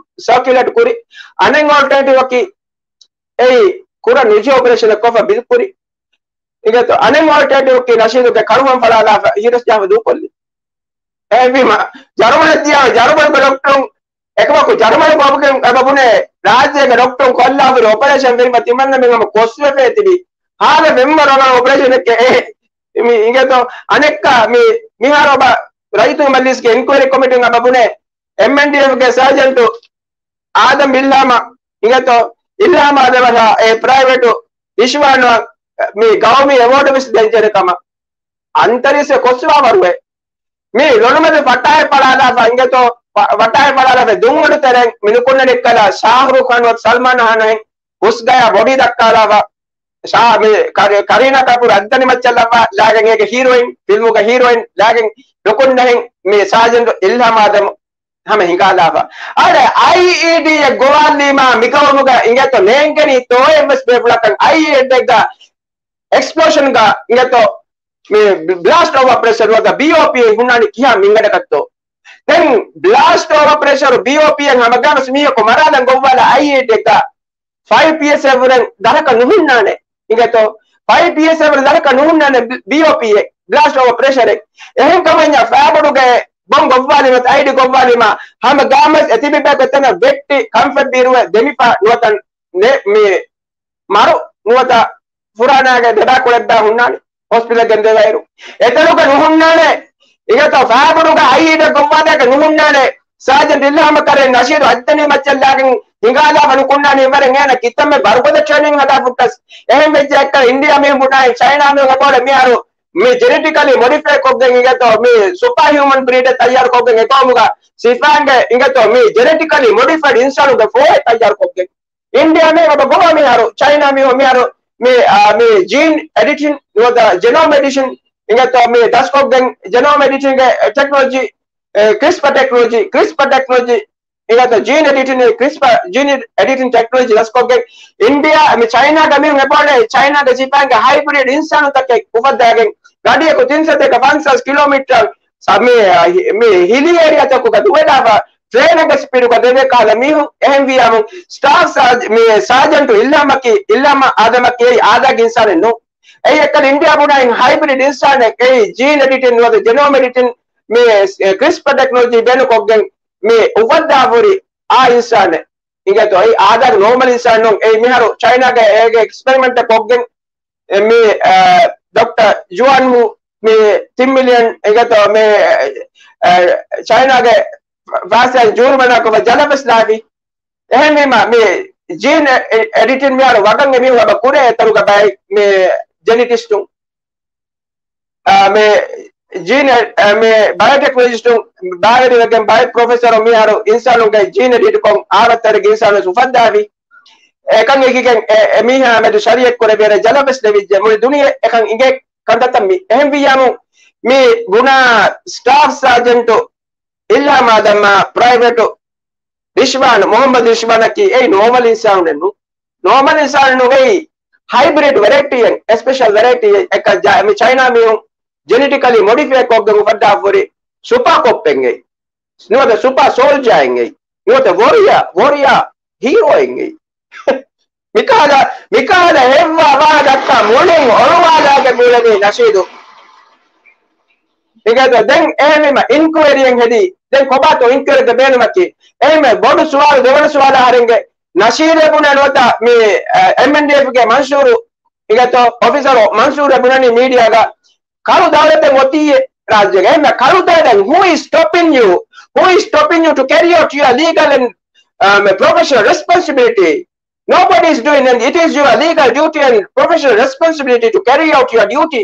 ސާކިއުލޭޓް ކުރި. އަނެއް އޯލްޓަރނޭޓިވް އަކީ އެއީ ކުރަން ނުޖެހޭ އޮޕަރޭޝަނެއް ކޮށްފަ ބިލް ކުރި. އިނގޭތޯ އަނެއް އޯލްޓަރނޭޓިވް އަކީ ނަޝީދުގެ ކަޅުވަން ފަޅާލާފަ ހީރަސް ޖަހާފަ ދޫކޮށްލި. އެހެންވީމަ ޖަރުމަނަށް ދިޔަ ޖަރުމަނުގެ ޑޮކްޓަރުން އެކަމަކު ޖަރުމަނު ބަބުގެ އެބަ ބުނޭ ރާއްޖޭގެ ޑޮކްޓަރުން ކޮށްލާފަ އޮޕަރޭޝަން ވެރިފަ ތިމަންނަމެން ހަމަ ކޮސްވެފަ ތިބި. ހާލަ ފެންވަރު އޮޕަރޭޝަނެއްގެ އެ މި އިނގޭތޯ އަނެއްކާ މި މިހާރު އޮބަ ރައްޔިތުންގެ މަޖިލީސްގެ އިންކުއަރީ ކޮމިޓީން އެބަ ބުނޭ އެމްއެންޑީއެފްގެ ސާޖެންޓު އާދަމް އިލްހާމަށް އިނގޭތޯ އިލްހާމް އާދަމަށް އެ ޕްރައިވެޓު އިޝުވާން މި ގައުމީ އެވޯޑު ވެސް ދޭންޖެހޭ ކަމަށް އަންތަރީސް ކޮސްވާވަރުވެ. މި ލޮނުމެދު ފައްޓާއެއް ފަޅާލާފަ އިނގޭތޯ، ފަ-، ފައްޓާއެއް ފަޅާލާފަ ދުންއަޑު ތެރެއިން މި ނުކުންނަނީ ކަލަ ޝާހްރުޚް ޚާން ނުވަތަ ސަލްމާން ޚާން ހެން ހުސްގަޔާ ބޮޑީ ދައްކާލާފަ، ޝާ-، މި ކަރި-، ކަރީނާ ކަޕޫރް އައްދަނި މައްޗަށް ލައްވާ ލާގެން އޭގެ ހީރޯއިން، ފިލްމުގެ ހީރޯއިން ލާގެން ނުކުންނަހެން މި ސާޖެންޓު އިލްހާމް އާދަމް ހަމަ ހިނގާލާފަ. އަޅެ އައިއީޑީއެއް ގޮވާލީމާ މިގައުމުގަ އިނގޭތޯ ނޭނގެނީ ތޯއެއްވެސް ބޭފުޅަކަށް އައިއީޑީއެއްގަ އެކްސްޕްލޯޝަންގަ އިނގޭތޯ މި ބްލާސްޓް އޮފް އޮޕަރޭޝަން ނުވަތަ ބީއޯޕީ ހުންނާނީ ކިހާ މިންގަނޑަކަށްތޯ؟ ދެން ބްލާސްޓް އޮފް އޮޕަރޭޝަން ބީއޯޕީއެއް ހަމަގައިމުވެސް މީހަކު މަރާލަން ގޮއްވާލާ އައިއީޑީއެއްގަ ފައިވް ޕީއެސްއޭ ވުރެން ދަރަކަށް ނުހުންނާނެ. އިނގޭތޯ ފައިވް ޕީއެސްއޭ ވުރެން ދަރަކަށް ނުހުންނާނެ ބީއޯޕީއެއް ބްލާސްޓް އޮފް އޮޕަރޭޝަނެއް. އެހެން ކަމަށް ފައިބޮޑުގެ ބޮން ގޮއްވާލީމަ އައިޑީ ގޮއްވާލީމަ ހަމަ ގާމަސް އެތިބި ބޭކަށް ތަނަށް ވެއްޓި ކަންފަތް ބީރުވެ ދެމިފަ ނުވަތަ ނެ-، މި މަރު ނުވަތަ ފުރާނާގެ ދެބާ ކުޅެއްބާ ހުންނާނެ. ހޮސްޕިޓަލް ގެންދެވޭއިރު އެތަނުގަ ނުހުންނާނެ. އިނގޭތޯ ފައިބޮޑުގަ އައިއީޑީ ގޮއްވާލާގެ ނުހުންނާނެ. ސާޖެންޓް އިލްހާމް ކަރޭ ނަޝީދު އައްދަނީ މައްޗަށް ލާގެން ހިނގާލާފަ ނުކުންނާނީ ވަރެން އޭނަ ކިތަންމެ ވަރުގަދަ ޓްރޭނިން ހަދާފަ ހުއްޓަސް. އެހެން ވެއްޖެ އެއްކަ އިންޑިޔާ މީހުން ބުނާއި ޗައިނާ މީހުން އެބައުޅޭ މިހާރު މި ޖެނެޓިކަލީ މޮޑިފައި ކޮށްގެން އިނގޭތޯ، މި ސުޕާ ހިއުމަން ބްރީޑެއް ތައްޔާރު ކޮށްގެން އެ ޤައުމުގަ ސިފައިންގެ އިނގޭތޯ، މި ޖެނެޓިކަލީ މޮޑިފައިޑް އިންސާނުގެ ފޯހެއް ތައްޔާރު ކޮށްގެން. އިންޑިއާ މީހުން އެބަ ގޮވާ މިހާރު، ޗައިނާ މީހުން މިހާރު މި، އާ، މި ޖީން އެޑިޓިން ނުވަތަ ޖެނޯމް އެޑިޓިން އިނގޭތޯ، މި ދަސްކޮށްގެން ޖެނޯމް އެޑިޓިންގެ ޓެކްނޮލޮޖީ، އެ، ކްރިސްޕަ ޓެކްނޮލޮޖީ، ކްރިސްޕަ ޓެކްނޮލޮޖީ އިނގޭތޯ، ޖީން އެޑިޓިން، ކްރިސްޕަ ޖީން އެޑިޓިން ޓެކްނޮލޮޖީ ދަސްކޮށްގެން އިންޑިއާ، މި ޗައިނާގެ މީހުން އެބައޮންނަ ޗައިނާގެ ސިފައިންގެ ހައިބްރިޑް އިންސާނުންތަކެއް އުފައްދާގެން ގަޑިއަކު ތިންސަތޭކަ ފަންސާސް ކިލޯމީޓަރ ސަ-، މި، މި ހިލީ އޭރިއާތަކުގަ ދުވެލާފަ ޓްރޭނެއްގެ ސްޕީޑުގަ ދެވޭ ކަހަލަ މީހުން. އެހެންވިއްޔާމު ސްޓާފް ސާޖް-، މި ސާޖެންޓު އިލްހާމަކީ، އިލްހާމް އާދަމަކީ އެއީ އާދައިގެ އިންސާނެއް ނޫން. އެއީ އެއްކަލަ އިންޑިއާ ބުނާ އިން ހައިބްރިޑް އިންސާނެއް، އެއީ ޖީން އެޑިޓިން ނުވަތަ ޖެނޯމް އެޑިޓިން މި ކްރިސްޕަ ޓެކްނޮލޮޖީ ބޭނުންކޮށްގެން މި އުފައްދާފަހުރި އާ އިންސާނެއް. އިނގޭތޯ، އެއީ އާދައިގެ ނޯމަލް އިންސާނެއް ނޫން. އެއީ މިހާރު ޗައިނާގެ އޭގެ އެކްސްޕެރިމެންޓެއް ކޮށްގެން އެ މި، އަ، ޑޮކްޓަރ ޖުއާން ވޫ މި ތިން މިލިއަން އިނގޭތޯ މި، އަ، ޗައިނާގެ ފައިސާއިން ޖޫރުމަނާކޮށް ޖަލަށް ވެސް ލާފި. އެހެންވީމަ، މި ޖީން އެ-، އެޑިޓިން މިހާރު ވަގަށް އެމީހުން އެބަ ކުރޭ އެތަނުގަ ބައެއް މި ޖެނެޓިސްޓުން، އާ، މި ޖީން އެ-، އާ، މި ބަޔޯޓެކްނޮލޮޖިސްޓުން ބައިވެރިވެގެން ބައެއް ޕްރޮފެސަރު މިހާރު އިންސާނުންގެ ޖީން އެޑިޓްކޮށް އާވައްތަރިގެ އިންސާނުން އުފައްދާފި. އެކަން އެކިގެން އެ-، އެމީހާ މެދު ޝަރީއަތް ކުރެވޭނެ ޖަލަށް ވެސް ލެވިއްޖެ. މުޅި ދުނިޔެ އެކަން އިނގޭ ކަންތައްތައް މި. އެހެންވިއްޔާމު މި ބުނާ ސްޓާފް ސާޖެންޓު އިލްހާމް އާދަމްއާ ޕްރައިވެޓު ރިޝްވާން، މުހައްމަދު ރިޝްވާނަކީ އެއީ ނޯމަލް އިންސާނެއް ނޫން. ނޯމަލް އިންސާނެއް ނޫން، އެއީ ހައިބްރިޑް ވެރައިޓީއެއް، އެސްޕެޝަލް ވެރައިޓީއެއް. އެކަ ޖަ-، މި ޗައިނާ މީހުން ޖެނެޓިކަލީ މޮޑިފައި ކޮށްގެން އުފައްދާފަހުރި ސުޕާ ކޮޕްޕެއް އެއީ. ނުވަތަ ސުޕާ ސޯލްޖާއެއް އެއީ. ނުވަތަ ވޮރިއާ، ވޮރިއާ ހީރޯއެއް އެއީ. މިކަހަލަ، މިކަހަލަ ހެއްވާ ވާހަކަ ދައްކާ މުޅިން އޮޅުވާލާގެ މިއުޅެނީ ނަޝީދު. އިނގޭތޯ ދެން އެހެންވީމަ އިންކުއަރީއެއް ހެދީ. ދެން ކޮބާތޯ އިންކުއަރީގެ ބޭނުމަކީ؟ އެހެންވެ ބޮޑު ސުވާލު، ދެވަނަ ސުވާލާ އަހަރެންގެ ނަޝީދު ބުނެ ނުވަތަ މި، އެ، އެމްއެންޑީއެފްގެ މަންޝޫރު، އިނގޭތޯ އޮފިސަރު މަންޝޫރު ބުނަނީ މީޑިއާގަ ކަޅު ދައުލަތެއް އޮތީ ރާއްޖޭގަ. އެހެންވެ ކަޅު ދައުލަތް، who is stopping you? Who is stopping you to carry out your legal and, um, professional responsibility? Nobody is doing, and it is your legal duty and professional responsibility to carry out your duty.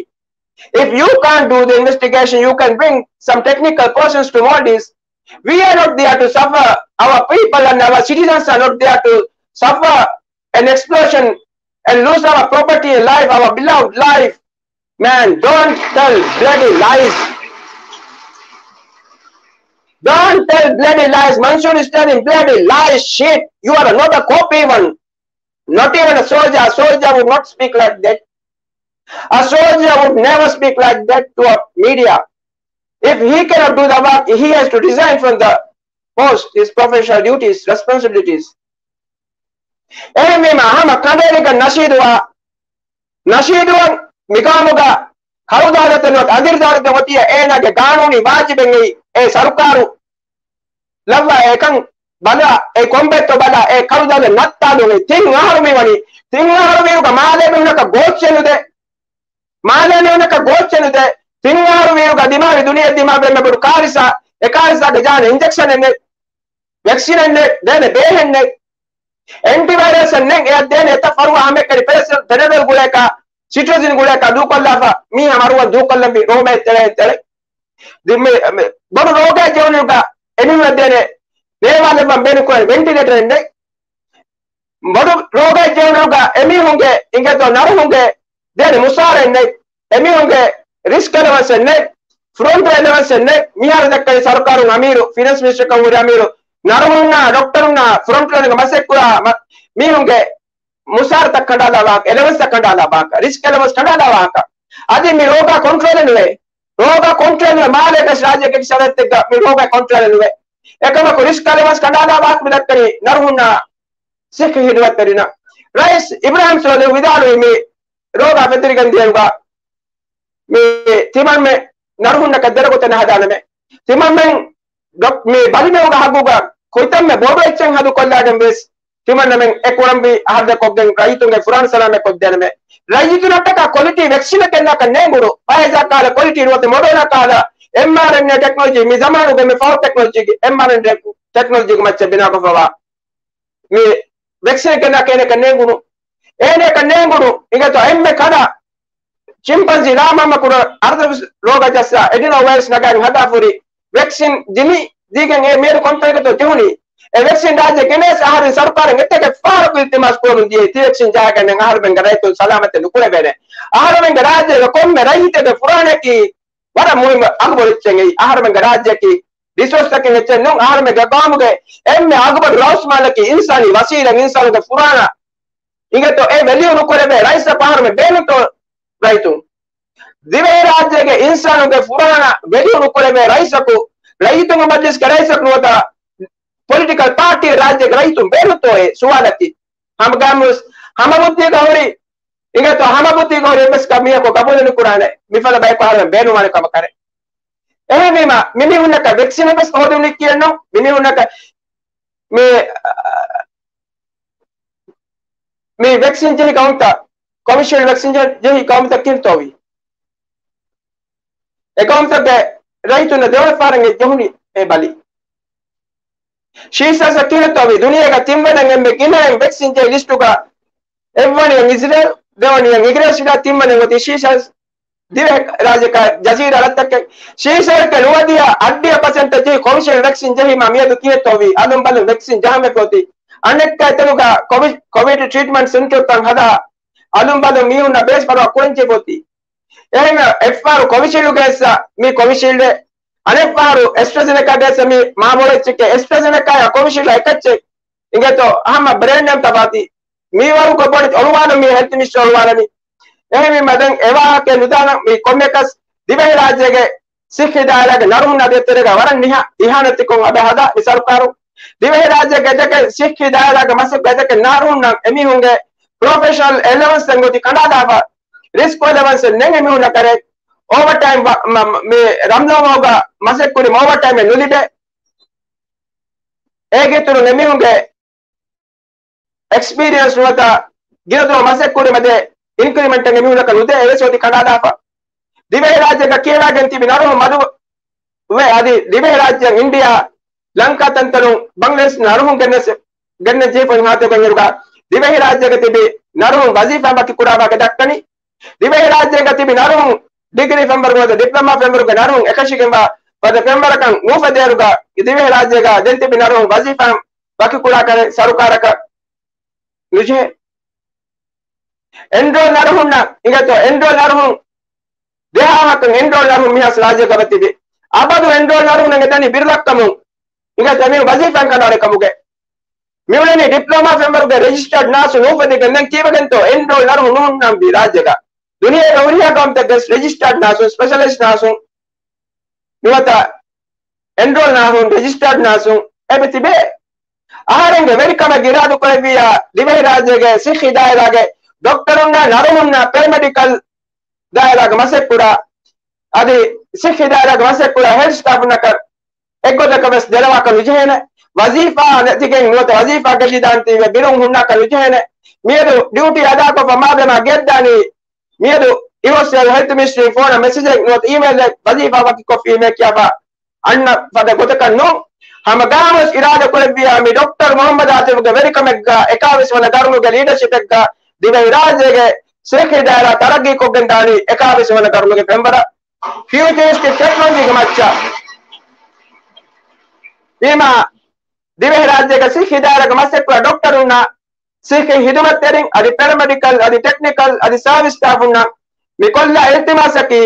If you can't do the investigation, you can bring some technical persons to Maldives. We are not there to suffer. Our people and our citizens are not there to suffer an explosion and lose our property and life, our beloved life. Man, don't tell bloody lies. Don't tell bloody lies. Mansoor is telling bloody lies, shit. You are not a cop even. Not even a soldier. A soldier would not speak like that. A soldier would never speak like that to a media. If he cannot do the work, he has to resign from the post, his professional duties, responsibilities. އެހެންވީމަ ހަމަ ކަނޑައެޅިގެން ނަޝީދުއާ، ނަޝީދުއަށް މިގައުމުގަ ކަޅު ދައުލަތެއް ނުވަތަ އަނދިރި ދައުލަތެއް އޮތިއްޔާ އޭނާގެ ގާނޫނީ ވާޖިބެއް އެއީ އެ ސަރުކާރު ލައްވާ އެކަން ބަލާ، އެ ކޮންބައެއްތޯ ބަލާ، އެ ކަޅު ދައުލަތް ނައްތާލުން ތިން އަހަރު މިވަނީ، ތިން އަހަރު މީހުންނަކަށް ގޯސް ނުދޭ، މާލޭ މީހުންނަކަށް ގޯސް ނުދޭ، ތިން އަހަރު މީހުންގަ ދިމާވި ދުނިޔެ ދިމާވި އެންމެ ބޮޑު ކާރިސާ، އެ ކާރިސާގެ ޖާނަ އިންޖެކްޝަނެއް ނެތް، ވެކްސިނެއް ނެތް، ދޭނެ ބޭހެއް ނެތް، އެންޓިވައިރަސް ނެތް، އެއަށް ދޭނެ އެތައް ފަރުވާ ހަމައެކަނި ޕެރެސް-، ޕެނެޑޯލް ގުޅޭކާ، ސިޓްރިޒިން ގުޅޭކާ ދޫކޮށްލާފަ، މީހާ މަރުވަން ދޫކޮށްލަންވީ ރޯމޭ ތެރޭ ތެރޭ. ދި-، މި-، މި-، ބޮޑު ރޯގާ ޖެހުނުގަ އެމީހުންނަށް ދޭނެ ނޭވާލެއްވަން ބޭނުންކުރާނެ ވެންޓިލޭޓަރެއް ނެތް. ބޮޑު ރޯގާ ޖެހުނުގަ އެމީހުންގެ އިނގޭތޯ ނަރުހުންގެ ދޭނެ މުސާރައެއް ނެތް. އެމީހުންގެ ރިސްކް އެލަވަންސެއް ނެތް. ފްރޮންޓް އެލަވަންސެއް ނެތް. މިހާރު ދައްކަނީ ސަރުކާރުން އަމީރު، ފިނޭންސް މިނިސްޓަރކަން ހުރި އަމީރު، ނަރުހުންނާ ޑޮކްޓަރުންނާ ފްރޮންޓް ލައިންގަ މަސައްކަތްކުރާ މަ-، މީހުންގެ މުސާރަތައް ކަނޑާލާ ވާހަކަ، އެލަވަންސްތައް ކަނޑާލާ ވާހަކަ، ރިސްކް އެލަވަންސް ކަނޑާލާ ވާހަކަ. އަދި މި ރޯގާ ކޮންޓްރޯލެއް ނުވޭ. ރޯގާ ކޮންޓްރޯލެއް ނުވޭ. މާލޭގެ ރާއްޖޭގެ ޝަރައިތެއްގަ މި ރޯގާ ކޮންޓްރޯލެއް ނުވޭ. އެކަމަކު ރިސްކް އެލަވަންސް ކަނޑާލާ ވާހަކަ މި ދައްކަނީ ނަރުހުންނާ ސިއްހީ ހިދުމަތްތެރިންނަށް. ރައީސް އިބްރާހިމް ސޯލިހު ވިދާޅުވީ މި ރޯގާ ފެތުރިގެން ދިޔައިރުގަ މި ތިމަންމެ ނަރުހުންނަކަށް ދެރަގޮތެއް ނަހަދާނަމޭ. ތިމަންމެން ޑޮކް-، މި ބަލިމެވުގެ ހައްގުގަ ކުއްތަންމެ ބޮޑު އެއްޗެއް ހަދުކޮށްލާގެން ވެސް ތިމަންނަމެން އެ ކުރަންވީ އަހައްވެ ކޮށްގެން ރައްޔިތުންގެ ފުރާނަ ސަލާމަތް ކޮށްދޭނަމޭ. ރައްޔިތުންނަށްޓަކާ ކޮލިޓީ ވެކްސިނެއް ގެންނާކަށް ނޭނގުނު. ފައިޒާ ކާލަ ކޮލިޓީ ނުވަތަ މޮޑާނާ ކާލަ އެމްއާރްއެންއޭ ޓެކްނޮލޮޖީ މި ޒަމާނުގެ މި ފަހު ޓެކްނޮލޮޖީގެ އެމްއާރްއެންއޭ ޓެކްނޮލޮޖީގެ މައްޗަށް ބިނާކޮށްފަވާ މި ވެކްސިނެއް ގެންނާކަށް އޭނަކަށް ނޭނގުނު. އޭނަކަށް ނޭނގުނު އިނގޭތޯ އެންމެ ކަޑަ ޗިމްޕަންޒީ ލާމަންމަ ކުރަ އަރަދު ރޯގަ ޖައްސާ އެޑިނޯ ވައިރަސް ނަގާގެން ހަދާފުރި ވެކްސިން ދިނީ. ދީގެން އެ މިއަދު ކޮންތަނަކަތޯ ޖެހުނީ؟ އެ ވެކްސިން ރާއްޖެ ގެނެސް އަހަރެން ސަރުކާރަށް އެތަކެއް ފަހަރަކު އިލްތިމާސް ކުރަމުން ދިޔައީ ތި ވެކްސިން ޖަހާގެން އަހަރުމެންގެ ރައްޔިތުން ސަލާމަތެއް ނުކުރެވޭނެ. އަހަރުމެންގެ ރާއްޖޭގެ ކޮންމެ ރައްޔިތެއްގެ ފުރާނައަކީ ވަރަށް މުހިއްމު އަގުބޮޑު އެއްޗެއް. އަހަރުމެންގެ ރާއްޖެއަކީ ރިސޯސްތަކެއް އެއްޗެއް ނޫން. އަހަރުމެންގެ ގައުމުގެ އެންމެ އަގުބޮޑު ރައުސްމާލަކީ އިންސާނީ ވަސީލަތް، އިންސާނުގެ ފުރާނަ. އިނގޭތޯ އެ ވެލިއު ނުކުރެވޭ ރައީސަކު އަހަރުމެން ބޭނުންތޯ ރައްޔިތުން؟ ދިވެހިރާއްޖޭގެ އިންސާނުގެ ފުރާނަ ވެލިއު ނުކުރެވޭ ރައީސަކު، ރައްޔިތުންގެ މަޖްލިސްގެ ރައީސަކު ނުވަތަ ޕޮލިޓިކަލް ޕާޓީ ރާއްޖޭގެ ރައްޔިތުން ބޭނުންތޯ އެ ސުވާލަކީ؟ ހަމަގައިމުވެސް ހަމަ ބުއްދީގަ ހުރި، އިނގޭތޯ ހަމަ ބުއްދީގަ ހުރި އެއްވެސް ކަމެއް މީހަކު ގަބޫލު ނުކުރާނެ. މިފަދަ ބަޔަކު އަހަރެން ބޭނުންވާނެ ކަމަކަށް. އެހެންވީމަ، މިމީހުންނަކަށް ވެކްސިން އެއްވެސް ހޯދުން ނިއްކިއެއްނު. މިމީހުންނަކަށް މި، މި ވެކްސިން ޖެހި ގައުމުތައް، ކޮވިޝީލްޑް ވެކްސިން ޖެ-، ޖެހި ގައުމުތައް ކިހިންތޯވީ؟ އެ ގައުމުތަކުގެ ރައްޔިތުންނަށް ދެވަނަ ފަހަރަށް އެ ޖެހުނީ އެ ބަލި. ޝީސާސް ކިހިންތޯވީ؟ ދުނިޔޭގަ ތިންވަނައިން އެންމެ ގިނައިން ވެކްސިން ޖެހި ލިސްޓުގަ އެއްވަނައިން އިޒްރޭލް، ދެވަނައިން އިނގިރޭސި، ތިންވަނައިން އޮތީ ޝީސާސް. ދިވެހި ރާއްޖެކަ ޖަޒީރާ ރަށްތަކެއް. ޝީސާސްގެ ނުވަދިހަ އަށްޑިހަ ޕަސެންޓަށް ޖެހި ކޮވިޝީލްޑް ވެކްސިން ޖެހީމާ މިއަދު ކިހިންތޯވީ؟ އަލުން ބަލުން ވެކްސިން ޖަހަން ވެފަ އޮތީ. އަނެއްކާ އެތަނުގަ ކޮވި-، ކޮވިޑް ޓްރީޓްމަންޓް ސެންޓަރުތައް ހަދާ އަލުން ބަލުން މީހުންނަށް ބޭސް ފަރުވާ ކުރަން ޖެހިފަ އޮތީ. އެހެންވެ، އެއްފަހަރު ކޮވިޝީލްޑުގެ އެއްސަ މީ ކޮވިޝީލްޑެއް، އަނެއްފަހަރު އެސްޓްރަޒެނެކާގެ އެއްސަ މީ މާމޮޅު އެއްޗެކޭ. އެސްޓްރަޒެނެކާއާ ކޮވިޝީލްޑާ އެކައްޗެއް އިނގޭތޯ ހަމަ ބްރޭންޑް ނޭމް ތަފާތު. މީ ވަރުގަ ބޮޑެތި އޮޅުވާލަން މީ ހެލްތު މިނިސްޓަރ އޮޅުވާލަނީ. އެހެންވީމަ ދެން އެވާހަކަ ނުދާނަން މީ ކޮންމެއަކަސް ދިވެހިރާއްޖޭގެ ސިއްހީ ދާއިރާގެ ނަރުހުންނާ ދޭތެރޭގަ ވަރަށް ނިހާ-، އިހާނެތިކޮށް އަބަ ހަދާ މި ސަރުކާރު. ދިވެހިރާއްޖޭގެ އެތަކެއް ސިއްހީ ދާއިރާގެ މަސައްކަތް އެތަކެއް ނަރުހުންނަށް އެމީހުންގެ ޕްރޮފެޝަނަލް އެލަވަންސް އެންގޮތި ކަނޑާލާފަ، ރިސްކް އެލަވަންސް ނެން އެމީހުންނަށް ކަރޭ އޯވަރ ޓައިމް ވަ-، މ-، މި ރަމްލޯ މަހުގަ މަސައްކުރި އޯވަރ ޓައިމެއް ނުލިބޭ. އޭގެ އިތުރުން އެމީހުންގެ އެކްސްޕީރިއަންސް ނުވަތަ ގިނަދުރަށް މަސައްކަތް ކުރި މަދެ އިންކްރިމެންޓެއް އެމީހުންނަކަށް ނުދޭ އެވެސް އޮތީ ކަނޑާލާފަ. ދިވެހިރާއްޖޭގަ ކިޔަވާގެން ތިބި ނަރުހުން މަދު ވެ އަދި ދިވެހިރާއްޖެއަށް އިންޑިއާ، ލަންކާ ތަންތަނުން ބަންގްލަދޭޝް ނަރުހުން ގެންނަސް، ގެންނަން ޖެހިފައި ހާތަކަށް އިރުގަ ދިވެހިރާއްޖޭގަ ތިބި ނަރުހުން ވަޒީފާ ވަކި ކުރާ ވާހަކަ ދައްކަނީ. ދިވެހިރާއްޖޭގަ ތިބި ނަރުހުން ޑިގްރީ ފެންވަރުގެ ނުވަތަ ޑިޕްލޮމާ ފެންވަރުގެ ނަރުހުން އެކަށީގެންވާ ފަދަ ފެންވަރަކަށް ނޫފެދޭއިރުގަ ދިވެހިރާއްޖޭގަ ދެން ތިބި ނަރުހުން ވަޒީފާ ވަކިކުރާކަށް ސަރުކާރަކަށް ނުޖެހޭ. އެންރޯލް ނަރުހުންނަށް އިނގޭތޯ އެންރޯލް ނަރުހުން ދެހާހަކަށް އެންރޯލް ނަރުހުން މިހާސް ރާއްޖޭގަ ވަތިބި. އަބަދު އެންރޯލް ނަރުހުން އެނގެދަނީ ބިރުލައްކަމުން އިނގޭތޯ އެމީހުން ވަޒީފާ ކަނޑައަޅި ކަމުގެ. މިއުޅެނީ ޑިޕްލޮމާ ފެންވަރުގެ ރެޖިސްޓާޑް ނާސު ނޫފެދިގެން ދެން ކީއްވެގެންތޯ އެންރޯލް ނަރުހުން ނުހުންނަންވީ ރާއްޖޭގަ. ދުނިޔޭގެ ހުރިހާ ގައުމުތަކުގެ ރެޖިސްޓާޑް ނާސުން، ސްޕެޝަލައިޒްޑް ނާސުން ނުވަތަ އެންރޯލް ނާހުން، ރެޖިސްޓާޑް ނާސުން އެބަ ތިބޭ. އަހަރެންގެ ވެރިކަމެއް އިރާދަކުރެއްވިއްޔާ، ދިވެހިރާއްޖޭގެ ސިއްހީ ދާއިރާގެ ޑޮކްޓަރުންނާ، ނަރުހުންނާ، ޕެރަމެޑިކަލް ދާއިރާގެ މަސައްކުރާ، އަދި ސިއްހީ ދާއިރާގެ މަސައްކުރާ ހެލްތް ސްޓާފުންނަކަށް އެއްގޮތަކަށް ވެސް ދެރަވާކަށް ނުޖެހޭނެ. ވަޒީފާ ނެތިގެން ނުވަތަ ވަޒީފާ ގެއްލިދާން ތީވެ ބިރުން ހުންނާކަށް ނުޖެހޭނެ. މިއަދު ޑިއުޓީ އަދާކޮށްފަ މާބަލަމާ ގެއްދާނީ މިއަދު އިވޮސް ހެލްތް މިނިސްޓްރީ ފޯނަށް މެސެޖެއް ނުވަތަ އީމެއިލެއް ވަޒީފާ ވަކިކޮށްފީމޭ ކިޔާފަ އަންނަ ފަދަ ގޮތަކަށް ނޫން. ހަމަ ގާމުސް އިރާދަ ކުރެއްވިޔާ މި ޑޮކްޓަރު މުހައްމަދު އާތިފްގެ ވެރިކަމެއްގަ އެކާވީސް ވަނަ ގަރުނުގެ ލީޑަޝިޕެއްގަ ދިވެހިރާއްޖޭގެ ސިއްހީ ދާއިރާ ތަރައްގީ ކޮށްގެން ދާނީ އެކާވީސް ވަނަ ގަރުނުގެ ފެންވަރަށް. ފިއުޗަރިސްޓިކް ޓެކްނޮލޮޖީގެ މައްޗަށް ވީމާ ދިވެހިރާއްޖޭގެ ސިއްހީ ދާއިރާގެ މަސައްކަތް ކުރާ ޑޮކްޓަރުންނާ ސިއްހީ ހިދުމަތްތެރިން އަދި ޕެރަމެޑިކަލް އަދި ޓެކްނިކަލް އަދި ސާވިސް ސްޓާފުންނަށް މި ކޮށްލާ އިލްތިމާސަކީ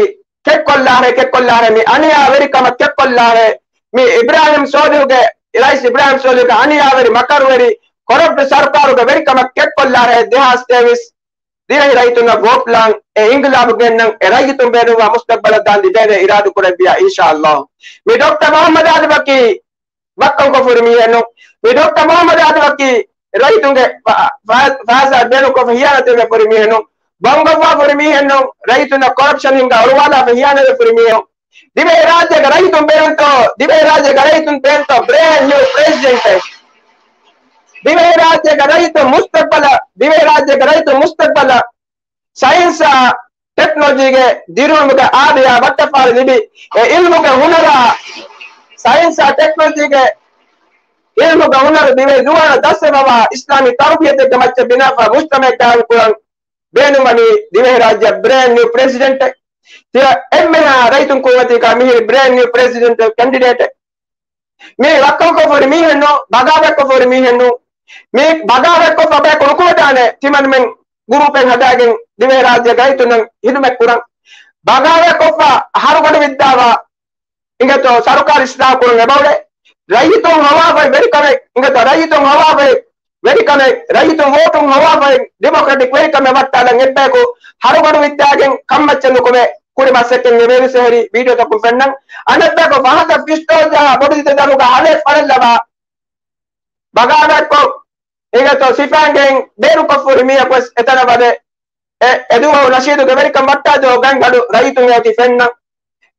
ކެއްކޮށްލާށޭ، ކެއްކޮށްލާށޭ، މި އަނިޔާވެރިކަމަށް ކެއްކޮށްލާށޭ. މި އިބްރާހިމް ސޯލިހުގެ، ރައީސް އިބްރާހިމް ސޯލިހުގެ އަނިޔާވެރި މަކަރުވެރި ކޮރަޕްޓް ސަރުކާރުގެ ވެރިކަމަށް ކެއްކޮށްލާށޭ. ދެހާސް ތޭވީސް ދިވެހި ރައްޔިތުންނަށް ވޯޓް ލާން އެ އިންގިލާބު ގެންނަން އެ ރައްޔިތުން ބޭނުންވާ މުސްތަގްބަލަށް ދާން ލިބޭނެ އިރާދަ ކުރެއްވިޔާ އިންޝާﷲ. މި ޑޮކްޓަރ މުހައްމަދު އާދިމްއަކީ ވައްކަންކޮށްފަ ހުރި މީހެއްނޫން. މި ޑޮކްޓަރ މުހައްމަދު އާދިމްއަކީ ރައްޔިތުންގެ ފަ-، ފަ-، ފައިސާ ބޭނުންކޮށްފަ ހިޔާނަތެއްވެފަ ހުރި މީހެއްނޫން. ބަންގޮށްވާފަ ހުރި މީހެއްނޫން. ރައްޔިތުންނަށް ކޮރަޕްޝަން ހިންގާ އޮޅުވާލާފަ ހިޔާނަތްވެފަ ހުރި މީހެއް. ދިވެހިރާއްޖޭގެ ރައްޔިތުން ބޭނުންތޯ، ދިވެހިރާއްޖޭގެ ރައްޔިތުން ބޭނުންތޯ ބްރޭންޑް ނިއު ޕްރެޒިޑެންޓެއް. ދިވެހިރާއްޖޭގެ ރައްޔިތުން މުސްތަގްބަލަށް، ދިވެހިރާއްޖޭގެ ރައްޔިތުން މުސްތަގްބަލަށް ސައިންސާ ޓެކްނޮލޮޖީގެ ދިރިއުޅުމުގެ އާދަޔާ ވައްޓަފާޅި ލިބި، އެ އިލްމުގެ ހުނަރާ، ސައިންސާ ޓެކްނޮލޮޖީގެ އިލްމުގެ ހުނަރު ދިވެހި ޒުވާނަށް ދަސްވެފަވާ އިސްލާމީ ތަރުބިޔަތެއްގެ މައްޗަށް ބިނާފަ މުޖްތަމަޢެއް ޤާއިމް ކުރަން ބޭނުންވަނީ ދިވެހިރާއްޖެ ބްރޭންޑް ނިއު ޕްރެސިޑެންޓެއް. ތިޔަ އެންމެހާ ރައްޔިތުން ކުރިމަތީގަ މިހިރި ބްރޭންޑް ނިއު ޕްރެސިޑެންޓް ކެންޑިޑޭޓެއް. މި ވައްކަފުކޮށްފަ ހުރި މީހެއްނު، ބަޣާވާތްކޮށްފަ ހުރި މީހެއްނު. މި ބަޣާވާތްކޮށްފަ ބަޔަކު ނުކުމެދާނެ ތިމަންމެން ގުރޫޕެއް ހަދާގެން ދިވެހިރާއްޖޭގެ ރައްޔިތުންނަށް ހިދުމަތް ކުރަން. ބަޣާވާތްކޮށްފަ ހަރުގަނޑު ވިއްދާވާ އިނގޭތޯ ސަރުކާރު އިސްލާހު ކުރަން އެބައުޅޭ. ރައްޔިތުން ހޮވާފައި ވެރިކަމެއް، އިނގޭތޯ ރައްޔިތުން ހޮވާފައި ވެރިކަމެއް، ރައްޔިތުން ވޯޓުން ހޮވާފައި ޑިމޮކްރެޓިކް ވެރިކަމެއް ވައްޓާލަން އެއްބަޔަކު ހަރުގަނޑު ވިއްދާގެން ކަންމައްޗަށް ނުކުމެ ކުރި ބަސްއެއް އެވެނިސް ހެރި ވީޑިއޯތަކުން ފެންނަން. އަނެއްބަޔަކު ފަހަތަށް ފިސްޓޯލް ޖަހާ ބޮޑު ދިދަ ދަނޑުގަ ހަލޭ ފަޅަށްލަވާ ބަޣާވާތްކޮށް އިނގޭތޯ ސިފައިންގެ ބޭރުކޮށްފަ ހުރި މީހަކު ވެސް އެތަނަށް ވަދެ. އެ، އެދުވަހު ނަޝީދުގެ ވެރިކަން ވައްޓާދޯ ގަންގަނޑު ރައްޔިތުން އެއޮތީ ފެންނަން.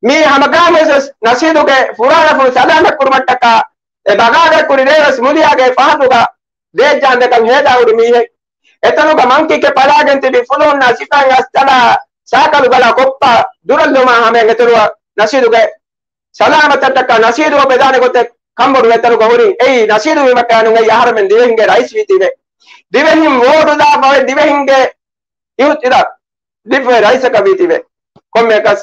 މީ ހަމަގާމެސް ނަޝީދުގެ ފުރާނަފުޅު ސަލާމަތް ކުރުމަށްޓަކާ އެ ބަޣާވާތް ކުރި ރޭވެސް މުލިއާގެ ފަހަތުގަ ދޭއްޖާނދެކަން ހޭދާ ހުރި މީހެއް. އެތަނުގަ މަންކިކެ ޕަޅާގެން ތިބި ފުލުހުންނާ ސިފައިން އަސްތަޅާ ސައިކަލު ގަލާ ކޮއްޕާ ދުރަށްލުމާ ހަމައިން އެތަނުގަ ނަޝީދުގެ ސަލާމަތަށްޓަކާ ނަޝީދު އޮބެދާނެ ގޮތެއް ކަނބޮޑު އެތަނުގަ ހުރިން. އެއީ ނަޝީދު ވީމަ ކައިނުން އެއީ އަހަރެމެން ދިވެހިންގެ ރައީސް ވީތީވެ. ދިވެހިން ވޯޓު ދާފަ އޮތް ދިވެހިންގެ އިހުތިރާ ދިފްވެ ރައީސަކަށް ވީތީވެ. ކޮންމެއަކަސް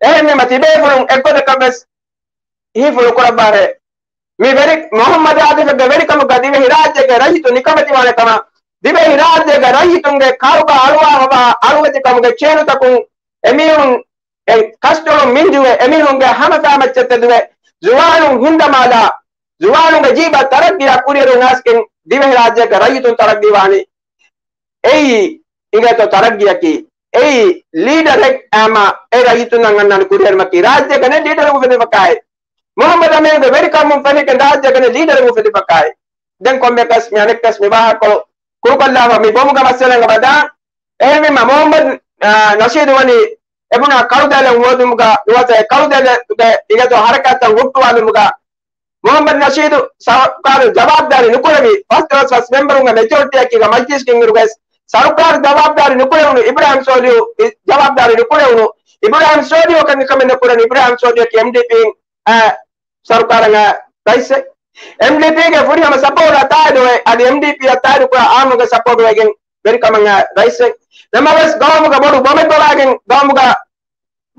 އެހެންވީމަ ތިބޭފުޅުން އެއްގޮތަކަށް ވެސް ހީފުޅު ކުރައްވާށޭ. މި ވެރި މުހައްމަދު އާތިފްގެ ވެރިކަމުގަ ދިވެހިރާއްޖޭގެ ރައްޔިތުން ނިކަމެތިވާނެ ކަމަށް، ދިވެހިރާއްޖޭގެ ރައްޔިތުންގެ ކާރުގަ އަޅުވާފަވާ އަޅުވެތިކަމުގެ ޗޭނުތަކުން އެމީހުން އެ ކަސްތޮޅުން މިންޖުވެ އެމީހުންގެ ހަމަ ފައިމައްޗަށް ތެދުވެ، ޒުވާނުން ހިންދަމާލާ، ޒުވާނުންގެ ޖީބަށް ތަރައްގީއާ ކުރިއެރުން އައިސްގެން ދިވެހިރާއްޖޭގެ ރައްޔިތުން ތަރައްގީވާނީ. އެއީ އިނގޭތޯ ތަރައްގީއަކީ. އެއީ ލީޑަރެއް އާމާ އެ ރައްޔިތުންނަށް އަންނާނެ ކުރިއެރުމަކީ. ރާއްޖޭގަ ނެތް ލީޑަރެއް އުފެދިފަކާއި، މުހައްމަދު އަމީނުގެ ވެރިކަމުން ފެނިގެން ރާއްޖޭގަ ނެތް ލީޑަރެއް އުފެދިފަކާއި. ދެން ކޮންމެއަކަސް މި އަނެއްކަސް މި ވާހަކަކޮޅު ކުރުކޮށްލާފަ މި ބޮމުގެ މައްސަލައިން އަބަދާ. އެހެންވީމަ މުހައްމަދު، އާ، ނަޝީދު ވަނީ އެބުނާ ކަޅުދެލަށް ހޯދުމުގަ ނުވަތަ އެ ކަޅުދެލެއްގެ އިގަތު ހަރަކާތްތައް ހުއްޓުވާލުމުގަ މުހައްމަދު ނަޝީދު ސަރުކާރު ޖަވާބުދާރީ ނުކުރެވި ފަސްދޮޅަސް ފަސް މެމްބަރުންގެ މެޖޯރިޓީއަކީގަ މަޖްލިސްގެ އިންއިރުގައި ސަރުކާރު ޖަވާބުދާރީ ނުކުރެވުނު އިބްރާހިމް ސޯލިހު ޖަވާބުދާރީ ނުކުރެވުނު އިބްރާހިމް ސޯލިހު ކަންކަމެއް ނުކުރަން. އިބްރާހިމް ސޯލިހުއަކީ އެމްޑީޕީން އާ، ސަރުކާރަށް ރައީސެއް. އެމްޑީޕީގެ ފުރިހަމަ ސަޕޯޓް އަތާއިރު އަދި އެމްޑީޕީ އަތާއިރު ކުރާ އާއްމުގެ ސަޕޯޓުވެގެން ވެރިކަމަށް ރައީސެއް. ނަމަވެސް ގައުމުގަ ބޮޑު ބޮމެއް ގޮވާގެން ގައުމުގަ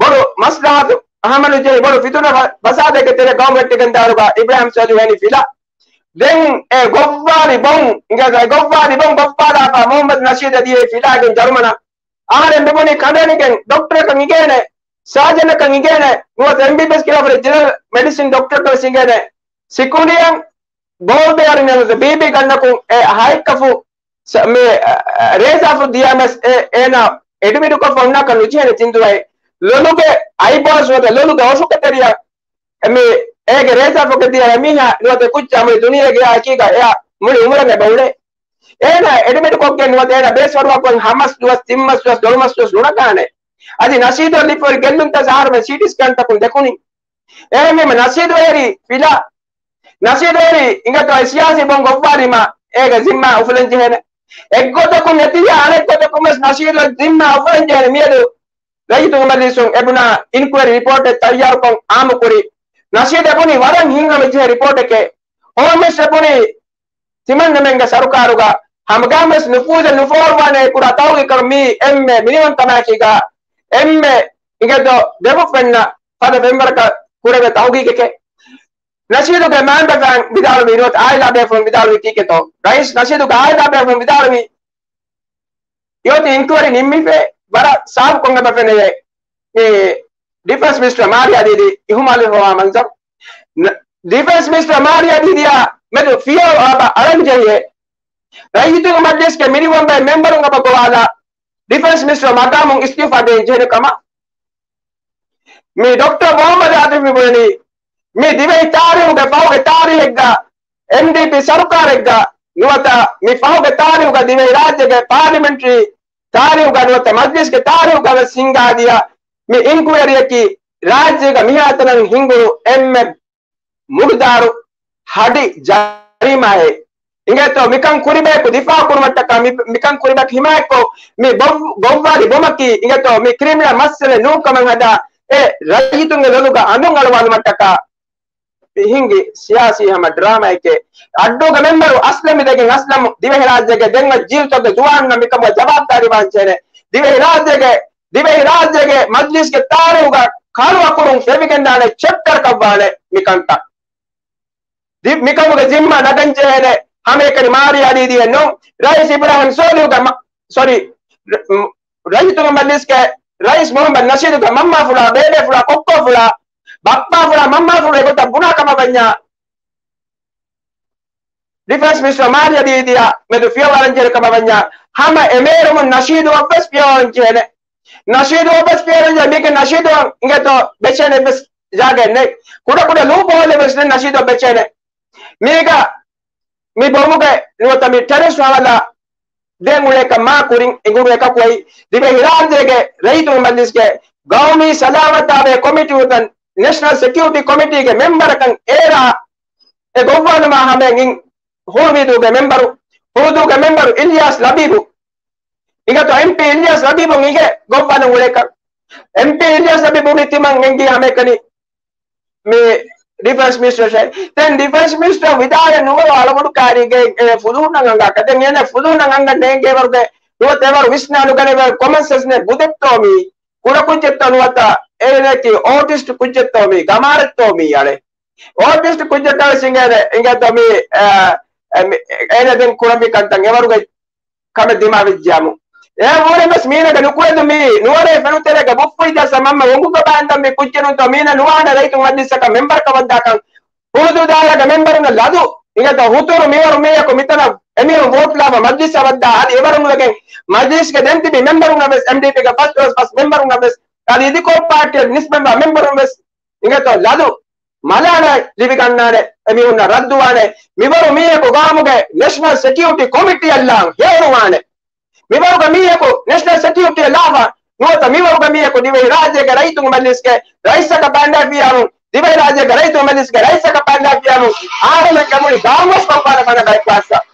ބޮޑު މަސްލަހަތު ހަމަނުޖެހި ބޮޑު ފިތުނަ ފަ-، ފަސާދެއްގެ ތެރެ ގައުމު ވެއްޓިގެން ދާއިރުގަ އިބްރާހިމް ސޯލިހު އެނި ފިލާ. ދެން އެ ގޮއްވާލި ބޮން، އިނގޭތޯ އެ ގޮއްވާލި ބޮން ގޮއްވާލާފަ މުހައްމަދު ނަޝީދަށް ދިޔައީ ފިލާގެން ޖަރުމަނަށް. އަހަރެން މިބުނީ ކަނޑައެޅިގެން ޑޮކްޓަރަކަށް އިނގޭނެ، ސާޖަނަކަށް އިނގޭނެ، ނުވަތަ އެމްބީބީއެސް ކިޔާފަ ޖެނެރަލް މެޑިސިން ޑޮކްޓަރަކަށް ވެސް އިނގޭނެ. ސިކުނޑިއަށް ބޯލް ބެއަރިން ނުވަތަ ބީބީ ގަންނަކުން އެ ހައެއްކަފު ސަ-، މި، އަ، ރޭސާފު ދިޔަމެސް އެ-، އޭނާ އެޑްމިޓުކޮށްފަ ހުންނާކަށް ނުޖެހޭނެ ތިން ދުވަހެއް. ލޮލުގެ އަތްބާސް ނުވަތަ ލޮލުގެ އޮށުގެ ތެރެއަށް މި އޭގެ ރޭސާފުގެ ދިޔަ އެމީހާ ނުވަތަ ކުއްޖާ މުޅި ދުނިޔޭގެ އެއާ އެކީގަ އެއާ މުޅި އުމުރަށް އެބަ އުޅޭ. އޭނާ އެޑްމިޓް ކޮށްގެން ނުވަތަ އޭނާ ބޭސްފަރުވާކޮށް ހަ މަސް ދުވަސް، ތިން މަސް ދުވަސް، ދޮޅު މަސް ދުވަސް ނުނަގާނެ. އަދި ނަޝީދަށް ލިބިފައި ގެއްލުންތައް އަހަރުމެން ސީޓީ ސްކޭން ތަކުން ދެކުނީ. އެހެންވީމަ ނަޝީދު އެހެރީ ފިލާ. ނަޝީދު އެހެރީ އިނގޭތޯ އެ ސިޔާސީ ބޮން ގޮއްވާލީމަ އޭގެ ޒިންމާ އުފުލަން ޖެހޭނެ. އެއްގޮތަކުން ނެތިއްޔާ އަނެއްގޮތަކުން ވެސް ނަޝީދު ޒިންމާ އުފުލަން ޖެހޭނެ. މިއަދު ރައްޔިތުންގެ މަޖްލިސުން އެބުނާ އިންކުއަރީ ރިޕޯޓެއް ތައްޔާރުކޮށް އާއްމުކުރި. ނަޝީދު އެބުނީ ވަރަށް ހިތްހަމަޖެހޭ ރިޕޯޓެކޭ. ހޯމް މިނިސްޓަރު އެބުނީ ތިމަންނަމެންގެ ސަރުކާރުގަ ހަމަގައިމުވެސް ނުފޫޒެއް ނުފޯރުވާނެ ކުރާ ތަހުގީގަކަށް މީ އެންމެ މިނިވަންތަ މާކީގަ އެންމެ އިނގޭތޯ ދެފުށް ފެންނަ ފަދަ ފެންވަރަކަށް ކުރެވޭ ތަހުގީގެކޭ. ނަޝީދުގެ މާންބަފައިން ވިދާޅުވި ނުވަތަ އާއިލާ ބޭފުޅުން ވިދާޅުވީ ކީކޭތޯ؟ ރައީސް ނަޝީދުގެ އާއިލާ ބޭފުޅުން ވިދާޅުވީ އެއޮތީ އިންކުއަރީ ނިންމިފައި ވަރަށް ސާފުކޮށް އެބަ ފެނެޔޭ. މި ޑިފެންސް މިނިސްޓަރ މާރިޔާ ދީދީ އިހުމާލުވެފަވާ މަންޒަރު. ނ-، ޑިފެންސް މިނިސްޓަރ މާރިޔާ ދީދީއާ މެދު ފިޔަވަޅު އަޅަން ޖެހިޔޭ. ރައްޔިތުންގެ މަޖްލިސްގެ މިނިވަންބައި މެމްބަރުން އެބަ ގޮވާލާ ޑިފެންސް މިނިސްޓަރ މަގާމުން އިސްތިއުފާ ދޭން ޖެހޭނެ ކަމަށް. މި ޑޮކްޓަރ މުހައްމަދު އާތިފް މި ބުނަނީ، މި ދިވެހި ތާރީހުގެ ފަހުގެ ތާރީހެއްގަ އެމްޑީޕީ ސަރުކާރެއްގަ ނުވަތަ މި ފަހުގެ ތާރީހުގަ ދިވެހިރާއްޖޭގެ ޕާލިމެންޓްރީ ތާރީހުގަ ނުވަތަ މަޖްލިސްގެ ތާރީހުގަ ވެސް ހިންގާދިޔަ މި އިންކުއަރީއަކީ ރާއްޖޭގަ މިހާތަނަށް ހިނގުނު އެންމެ މުޑުދާރު ހަޑި ޖަރީމާއެއް. އިނގޭތޯ މިކަން ކުރިބަޔަކު ދިފާއު ކުރުމަށްޓަކާ މި-، މިކަން ކުރިބަޔަކު ހިމާޔަތްކޮށް މި ގޮއް-، ގޮއްވާލި ބޮމަކީ އިނގޭތޯ މި ކްރިމިނަލް މައްސަލަ ނޫންކަމަށް ހަދާ އެ ރައްޔިތުންގެ ލޮލުގަ އަނދުން އަޅުވާލުމަށްޓަކާ ހިނގި ސިޔާސީ ހަމަ ޑްރާމާއެކޭ. އައްޑޫގެ މެމްބަރު އަސްލަމް ދެގެން އަސްލަމް ދިވެހިރާއްޖޭގެ ދެން ޖީލްތަކުގެ ޒުވާނުންނަށް މިކަމުގެ ޖަވާބުދާރީ ވާންޖެހޭނެ. ދިވެހިރާއްޖޭގެ، ދިވެހިރާއްޖޭގެ މަޖްލިސްގެ ތާރީހުގަ ކަރު އަކުރުން ފެވިގެންދާނެ ޗެޕްޓަރަކަށްވާނެ މިކަންތައް. ދި-، މިކަމުގެ ޒިންމާ ނަގަންޖެހޭނެ ހަމައެކަނި މާރިޔާ ދީދީއެއް ނޫން. ރައީސް އިބްރާހިމް ސޯލިހުގެ މަ-، ސޮރީ، ރަ-، ރައްޔިތުންގެ މަޖްލިސްގެ ރައީސް މުހައްމަދު ނަޝީދުގެ މަންމާފުޅާ، ބޭބޭފުޅާ، ކޮއްކޯފުޅާ، ބައްޕާފުޅާ، މަންމާފުޅު އެގޮތަށް ބުނާ ކަމަށް ވަންޏާ، ޑިފެންސް މިނިސްޓަރ މާރިޔާ ދީދީއާ މެދު ފިޔަވާލަންޖެހޭ ކަމަށް ވަންޏާ، ހަމަ އެމޭރުމުން ނަޝީދުއަށްވެސް ފިޔަވާލަންޖެހޭނެ. ނަޝީދުއަށްވެސް ފިޔަވާލަންޖެހޭ، މީގެ ނަޝީދުއަށް އިނގޭތޯ ބެއްޗޭނެ އެއްވެސް ޖާގައެއް ނެތް. ކުޑަކުޑަ ލޫޕް ހޯލެއް ވެސް ނެތް ނަޝީދުއަށް ބެއްޗޭނެ. މީގަ މި ބޮމުގެ ނުވަތަ މި ޓެރަރިސްޓް ހަވާލާ ދޭން އުޅޭކަށް މާ ކުރިން އެނގުނު އެކަކު އައި، ދިވެހިރާއްޖޭގެ ރައްޔިތުންގެ މަޖްލިސްގެ ގައުމީ ސަލާމަތާވެ ކޮމިޓީ ނުވަތަ ނެޝަނަލް ސެކިއުރިޓީ ކޮމިޓީގެ މެމްބަރަކަށް އޭރާ އެ ގޮއްވާލުމާ ހަމައިން ހުޅުވީދޫގެ މެމްބަރު، ހުޅުދޫގެ މެމްބަރު އިލްޔާސް ލަބީބު. އިނގޭތޯ އެމްޕީ އިލްޔާސް ލަބީބު އިނގޭ ގޮއްވާލަން އުޅޭކަށް. އެމްޕީ އިލްޔާސް ލަބީބު ނިތިމަން އެނގި ހަމައެކަނި މި ޑިފެންސް މިނިސްޓަރ ޝެ-، ދެން ޑިފެންސް މިނިސްޓަރ ވިދާޅެއް ނުވަ އަޅުގަނޑު ކާރީގެ އެ ފުލުހުންނަށް އަނގާކަށް. ދެން އޭނަ ފުލުހުންނަށް އަނގަން ނޭނގޭވަރުގެ ނުވަތަ އެވަރު ވިސްނާ ނުގަނެވަރު ކޮމަން ސެންސް ނެތް ބުދެއްތޯ މީ؟ ކުޑަ ކުއްޖެއްތޯ ނުވަތަ އޭނައަކީ އޯޓިސްޓް ކުއްޖެއްތޯ މީ؟ ގަމާރެއްތޯ މީ އަޅެ؟ އޯޓިސްޓް ކުއްޖެއްޓަށް ވެސް އިނގޭ، އިނގޭތޯ މީ، އަ، އަ، މި، އޭނަ ދެން ކުރަންވީ ކަންތައް އެވަރުގެ ކަމެއް ދިމާވެއްޖިއްޔާމު. އެ ވުރެ ވެސް މީނަގެ ނުކުޅެދު މީ ނުވަރޭ ފެނުތެރޭގެ ބުއްފުއި ދަސް މަންމަ އޮނގުގަ ބާންދަން މި ކުއްޖެއް ނޫންތޯ މީނަ ނުވާނެ ރައްޔިތުން މަޖްލިސްއަކަށް މެމްބަރަކަށް ވައްދާކަން. ހުޅުދޫ ދާއިރާގެ މެމްބަރުންނަށް ލަދު. އިނގޭތޯ ހުތުރު މިވަރު މީހަކު މިތަނަށް އެމީހުން ވޯޓް ލާފަ މަޖްލިސްއަށް ވައްދާ އަދި އެވަރުން ވެގެން މަޖްލިސްގެ ދެން ތިބި މެމްބަރުންނަށް ވެސް، އެމްޑީޕީގެ ފަސް ދުވަސް ފަސް މެމްބަރުންނަށް ވެސް، އަދި އިދިކޮޅު ޕާޓީއަށް ނިސްބަތްވާ މެމްބަރުން ވެސް އިނގޭތޯ ލަދު މަލާނަ ލިބިގަންނާނެ، އެމީހުންނަށް ރައްދުވާނެ. މިވަރު މީހަކު ގައުމުގެ ނެޝަނަލް ސެކިއުރިޓީ ކޮމިޓީއަށް ލާން ހޭނުވާނެ. މިވަރުގެ މީހަކު ނެޝަނަލް ސެކިއުރިޓީއަށް ލާފަ ނުވަތަ މިވަރުގެ މީހަކު ދިވެހިރާއްޖޭގެ ރައްޔިތުންގެ މަޖްލިސްގެ ރައީސަކަށް ބައިންލާފިއްޔާމު، ދިވެހިރާއްޖޭގެ ރައްޔިތުންގެ މަޖްލިސްގެ ރައީސަކަށް ބައިންލާފިއްޔާމު، އަހަރެމެންގެ މުޅި ގައުމުވެސް ކޮންފާނަ ފަނަ ބައެއް ކްލާސްއަށް.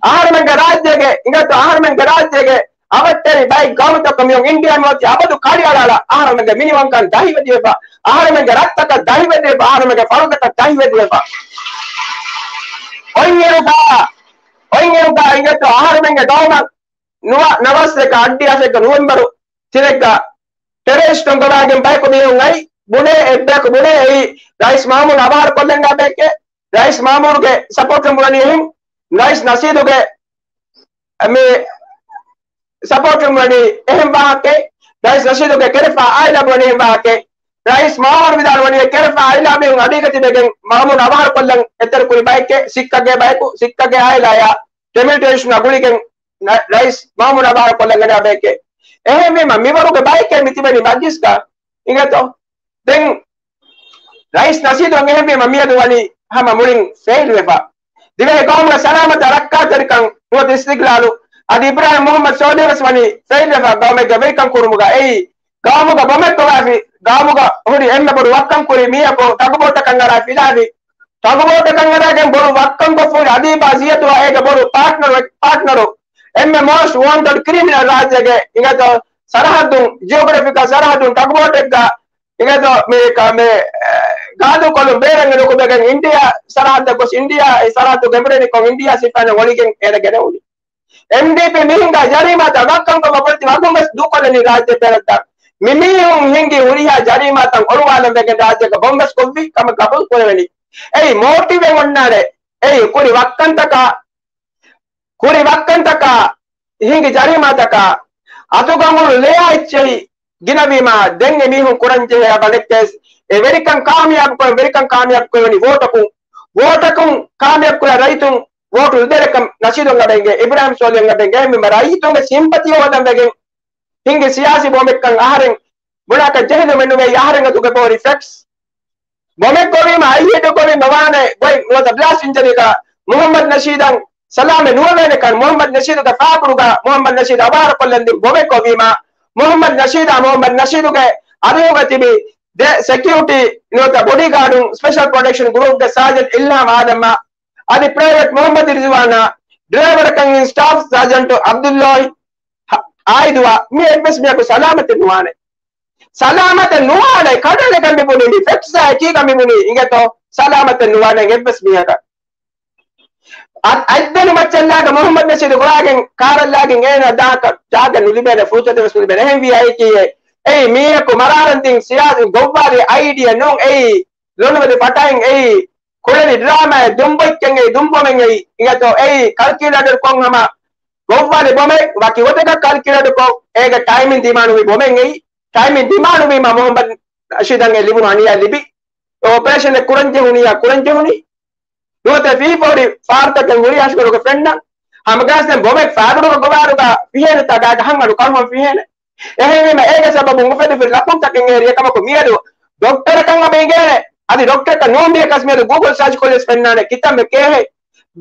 އަހަރެމެންގެ ރާއްޖޭގެ، އިނގޭތޯ އަހަރެމެންގެ ރާއްޖޭގެ އަވަށްޓެރި ބައެއް ގައުމުތަކަށް މިއޮތީ އިންޑިޔާ މިއޮތީ އަބަދު ކަޅިއަޅާލާ، އަހަރެމެންގެ މިނިވަންކަން ދަހިވެދިވެފަ، އަހަރެމެންގެ ރަށްތަކަށް ދަހިވެދިވެފަ، އަހަރެމެންގެ ފަރުދަކަށް ދަހިވެދިވެފަ. އޮތްއިރުގަ، އޮތްއިރުގަ އިނގޭތޯ އަހަރެމެންގެ ގައުމަށް ނުވަ ނަވަސް އެކަ އައްޑިހަ އަށެއްގަ ނުވެމްބަރު ތިނެއްގަ ޓެރަރިސްޓުން ގޮވާގެން ބަޔަކު މީހުން އައި ބުނޭ، އެއްބަޔަކު ބުނޭ އެއީ ރައީސް މައުމޫން އަވަހާރަ ކޮށްލަން ބޭކޭ. ރައީސް މައުމޫންގެ ސަޕޯޓުން ބުނަނީ އެހެން. ރައީސް ނަޝީދުގެ މި ސަޕޯޓުން ބުނަނީ އެހެން ވާހަކައެއް. ރައީސް ނަޝީދުގެ ކެރެފާ އާއިލާ ބުނަނީ އެހެން ވާހަކައެއް. ރައީސް މައުމޫން ވިދާޅުވަނީ ކެރެފާ އާއިލާ މީހުން އަޑީގަ ތިބެގެން މައުމޫން އަވަހާރަ ކޮށްލަން އެތެރެ ކުރި ބައެކޭ، ސިއްކަގެ ބަޔަކު، ސިއްކަގެ އާއިލާޔާ ޓެމިލް ޓެރިޝްނާ ގުޅިގެން ރަ-، ރައީސް މައުމޫން އަވަހާރަ ކޮށްލަން ގަނެ ބައެކޭ. އެހެންވީމަ މިވަރުގެ ބައެކޭ މި ތިބެނީ މަޖްލިސްގަ އިނގޭތޯ. ދެން ރައީސް ނަޝީދު އެހެންވީމަ މިއަދު ވަނީ ހަމަ މުޅިން ފެއިލް ވެފަ. ދިވެހި ގައުމުގެ ސަލާމަތާ ރައްކާތެރިކަން ނުވަތަ އިސްތިގްލާލު އަދި އިބްރާހިމް މުހައްމަދު ސޯލިހު ވެސް ވަނީ ފެއިލް ވެފަ ގައުމެއްގެ ވެރިކަން ކުރުމުގަ. އެއީ ގައުމުގަ ބޮމެއް ގޮވާފި، ގައުމުގަ ހުރި އެންމެ ބޮޑު ވައްކަން ކުރި މީހަކު ޓަގުބޯޓަކަށް އަރާ ފިލާފި. ޓަގުބޯޓަކަށް އަރާގެން ބޮޑު ވައްކަން ކޮށްފަ ހުރި އަދީބާ ޒިޔަތު އޭގެ ބޮޑު ޕާޓްނަރު، ޕާޓްނަރު އެންމެ މޯސްޓް ވޯންޓެޑް ކްރިމިނަލް ރާއްޖޭގެ އިނގޭތޯ ސަރަހައްދުން، ޖިއޮގްރަފިކަލް ސަރަހައްދުން ޓަގުބޯޓެއްގަ އިނގޭތޯ މި ކަ-، މި، އެ، ގާދޫކޮޅުން ބޭރަށް ނުކުމެގެން އިންޑިޔާ ސަރަހައްދަށް ގޮސް އިންޑިޔާ އެ ސަރަހައްދު ގެނބުރެނިކޮށް އިންޑިޔާ ސިފައިން އޮޅިގެން އޭނަ ގެނެވުނީ. އެމްޑީޕީ މި ހިނގާ ޖަރީމާތައް ވައްކަންކޮށް ބޮޑެތި ވަގުން ވެސް ދޫކޮށްލަނީ ރާއްޖެ ބެލައްޓާ. މި މީހުން ހިނގި ހުރިހާ ޖަރީމާތައް އޮޅުވާލަން ވެގެން ރާއްޖޭގަ ބޮމް ވެސް ކޮށްފި ކަމަށް ގަބޫލު ކުރެވެނީ. އެއީ މޯޓިވެއް އޮންނާނެ. އެއީ ކުރި ވައްކަންތަކާ، ކުރި ވައްކަންތަކާ، ހިނގި ޖަރީމާތަކާ، އަތުގަނޑު ލެޔާ އެއްޗެހި ގިނަވީމާ، ދެން އެ މީހުން ކުރަން ޖެހޭ އަމަލެއް ވެސް އެ ވެރިކަން ކާމިޔާބު ކުރަން، ވެރިކަން ކާމިޔާބު ކުރެވެނީ ވޯޓަކުން. ވޯޓަކުން ކާމިޔާބު ކުރާ ރައްޔިތުން ވޯޓު ލިބޭކަން ނަޝީދު އަނގަބެންގެ، އިބްރާހިމް ސޯލިހު އަނގަބެންގެ އެހެންވީމަ ރައްޔިތުންގެ ސިމްޕަތީ ހޯދަން ވެގެން ހިނގި ސިޔާސީ ބޮމެއްކަން އަހަރެން ބުނާކަށް ޖެހިލުމެއް ނުވޭ. އަހަރެން އަތުގެ ބޯރި ފެކްޓްސް. ބޮމެއް ގޮވީމަ، އައިހިއްޓު ގޮވީމަ ވާނެ ގޮތް ނުވަތަ ބްލާސްޓް އިންޖަރީގަ މުހައްމަދު ނަޝީދަށް ސަލާމަތް ނުވެވޭނެކަން، މުހައްމަދު ނަޝީދުގެ ފާބުރުގަ މުހައްމަދު ނަޝީދު އަވަހާރަކޮށްލަން ދިން ބޮމެއް ގޮވީމަ، މުހައްމަދު ނަޝީދާ މުހައްމަދު ނަޝީދުގެ އަރިހުގަ ތިބި ދެ ސެކިއުރިޓީ ނުވަތަ ބޮޑީގާޑުން، ސްޕެޝަލް ޕްރޮޓެކްޝަން ގްރޫޕްގެ ސާޖަންޓް އިލްހާމް އާދަމްއާ އަދި ޕްރައިވެޓް މުހައްމަދު ރިޒުވާނާ، ޑްރައިވަރަކަށް އިން ސްޓާފް ސާޖަންޓު އަބްދުﷲ އާއިދުއާ މި އެއްވެސް މީހަކު ސަލާމަތެއް ނުވާނެ. ސަލާމަތެއް ނުވާނެ، ކަޑައިގަން މި ބުނީ، މި ފެކްޓްސް އެކީގަ މި ބުނީ، އިނގޭތޯ؟ ސަލާމަތެއް ނުވާނެ އެއްވެސް މީހަކަށް. އަ-، އަތްދެނު މައްޗަށްލާގަ މުހައްމަދު ނަޝީދު ގޮވާގެން ކާރަށްލާގެން އޭނާ ދާކަށް ޖާގަ ނުލިބޭނެ، ފުރުސަތެއް ވެސް ނުލިބޭނެ. އެހެންވިއްޔާ އެކީ އެއީ މީހަކު މަރާލަން ތިން ސިޔާސީ ގޮއްވާލި އައިޑިއާ ނޫން. އެއީ ލޮނުވެދި ފަޓައިން، އެއީ ކުޅެލި ޑްރާމާއެއް، ދުންބޮއްޗެއް އެއީ، ދުންބޮމެއް އެއީ، އިނގޭތޯ؟ އެއީ ކަލްކިއުލޭޓަޑް ކޮށް ހަމަ ގޮއްވާލި ބޮމެއް، ވަކި ގޮތަކަށް ކަލްކިއުލޭޓް ކޮށް އޭގެ ޓައިމިން ދިމާނުވި ބޮމެއް އެއީ. ޓައިމިން ދިމާނުވީމަ މުހައްމަދު ނަޝީދަށް އެ ލިބުނު އަނިޔާ ލިބި. އޮޕަރޭޝަނެއް ކުރަން ޖެހުނިޔާ ކުރަން ޖެހުނީ. ނުވަތަ ފީފޯރި ފާރުތަކެއް ހުރި ހަށިގަނޑުގަ ފެންނަ. ހަމަގާސް ދެން ބޮމެއް ފާދަޑުގަ ގޮވާރުގަ ފިހޭނެތާ ގާތަށް ހަންގަނޑު ކަންފަން ފިހޭނެ. އެހެންވީމަ އޭގެ ސަބަބުން އުފެދިފި ލަކުންތަކެއް އެހެރި އެކަމަކު މިއަދު ޑޮކްޓަރަކަށް އަބަ އިނގޭނެ. އަދި ޑޮކްޓަރަކަށް ނޫން މީހަކަސް މިއަދު ގޫގުލް ސާޗް ކޮށްލިޔަސް ފެންނާނެ ކިތަންމެ ކޭހެއް.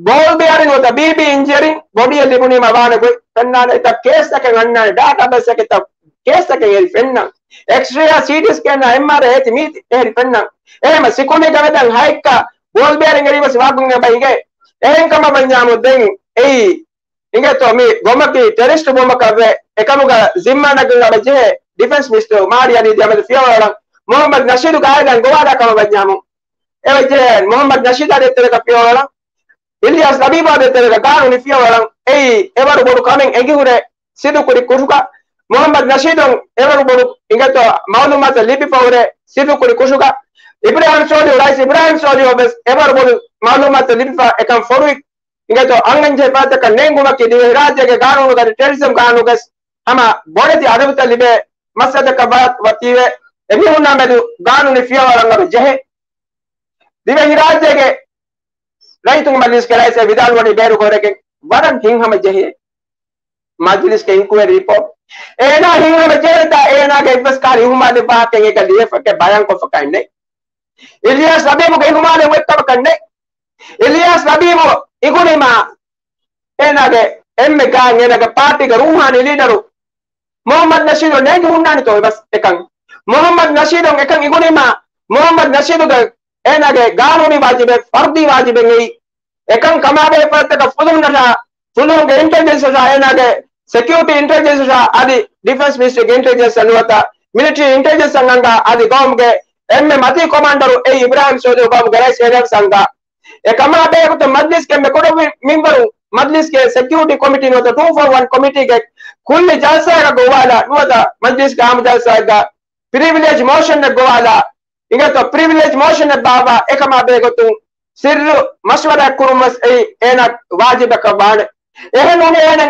ބޯލް ބެއަރިން ނުވަތަ ބީބީ އިންޖަރިން ބޮޑީއެއް ލިބުނީމަ ވާނެ ގޮތް ފެންނާނެ. އެތައް ކޭސްތަކެއް އަންނާނެ ޑާޓާބޭސްއެއް އެތައް ކޭސްތަކެއް އެހެރި ފެންނަން. އެކްސްރޭއާ ސީޓީ ސްކޭނާ އެމްއާރައި އޭތި މީތި އެހެރި ފެންނަން. އެހެމަ ސިކުނޑި ގަވެދަން ހައެއްކަ ބޯލް ބެއަރިން އެރީވެސް ވާގުން އެބަ އިނގޭ. އެހެން ކަމަށް ވަންޏާމު ދެން އެއީ އިނގޭތޯ މި ބޮމަކީ ޓެރިސްޓް ބޮމަކަށްވެ އެކަމުގަ ޒިންމާ ނަގަން އަބަ ޖެހޭ ޑިފެންސް މިނިސްޓަރ މާރި އަލީ ދިޔަމެދު ފިޔަވަޅަށް މުހައްމަދު ނަޝީދު ގާތްގަން ގޮވާލާ ކަމަށް ވަންޏާމު އެވެ ޖެހޭ މުހައްމަދު ނަޝީދާ ދޭތެރޭގަ ފިޔަވަޅަށް އިލްޔާސް ލަބީބާ ދޭތެރޭގަ ގާނޫނީ ފިޔަވަޅަށް އެއީ އެވަރު ބޮޑު ކަމެއް އެނގިހުރެ ސިދުކުރި ކުށުގަ މުހައްމަދު ނަޝީދުން އެވަރު ބޮޑު އިނގޭތޯ މައުލޫމާތު ލިބިފަހުރެ ސިދުކުރި ކުށުގަ އިބްރާހިމް ސޯލިހު، ރައީސް އިބްރާހިމް ސޯލިހު ވެސް އެވަރު ބޮޑު މައުލޫމާތު ލިބިފަ އެކަން ފޮރުވި އިނގޭތޯ އަންހެން ޖެހިފައިތަކަށް ނޭނގުމަކީ ދިވެހިރާއްޖޭގެ ގާނޫނުގަ ޓެރަރިޒަމް ގާނޫނުގަސް ހަމަ ބޮޑެތި އަދަބުތައް ލިބޭ މައްސަލަތަކަށް ވަ-، ވަތީވެ އެމީހުންނާ މެދު ގާނޫނީ ފިޔަވަޅަށް އަބަ ޖެހޭ. ދިވެހިރާއްޖޭގެ ރައްޔިތުންގެ މަޖިލިސްގެ ރައީސް ވިދާޅުވަނީ ބޭރު ކޮރެގެން ވަރަށް ހިތްހަމަ ޖެހޭ. މަޖިލިސްގެ އިންކުއަރީ ރިޕޯޓް އޭނާ ހިތްހަމަ ޖެހޭތާ އޭނާގެ އެއްވެސް ކަހަލަ އިހުމާލެއް ވާހަކައެއް އެކަން ލިޔެފަކެ ބަޔާންކޮށްފަކައެއް ނެތް. އިލްޔާސް ލަބީބުގެ އިހުމާލެއް އޮތްކަމަކަށް ނެތް. އިލްޔާސް ލަބީބު އިގުނީމާ އޭނާގެ އެންމެ ގާތް އޭނާގެ ޕާޓީގެ ރޫހާނީ ލީޑަރު މުހައްމަދު ނަޝީދު ނޭނގި ހުންނާނެތޯ އެބަސް އެކަން. މުހައްމަދު ނަޝީދު އެކަން އިގުނީމާ މުހައްމަދު ނަޝީދުގެ އޭނާގެ ގާނޫނީ ވާޖިބެއް، ފަރުދީ ވާޖިބެއް އެއީ. އެކަން ކަމާބެހޭ ފަރާތްތަކަށް ފުލުހުންނަށާ، ފުލުހުންގެ އިންޓެލިޖެންސަށާ، އޭނާގެ ސެކިއުރިޓީ އިންޓެލިޖެންސަށާ، އަދި ޑިފެންސް މިނިސްޓްރީގެ އިންޓެލިޖެންސަށް ނުވަތަ މިލިޓަރީ އިންޓެލިޖެންސަށް އަންގާ، އަދި ގައުމުގެ އެންމެ މަތީ ކޮމާންޑަރު އެއީ އިބްރާހިމް ސޯލިހު ގައުމުގެ ރައީސް އޭނާވެސް އަންގާ. އެ ކަމާ ބެހޭގޮތުން މަޖްލިސްގެ އެންމެ ކުޑަ މި-، މިންވަރު މަޖްލިސްގެ ސެކިއުރިޓީ ކޮމިޓީ ނުވަތަ ޓޫ ފޯ ވަން ކޮމިޓީގެ ކުއްލި ޖަލްސާއަކަށް ގޮވާލާ ނުވަތަ މަޖްލިސްގެ އާއްމު ޖަލްސާއެއްގަ ޕްރިވިލޭޖް މޯޝަންއެއް ގޮވާލާ އިނގޭތޯ ޕްރިވިލޭޖް މޯޝަންއެއް ބާއްވާ އެކަމާ ބެހޭގޮތުން ސިއްރު މަޝްވަރާ ކުރުން ވެސް އެއީ އޭނާ ވާޖިބަކަށް ވާނެ. އެހެން ނޫނީ އޭނަ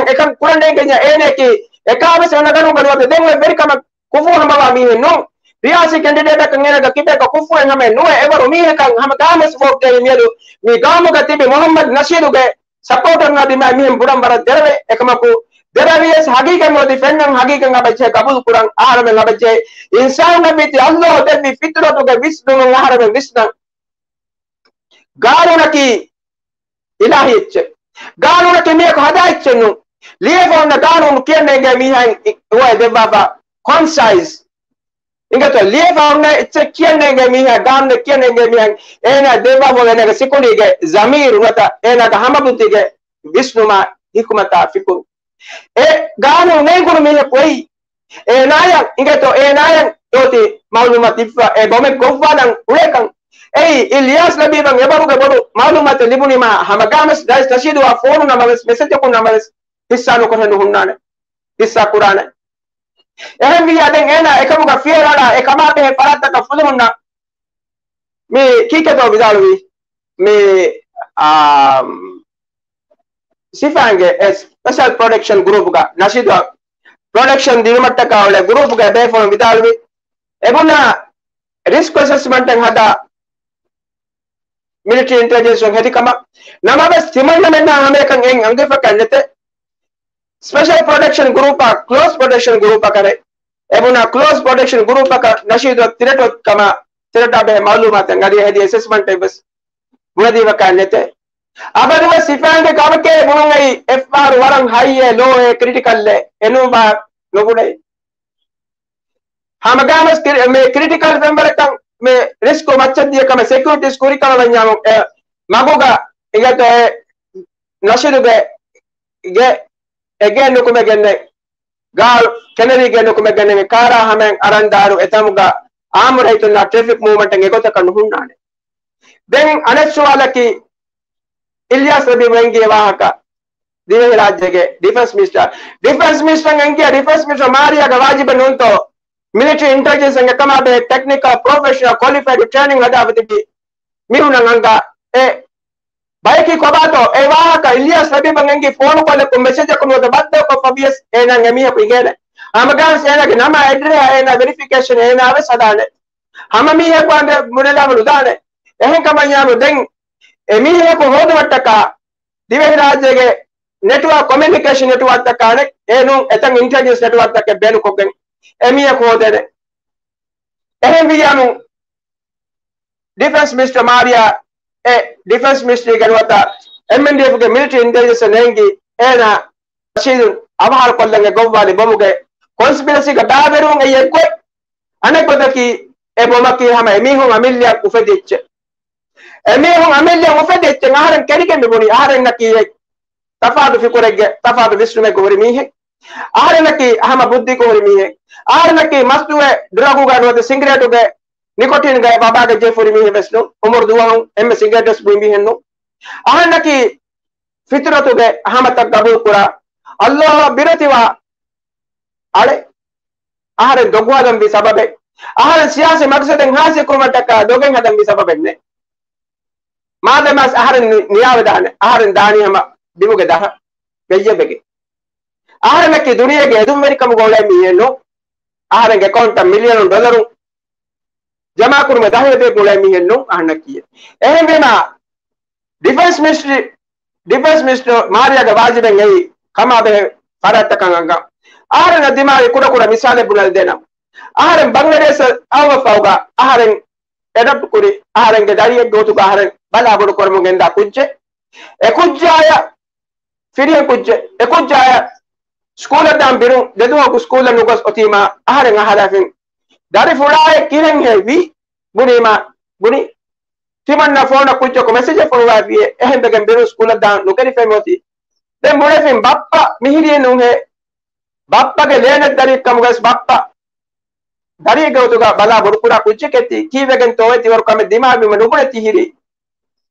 އެކަން ކުރަން ނޭނގެންޏާ އޭނައަކީ އެކާވެސް އަންނަ ގަނޑު ގަނޑުވަތަ ދެން އޮތް ވެރިކަމަށް ކުފޫ ހަމަވާ މީހެއް ނޫން. ރިޔާސީ ކެންޑިޑޭޓަކަށް އޭނަގެ ކިބައިގަ ކުފޫއެއް ހަމައެއް ނުވެ އެވަރު މީހަކަށް ހަމަ ގާމެސް ވޯޓް ދޭނީ މިއަދު މި ގައުމުގަ ތިބި މުހައްމަދު ނަޝީދުގެ ސަޕޯޓަރުން އަދި މާ މިހެން ބުނަން ވަރަށް ދެރަވޭ. އެކަމަކު، ދެރަވިޔަސް ހަގީގަތް އޮތީ ފެންނަން ހަގީގަތް އަބަޖެހޭ ގަބޫލު ކުރަން އަހަރެމެން އަބަޖެހޭ. އިންސާނަށް ވީތީ ﷲ ދެއްވި ފިޠުރަތުގެ ވިސްނުމުން އަހަރެމެން ވިސްނަން. ގާނޫނަކީ އިލާހީ އެއްޗެއް. ގާނޫނަކީ މީހަކު ހަދާ އެއްޗެއް ނޫން. ލިޔެފަ އޮންނަ ގާނޫނު ކިޔަން ނޭނގޭ މީހާއިން އި-، އޮވައި ދެއްވާފަ ކޮންސައިޒް. އިނގޭތޯ ލިޔެފަ އޮންނަ އެއްޗެއް ކިޔަން ނޭނގޭ މީހާ، ގާނޫނެއް ކިޔަން ނޭނގޭ މީހާ، އޭނާ ދެއްވާފަ އޭނާގެ ސިކުނޑީގެ ޒަމީރު ނުވަތަ އޭނާގެ ހަމަބުއްދީގެ ވިސްނުމާ ހިކުމަތާ ފިކުރު. އެ ގާނޫނު ނޭނގުނު މީހަކު އެއީ. އޭނާޔަށް އިނގޭތޯ އޭނާޔަށް އޮތީ މައުލޫމާތު ދެއްވާ އެ ބޮމެއް ގޮއްވާލަން އުޅޭކަން. އެއީ އިލްޔާސް ލަބީބަށް އެވަރުގެ ބޮޑު މައުލޫމާތެއް ލިބުނީމާ ހަމަ ގާމެސް ރައީސް ނަޝީދުއާ ފޯނު ނަމަވެސް މެސެޖަކުން ނަމަވެސް ހިއްސާ ނުކުރެ ނުހުންނާނެ. ހިއްސާ ކުރާނެ. އެހެންވިއްޔާ ދެން އޭނާ އެކަމުގަ ފިޔަވަޅާ އެ ކަމާބެހޭ ފަރާތްތަކަށް ފުލުހުންނަށް މި ކީކޭތޯ ވިދާޅުވީ؟ މި، އާ، ސިފައިންގެ އެ ސްޕެޝަލް ޕްރޮޓެކްޝަން ގްރޫޕްގަ ނަޝީދު ޕްރޮޓެކްޝަން ދިނުމަށްޓަކާ އުޅޭ ގްރޫޕްގެ ބޭފުޅުން ވިދާޅުވި، އެބުނާ ރިސްކް އެސެސްމަންޓެއް ހަދާ މިލިޓަރީ އިންޓެލިޖެންސުން ހެދި ކަމަށް. ނަމަވެސް ތިމަންނަމެންނާ ހަމައެކަން އެއް އަނގިފަކަށް ނެތޭ. ސްޕެޝަލް ޕްރޮޓެކްޝަން ގްރޫޕާ ކްލޯސް ޕްރޮޓެކްޝަން ގްރޫޕަކަށް އެ ބުނާ ކްލޯސް ޕްރޮޓެކްޝަން ގްރޫޕަކަށް ނަޝީދު ތިރެޓް ކަމަށް ތިރެޓާ ބެހޭ މައުލޫމާތެއް އަދި ހެދި އެސެސްމަންޓެއް ވެސް ބުނެދީފަކާ ނެތޭ. އަބަދުވެސް ސިފައިންގެ ކަމެކޭ ބުނުން އެއީ އެފްއާރު ވަރަށް ހައިއޭ ލޯއޭ ކްރިޓިކަލްއޭ އެނޫންވާ ނުބުނެ. ހަމަގާމަސް ކިރި-، މި ކްރިޓިކަލް ފެންވަރަކަށް މި ރިސްކު މައްޗަށް ދިޔަ ކަމެއް ސެކިއުރިޓީސް ކުރި ކަމަށް ވަންޏާމު އެ މަގުގަ އިނގޭތޯ އެ ނަޝީދުގެ ގެ އެގޭ ނުކުމެގެންނެ. ގާލް ކެނަރީގެ ނުކުމެގެން ކާރާ ހަމައިން އަރަންދާއިރު އެތަމުގަ އާއްމު ރައްޔިތުންނާ ޓްރެފިކް މޫވްމަންޓެއް އެގޮތަކަށް ނުހުންނާނެ. ދެން އަނެއް ސުވާލަކީ، އިލްޔާސް ލަބީބު އެންގި ވާހަކަ ދިވެހިރާއްޖޭގެ ޑިފެންސް މިނިސްޓަރ، ޑިފެންސް މިނިސްޓަރ އެންގި، ޑިފެންސް މިނިސްޓަރ މާރިޔާގެ ވާޖިބެއް ނޫންތޯ؟ މިލިޓަރީ އިންޓެލިޖެންސް އެކަމާ ބެހޭ ޓެކްނިކަލް ޕްރޮފެޝަނަލް ކޮލިފައިޑް ޓްރޭނިން ހަދާފަ ތިބި މީހުންނަށް އަންގާ އެ ބަޔަކީ ކޮބާތޯ؟ އެ ވާހަކަ އިލްޔާސް ލަބީބަށް އެންގި ފޯނު ކޮލަކުން މެސެޖަކުން ނުވަތަ ބައްދަލުކޮށްފަ ވިޔަސް އޭނާއަށް އެމީހަކު އިނގޭނެ. ހަމަގާންސް އޭނާގެ ނަމާ އެޑްރެހާ އޭނާ ވެރިފިކޭޝަން އޭނާ ވެސް ހަދާނެ. ހަމަ މީހަކު އަނދެ ބުނެލާމަ ނުދާނެ. އެހެން ކަމަށް ޔާމު ދެން އެ މީހަކު ހޯދުމަށްޓަކާ ދިވެހިރާއްޖޭގެ ނެޓްވާކް، ކޮމިއުނިކޭޝަން ނެޓްވާކްތަކާ އަނެއް އެ ނޫން އެތަން އިންޓެލިޖެންސް ނެޓްވާކްތަކެއް ބޭނުންކޮށްގެން އެ މީހަކު ހޯދޭނެ. އެހެން ވިއްޔާމު ޑިފެންސް މިނިސްޓަރ މާރިޔާ އެ ޑިފެންސް މިނިސްޓްރީގެ ނުވަތަ އެމްއެންޑީއެފްގެ މިލިޓަރީ އިންޓެލިޖެންސަށް ނޭނގި އޭނާ ރަޝީދު އަވަހާރަކޮށްލަން އެ ގޮއްވާލި ބޮމުގެ ކޮންސްޕިރަސީގެ ބައިވެރިވުން އެއީ އެއްގޮތް. އަނެއް ގޮތަކީ އެ ބޮމަކީ ހަމަ އެމީހުން އަމިއްލައަށް އުފެދި އެއްޗެއް. އެމީހުން އަމިއްލައަށް އުފެދި އެއްޗެއް އަހަރެން ކެރިގެން މި ބުނީ. އަހަރެންނަކީ އެ ތަފާތު ފިކުރެއްގެ، ތަފާތު ވިސްނުމެއްގެ ހުރި މީހެއް. އަހަރެންނަކީ ހަމަ ބުއްދީގަ ހުރި މީހެއް. އަހަރެންނަކީ މަސްތުވެ ޑްރަގުގަ ނުވަތަ ސިނގިރޭޓުގެ ނިކޮޓިންގައި ބަބާގަ ޖެހިފަ ހުރި މީހެއް ވެސް ނޫން. އުމުރު ދުވަހުން އެންމެ ސިނގިރޭޓް ވެސް ބުއި މީހެއް ނޫން. އަހަންނަކީ ފިތުރަތުގެ ހަމަތައް ގަބޫލުކުރާ، އައްލާހަށް ބިރުވެތިވާ އަޅެއް. އަހަރެން ދޮގު ހަދަން ވީ ސަބަބެއް، އަހަރެން ސިޔާސީ މަގްސަދެއް ހާސިލް ކުރުމަށްޓަކާ ދޮގެއް ހަދަން ވީ ސަބަބެއް ނެތް. މާދަމާސް އަހަރެން ނި-، ނިޔާވެދާނެ، އަހަރެން ދާނީ ހަމަ ބިމުގެ ދަހަށް ވެއްޔަވެގެން. އަހަރެންނަކީ ދުނިޔޭގެ އެދުންވެރިކަމުގަ އުޅޭ މީހެއް ނޫން. އަހަރެންގެ އެކައުންޓަށް މިލިއަނުން ޑޮލަރުން ޖަމާކުރުމަށް ދަހަ އެބައި އުޅޭ މީހެއް ނޫން އަހަންނަކީ. އެހެންވީމާ، ޑިފެންސް މިނިސްޓްރީ، ޑިފެންސް މިނިސްޓަރ މާރިޔާގެ ވާޖިބެއް އެއީ ކަމާބެހޭ ފަރާތްތަކަށް އަންގަން. އަހަރެންނަށް ދިމާވި ކުޑަކުޑަ މިސާލެއް ބުނެލަދޭނަން. އަހަރެން ބަންގްލަދޭޝަށް އައުމަށްފަހުގަ އަހަރެން އެޑަޕްޓް ކުރި، އަހަރެންގެ ދަރިއެއްގެ ގޮތުގަ އަހަރެން ބަލާ ބޮޑު ކުރަމުން ގެންދާ ކުއްޖެއް. އެ ކުއްޖާޔަށް ފިރިހެން ކުއްޖެއް، އެ ކުއްޖާޔަށް ސްކޫލަށް ދާން ބިރުން ދެދުވަހަކު ސްކޫލަށް ނުގޮސް އޮތީމާ އަހަރެން އަހާލާފިން. ދަރިފުޅާއެއް ކިހެންހޭ ވީ؟ ބުނީމާ، ބުނި، ތިމަންނަ ފޯނަށް ކުއްޖަކު މެސެޖެއް ފޮނުވާފިއޭ، އެހެންވެގެން ބިރުން ސްކޫލަށް ދާން ނުކެރިފައި މިއޮތީ. ދެން ބުނެފިން ބައްޕަ މިހިރީ ނޫންހޭ. ބައްޕަގެ ލޭނެއް ދަރިއެއް ކަމުގަސް ބައްޕަ ދަރިއެއްގެ ގޮތުގަ ބަލާ ބޮޑުކުރާ ކުއްޖެކޭ ތީ. ކީއްވެގެންތޯ އޭތި ވަރު ކަމެއް ދިމާވީމަ ނުބުނެ ތިހިރީ.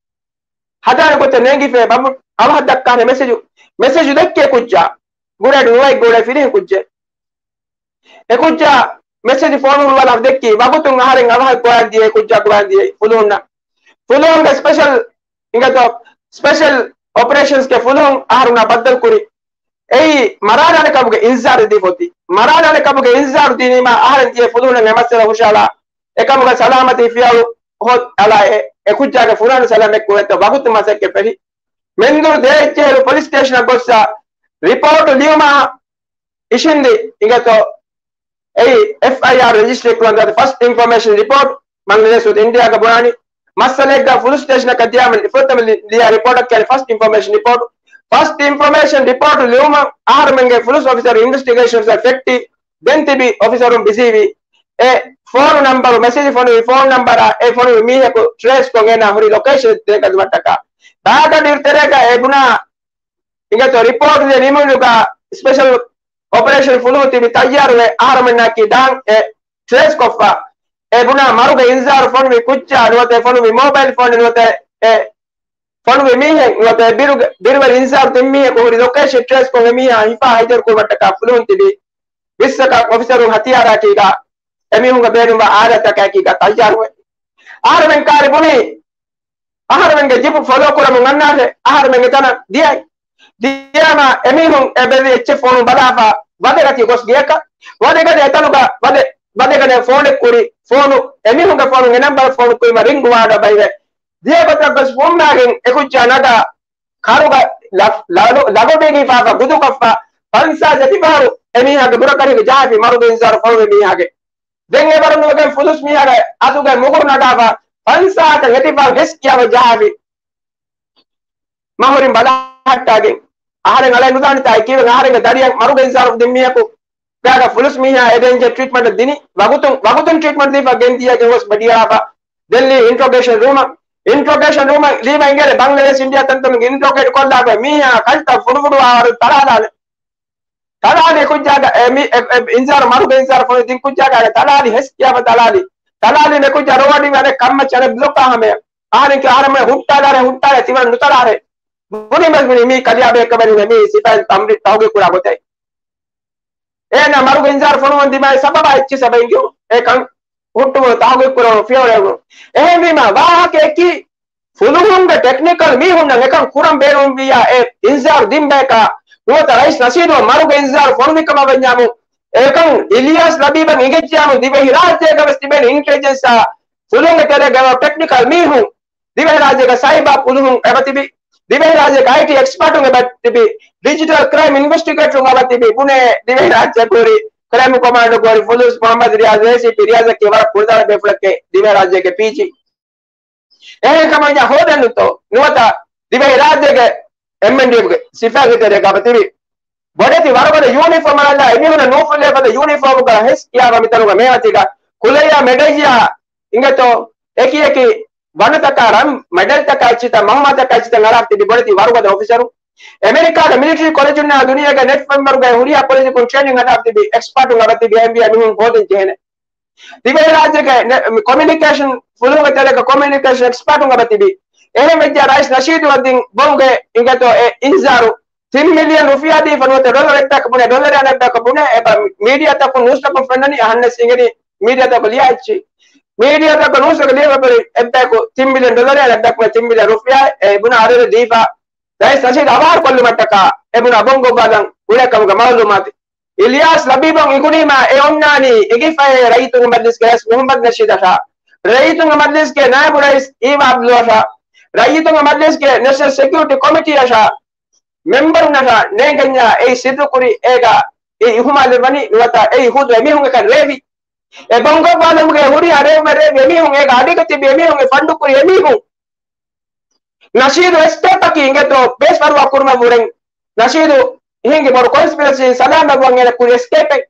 ހަދާނެ ގޮތެއް ނޭނގިފައި ބަމު އަވަހަށް ދައްކާނެ މެސެޖު، މެސެޖު ދެއްކޭ ކުއްޖާ. ގުރޭޑް ނުވައެއް ގުޅޭ ފިރިހެން ކުއްޖެއް. އެ ކުއްޖާ މެސެޖު ފޯނު ހުޅުވާލާފަ ދެއްކީ ވަގުތުން އަހަރެން އަވަހަށް ގޮވާން ދިޔައީ ކުއްޖާ ގޮވާން ދިޔައީ ފުލުހުންނަށް. ފުލުހުންގެ ސްޕެޝަލް އިނގޭތޯ، ސްޕެޝަލް އޮޕަރޭޝަންސްގެ ފުލުހުން އަހަރުންނާ ބައްދަލު ކުރި. އެއީ މަރާލާނެ ކަމުގެ އިންޒާރު ދީފަ އޮތީ. މަރާލާނެ ކަމުގެ އިންޒާރު ދިނީމާ އަހަރެން ދިޔަ ފުލުހުންނަށް އެ މައްސަލަ ހުށަހަޅާ. އެކަމުގަ ސަލާމަތީ ފިޔަވަޅު ހޯ-، އަޅާ އެ، އެ ކުއްޖާގެ ފުރާނަ ސަލާމަތް ކުރެއްތޯ ވަގުތު މަސައްކަތް ފެށި. މެންދުރު ދޭއްޗެހިރު ޕޮލިސް ސްޓޭޝަނަށް ގޮއްސަ ރިޕޯޓު ލިޔުމާ އިށިނދި އިނގޭތޯ އެއީ އެފްއައިއާރް ރެޖިސްޓަރ ކުރަން ދާތި ފަސްޓް އިންފޮމޭޝަން ރިޕޯޓް. ބަނގްލަދޭޝް އިންޑިއާގަ ބުނާނީ މައްސަލައެއްގަ ފުލުސް ސްޓޭޝަނަކަށް ދިޔާމަ ފުރަތަމަ ލި-، ލިޔާ ރިޕޯޓަށް ކިޔާނީ ފަސްޓް އިންފޮމޭޝަން ރިޕޯޓް. ފަސްޓް އިންފޮމޭޝަން ރިޕޯޓް ލިޔުމަށް އަހަރުމެންގެ ފުލުސް އޮފިސަރު އިންވެސްޓިގޭޝަންސް ފެއްޓި ދެން ތިބި އޮފިސަރުން ބިޒީވީ. އެ ފޯނު ނަންބަރު، މެސެޖް ފޮނުވި ފޯނު ނަންބަރާ އެ ފޮނުވި މީހަކު ޓްރޭސް ކޮށް އޭނާ ހުރި ލޮކޭޝަން ދެނެގަތުމަށްޓަކާ. ބާގަނޑު އިރު ތެރޭގަ އެ ބުނާ އިނގޭތޯ ރިޕޯޓް ދޭ ނިމުމުގަ ސްޕެޝަލް އޮޕަރޭޝަން ފުލުހުން ތިބި ތައްޔާރުވެ އަހަރުމެންނާކީ ދާން އެ ޓްރޭސް ކޮށްފަ. އެ ބުނާ މަރުގެ އިންޒާރު ފޮނުވި ކުއްޖާ ނުވަތަ ފޮނުވި މޯބައިލް ފޯން ނުވަތަ އެ ފޮނުވި މީހެއް ނުވަތަ ބިރުގެ، ބިރުވެރި އިންޒާރު ދިން މީހަކު ހުރި ލޮކޭޝަން ޓްރޭސް ކޮށް އެ މީހާ ހިފާ ހައްޔަރު ކުރުމަށްޓަކާ ފުލުހުން ތިބި ވިއްސަކަށް އޮފިސަރުން ހަތިޔާރާއެކީގަ އެމީހުންގެ ބޭނުންވާ އާލާތަކާއެކީގަ ތައްޔާރުވެ. އަހަރުމެން ކާރި ބުނީ އަހަރުމެންގެ ޖިޕު ފޮލޯ ކުރަމުން އަންނާށޭ. އަހަރުމެން އެތަނަށް ދިޔައި. ދިޔާމަ އެމީހުން އެ ބެލި އެއްޗެއް ފޯނު ބަލާފަ ވަދެގަތި ގޮސް ގެޔަކަށް. ވަދެގަދެ އެތަނުގަ ވަދެ، ވަދެގަދެ ފޯނެއް ކުރި ފޯނު އެމީހުންގެ ފޯނު އެ ނަންބަރު ފޯނު ކުރީމަ ރިންގް ވާޑަ ބައިވެ. ދިޔަ ގޮތަށް ގޮސް ފުންމާގެން އެ ކުއްޖާ ނަގާ ކަރުގަ ލަ-، ލަ-، ލަގޮބީގީ ފާފަ ގުދުކޮށްފަ ފަންސާސް އެތިފަހަރު އެމީހާގެ ބުރަކަރީގަ ޖަހާފި މަރުގެ އިންޒާރު ފޮނުވި މީހާގެ. ދެން އެވަރު ނުވެގެން ފުލުސް މީހާގެ އަތުގެ މުގުރު ނަގާފަ ފަންސާސް އެތިފަހަރު ހެސް ކިޔާފަ ޖަހާފި. މަހުރިން ބަލަހައްޓާގެން އަހަރެން އަޅެ ނުދާނިތާ ކީވެން އަހަރެންގެ ދަރިއަށް މަރުގެ އިންޒާރު ދިން މީހަކު ގާގަ ފުލުސް މީހާ އެ ޑޭންޖަރ ޓްރީޓްމަންޓް ދިނި ވަގުތުން، ވަގުތުން ޓްރީޓްމަންޓް ދީފަ ގެންދިޔަ ގެންގޮސް ބަޑިއަޅާފަ ދެން ލީ އިންޓްރޮގޭޝަން ރޫމަށް. އިންޓްރޮގޭޝަން ރޫމަށް ލީމަ އިނގޭރެ ބަނގްލަދޭޝް އިންޑިއާ ތަންތަނުގެ އިންޓްރޮގޭޓް ކޮށްލާފަ މީހާ ކަންތައް ފުޑުފުޑުވާވަރު ތަޅާލާނެ. ތަޅާލި ކުއްޖާގަ، އެ، މި، އެ، އެ، އިންޒާރު މަރުގެ އިންޒާރު ފޮނުވި ތިން ކުއްޖާގަ ތަޅާލި ހެސް ކިޔާފަ ތަޅާލި. ތަޅާލި މެ ކުއްޖާ ރޯޑިން އަނެއް ކަންމައްޗަށް އަނެއް ބްލޮކާ ހަމަޔަށް. އަހަރެން ކިޔާ އަހަރެން ހުއްޓާލާރެ ހުއްޓާލެ ތިމަން ނުތަޅާރެ. ބުނީމަސް ބުނީ މީ ކަލިޔާ ބޭކަވެރިން މީ ސިފައިން ތަމްރި ތަހުގީ ކުރާ ގޮތެއް. އޭނާ މަރުގެ އިންޒާރު ފޮނުވަން ދިމާއި ސަބަބާ އެއްޗި ސަބައިން ގެ އެކަން ހުއްޓުމުން ތަހުގީ ކުރަން ފިޔަވަޅެއް. އެހެންވީމަ ވާހަކައަކީ ފުލުހުންގެ ޓެކްނިކަލް މީހުންނަށް އެކަން ކުރަން ބޭނުންވިއްޔާ އެ އިންޒާރު ދިން ބަޔަކާ ނުވަތަ ރައީސް ނަޝީދު މަރުގެ އިންޒާރު ފޮނުވި ކަމަށް ވަންޏާމު އެކަން އިލްޔާސް ލަބީބަށް އިނގިއްޖިޔާމު ދިވެހިރާއްޖޭގަ ވެސް ތިބޭނެ އިންޓެލިޖެންސާ ފުލުހުންގެ ތެރޭގަ ޓެކްނިކަލް މީހުން ދިވެހިރާއްޖޭގަ ސައިބާ ފުލުހުން އެބަތިބި، ދިވެހިރާއްޖޭގަ އައިޓީ އެކްސްޕާޓުން އެބަތިބި، ޑިޖިޓަލް ކްރައިމް އިންވެސްޓިގޭޓަރުން އެބަތިބި، ބުނޭ ދިވެހިރާއްޖޭ ކުރި ކްރައިމް ކޮމާންޑޯ ކުރި ފުލުސް މުހައްމަދު ރިޔާޒް އޭސީޕީ ރިޔާޒަކީ ވަރަށް ކުޅަދާނަ ބޭފުޅެކޭ ދިވެހިރާއްޖޭގެ ޕީޖީ. އެހެންކަމަށް ހޯދަން ނުތޯ ނުވަތަ ދިވެހިރާއްޖޭގެ އެމްއެންޑީއެމްގެ ސިފައިންގެ ތެރޭގަ އެބަތިބި ބޮޑެތި ވަރުގަދަ ޔޫނީފޯމަށް އަޅާ އެމީހުނަށް ނޫފުލޭ ފަދަ ޔޫނީފޯމުގަ ހެސް ކިޔާފަ މިތަނުގަ މޭވަތީގަ ކުލައްޔާ މެޑަލްއާ އިނގޭތޯ އެކި އެކި ވަނަތަކާ ރަން މެޑަލްތަކާ އެއްޗިތައް މަހުމާތަކާ އެއްޗިތައް އަރާފަ ތިބި ބޮޑެތި ވަރުގަދަ އޮފިސަރު. އެމެރިކާގެ މިލިޓަރީ ކޮލެޖުންނާ ދުނިޔޭގެ ނެޓް މެމްބަރުގެ ހުރިހާ ކޮލެޖަކުން ޓްރޭނިން ހަދާފަ ތިބި އެކްސްޕާޓުން އެބަތިބި އެހެންވިޔަ މީހުން ހޯދަން ޖެހޭނެ. ދިވެހިރާއްޖޭގެ ނެ-، މި ކޮމިއުނިކޭޝަން ފުލުހުގެ ތެރޭގަ ކޮމިއުނިކޭޝަން އެކްސްޕާޓުން އެބަތިބި. އެހެން ވެއްޖާ ރައީސް ނަޝީދު އަދިން ބޮންގެ އިނގޭތޯ އެ އިންޒާރު ތިން މިލިއަން ރުފިޔާ ދީފަ ނުވަތަ ޑޮލަރު އެއްބަޔަކު ބުނޭ، ޑޮލަރު އަނެއްބަޔަކު ބުނޭ، އެބަ މީޑިއާތަކުން ނޫސްތަކުން ފެންނަނީ އަހަންނަށް އިނގެނީ މީޑިއާތަކު ލިޔާ އެއްޗި. މީޑިއާތަކު ނޫސްތަކު ލިޔެފަ އެއްބަޔަކު ތިން މިލިއަން ޑޮލަރު އަނެއްބަޔަކު ތިން މިލިއަން ރުފިޔާ އެ ބުނާ އަދަދެއް ދީފަ. ރައީސް ނަޝީދު އަވަހަރު ކޮށްލުމަށްޓަކާ އެ ބުނާ ބޮން ގޮއްވާލަން އުޅޭ ކަމުގެ މައުލޫމާތު. އިލްޔާސް ލަބީބަށް އިނގުނީމާ އެ އޮންނާނީ އެނގިފައޭ ރައްޔިތުންގެ މަޖްލިސްގެ ރައީސް މުހައްމަދު ނަޝީދަށާ، ރައްޔިތުންގެ މަޖްލިސްގެ ނާއިބު ރައީސް އީވާ އަބްދުﷲ އަށާ، ރައްޔިތުންގެ މަޖްލިސްގެ ނެޝަނަލް ސެކިއުރިޓީ ކޮމިޓީ އަށާ، މެމްބަރުންނަށާ ނޭނގެންޏާ އެއީ ސިއްރުކުރި އޭގަ އެ އިހުމާލެއް ވަނީ ނުވަތަ އެއީ ހުދު އެމީހުން އެކަން ރޭވި. އެ ބޮންގޮއްވާލުމުގެ ހުރިހާ ރޭވުމެއް ރޭވި އެމީހުން އޭގަ އަޑީގަ ތިބި އެމީހުން އެ ފަންޑު ކުރި އެމީހުން. ނަޝީދު އެސްކޭޕަކީ އިނގޭތޯ ބޭސް ފަރުވާ ކުރުމަށް ވުރެން ނަޝީދު ހިނގި ބޮޑު ކޮންސްޕިރެސީ ސަލާމަތްވަން އޭނަ ކުރި އެސްކޭޕެއް.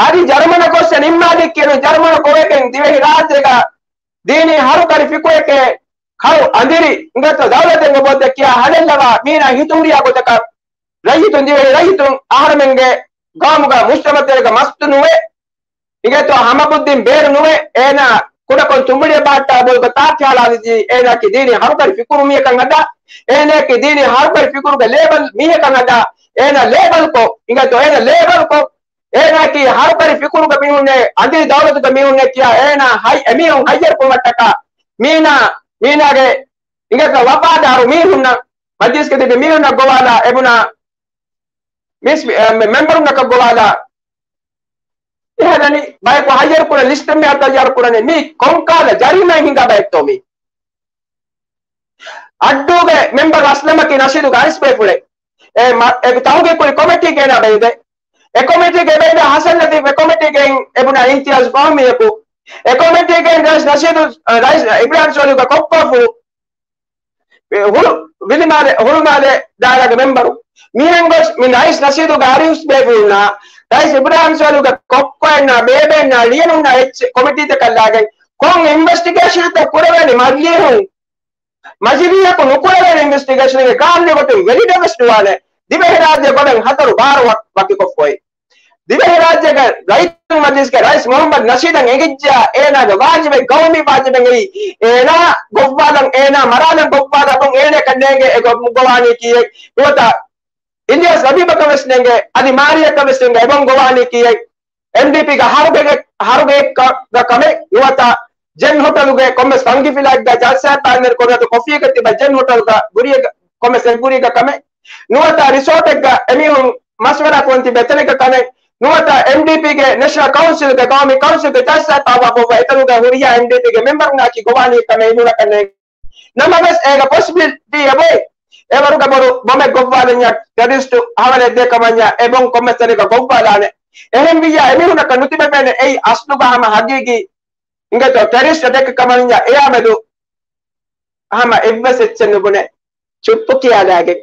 އަދި ޖަރުމަނަށް ގޮއްސަ ނިންމާލި ކިޔަނު ޖަރުމަނު ކޮވެގެން ދިވެހި ރާއްޖޭގަ ދީނީ ހަރުކަރި ފިކުރެކޭ ކަޅު އަނދިރި އިނގޭތޯ ދައުލަތެއް އޮބޯތަ ކިޔާ ހަލެއްލަވާ މީނާ ހިތުހުރިޔާ ގޮތަކަށް ރައްޔިތުން ދިވެހި ރައްޔިތުން އަހަރެމެންގެ ގައުމުގަ މުޖްތަމައުތެރޭގަ މަސްތު ނުވޭ. އިނގޭތޯ ހަމަބުއްދިން ބޭރު ނުވޭ. އޭނާ ކުޑަކޮށް ތުނބުޅި ބާއްޓާ ބޮލުގަ ތާކި ހަޅާލިޖީ އޭނާއަކީ ދީނީ ހަރުކަރި ފިކުރު މީހަކަށް އަދާ. އޭނާއަކީ ދީނީ ހަރުކަރި ފިކުރުގެ ލޭބަލް މީހަކަށް އަދާ. އޭނާ ލޭބަލްކޮށް، އިނގޭތޯ އޭނާ ލޭބަލްކޮށް، އޭނާއަކީ ހަރުކަރި ފިކުރުގެ މީހުންނޭ، އަނދިރި ދައުލަތުގެ މީހުންނޭ ކިޔާ އޭނާ ހަތް އެމީހުން ހައްޔަރު ކުރުމަށްޓަކާ މީނާ، މީނާގެ އިނގޭތޯ ވަފާދާރު މީހުންނަށް، މަޖްލިސްގަ ތިބި މީހުންނަށް ގޮވާލާ އެބުނާ މިސް-، އެ، މެ-، މެމްބަރުންނަކަށް ގޮވާލާ އެހެނަނީ ބަޔަކު ހައްޔަރު ކުރަން ލިސްޓެއް މި އަތަށް ހައްޔަރު ކުރަނީ މީ ކޮންކާލަ ޖަރީމައެއް ހިނގާ ބައެއްތޯ މީ؟ އައްޑޫގެ މެމްބަރު އަސްލަމަކީ ނަޝީދުގެ އައިސް ބޭފުޅެއް. އެ މަ-، އެ ތަހުގީގު ކުރި ކޮމިޓީގެ އޭނާ ބެއިދެ. އެ ކޮމިޓީގެ ބެއިދެ ހަސަން ލަތީފް، އެ ކޮމިޓީގެ އިން އެބުނާ އިންތިޔާޒް ފަހުމީއަކު. އެ ކޮމިޓީގެ ރައީސް ނަޝީދު، ރައީސް އިބްރާހިމް ސޯލިހުގެ ކޮއްކޮފު. ހުޅު ވިލިމާލެ، ހުޅުމާލެ ދާއިރާގެ މެމްބަރު. މިހެން ގޮސް މި ރައީސް ނަޝީދުގެ އަރިހުސް ބޭފުޅުންނާ، ރައީސް އިބްރާހިމް ސޯލިހުގެ ކޮއްކޮއެއްނާ، ބޭބެއެއްނާ، ޅިޔަނުންނާ އެއްޗެއް ކޮމިޓީތަކަށް ލާގެން ކޮން އިންވެސްޓިގޭޝަންތައް ކުރެވޭނީ މަޖިލީހުން؟ މަޖިލީހަކު ނުކުރެވޭނެ އިންވެސްޓިގޭޝަންގެ ގާންދި ގޮތުން ވެލިޑެއް ވެސް ނުވާނެ. ދިވެހިރާއްޖެ ގޮވެން ހަތަރު ބާރު ވަ-، ވަކިކޮށްފައި. ދިވެހިރާއްޖޭގެ ރައްޔިތުންގެ މަޖިލިސްގެ ރައީސް މުހައްމަދު ނަޝީދަށް އެނގިއްޖެޔާ، އޭނާގެ ވާޖިބެއް، ގައުމީ ވާޖިބެއް އެއީ، އޭނާ ގޮއްވާލަން، އޭނާ މަރާލަން ގޮއްވާލާ ބޮން އޭނައަކަށް ނޭނގޭ އެ ގޮ-، ގޮވާނީކީއެއް. ނުވަތަ އިލްޔާސް ލަބީބަކަށް ވެސް ނޭނގޭ، އަދި މާރިޔަކަށް ވެސް ނޭނގޭ އެ ބޮން ގޮވާނީކީއެއް. އެމްޑީޕީގެ ހަރުގެ-، ހަރުގެއެއްކަ-، ގަ ކަމެއް ނުވަތަ ޖެން ހޮޓަލުގެ ކޮންމެސް ފަންގިފިލާއެއްގަ ޖަލްސާއެއް ބާއްވާނެ ކޮންމެ ކޮފީގަ ތިބާ ޖެން ހޮޓަލުގަ ގުރީގަ ކޮންމެސް އެއް ގުރީގަ ކަމެއް ނުވަތަ ރިސޯޓެއްގަ އެމީހުން މަޝްވަރާ ކުރަން ތިބޭ ތަނެއްގަ ކަމެއް ނުވަތަ އެމްޑީޕީގެ ނެޝަނަލް ކައުންސިލްގެ ގައުމީ ކައުންސިލްގެ ޖަލްސާއެއް ބާއްވާފަ އެތަނުގަ ހުރިހާ އެމްޑީޕީގެ މެމްބަރުންނާއެކީ ގޮވާނީ ކަމެއް އެމީހުންނަކަށް ނޭނގޭ. ނަމަވެސް އޭގަ ޕޮސިބިލިޓީ އެބައޮތް. އެވަރުގަ ބޮޑު ބޮމެއް ގޮއްވާލަންޏާ ޓެރަރިސްޓު ހަވަލެއް ދޭ ކަމަންޏާ އެ ބޮން ކޮންމެސް ތަނެއްގަ ގޮއްވާލާނެ. އެހެންވިއްޔާ އެމީހުންނަކަށް ނުތިބެވޭނެ އެއީ އަސްލުގަ ހަމަ ހަގީގީ އިނގޭތޯ ޓެރަރިސްޓް އެޓެކް ކަމަންޏާ އެއާމެދު ހަމަ އެއްވެސް އެއްޗެއް ނުބުނެ. ޗުއްޕު ކިޔާލާގެން.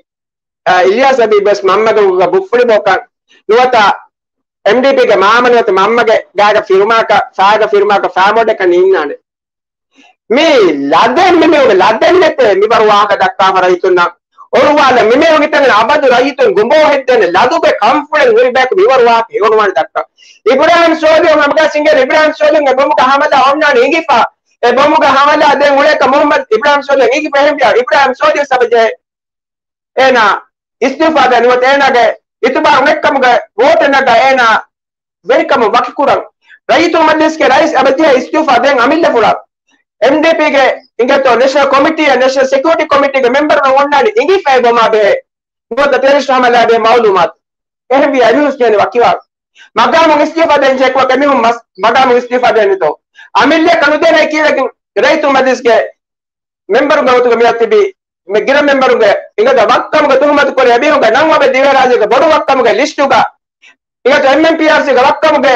އާ، އިލްޔާސް ލަބީބް ވެސް މަންމަގެ ގަ ބުފުޅި ބޯކަން ނުވަތަ އެމްޑީޕީގެ މާމަ ނުވަތަ މަންމަގެ ގާގަ ފިރުމާކަށް، ފާގަ ފިރުމާކަށް ފާމޯޑަކަށް ނީންނާނެ. މީ ލަދެއް މި މީހުން ލަދެއް ނެތޭ މިވަރު ވާހަކަ ދައްކާފަ ރައްޔިތުންނަށް. އޮޅުވާލަން. މިމީހުން ހިތަން އަބަދު ރައްޔިތުން ގުނބޯ ހެއްދޭނެ ލަދުގެ ކަންފުޅެއް ހުރި ބަޔަކު މިވަރު ވާހަކަ އެ އޮންވާނެ ދައްކަން. އިބްރާހިމް ސޯލިހު ހަމަގާ ސިނގޭ އިބްރާހިމް ސޯލިހުގެ ބޮމުގަ ހަމަލާ އޮންނާނެ އިނގިފަ. އެ ބޮމުގަ ހަމަލާ ދެން އުޅޭކަ މުހައްމަދު އިބްރާހިމް ސޯލިހު އިނގިފަ އެހެންވިޔާ އިބްރާހިމް ސޯލިހު ސަބަޖެ އޭނާ އިސްތިއުފާ ދޭ ނުވަތަ އޭނާގެ އިތުބާ ނެއްކަމުގެ ވޯޓެއް ނަގާ އޭނާ ވެރިކަމުން ވަކިކުރަން. ރައްޔިތުން މަޖްލިސްގެ ރައީސް އަބަދިހޭ އިސްތިއުފާ ދޭން އަމިއްލަ ފުރާ. އެމްޑީޕީގެ އިނގޭތޯ ނެޝަނަލް ކޮމިޓީއަށް ނެޝަނަލް ސެކިއުރިޓީ ކޮމިޓީގެ މެމްބަރުން އޮންނާނެ އިނގިފައި ބޮމާ ބެހޭ. ނުވަތަ ޓެރަރިސްޓް ހަމަލާ ބެހޭ މައުލޫމާތު. އެހެންވިޔާ އެމީހުން ކިޔަނީ ވަކިވާ. މަގާމުން އިސްތިއުފާ ދޭން ޖެހޭ ކުޑަ އެމީހުން މަސް-، މަގާމުން އިސްތިއުފާ ދޭނެތޯ. އަމިއްލައަކަށް ނުދޭނެ ކީއްވެގެން ރައްޔިތުން މަޖްލިސްގެ މެމްބަރުންގެ ގޮތުގަ މިއޮތް ތިބި މި ގިރަ މެމްބަރުންގެ އިނގޭތޯ ވައްކަމުގެ ތުހުމަތު ކުރި އެމީހުންގެ ނަން އޮވެ ދިވެހިރާއްޖޭގެ ބޮޑު ވައްކަމުގެ ލިސްޓުގަ އިނގޭތޯ އެމްއެމްޕީއާރްސީގެ ވައްކަމުގެ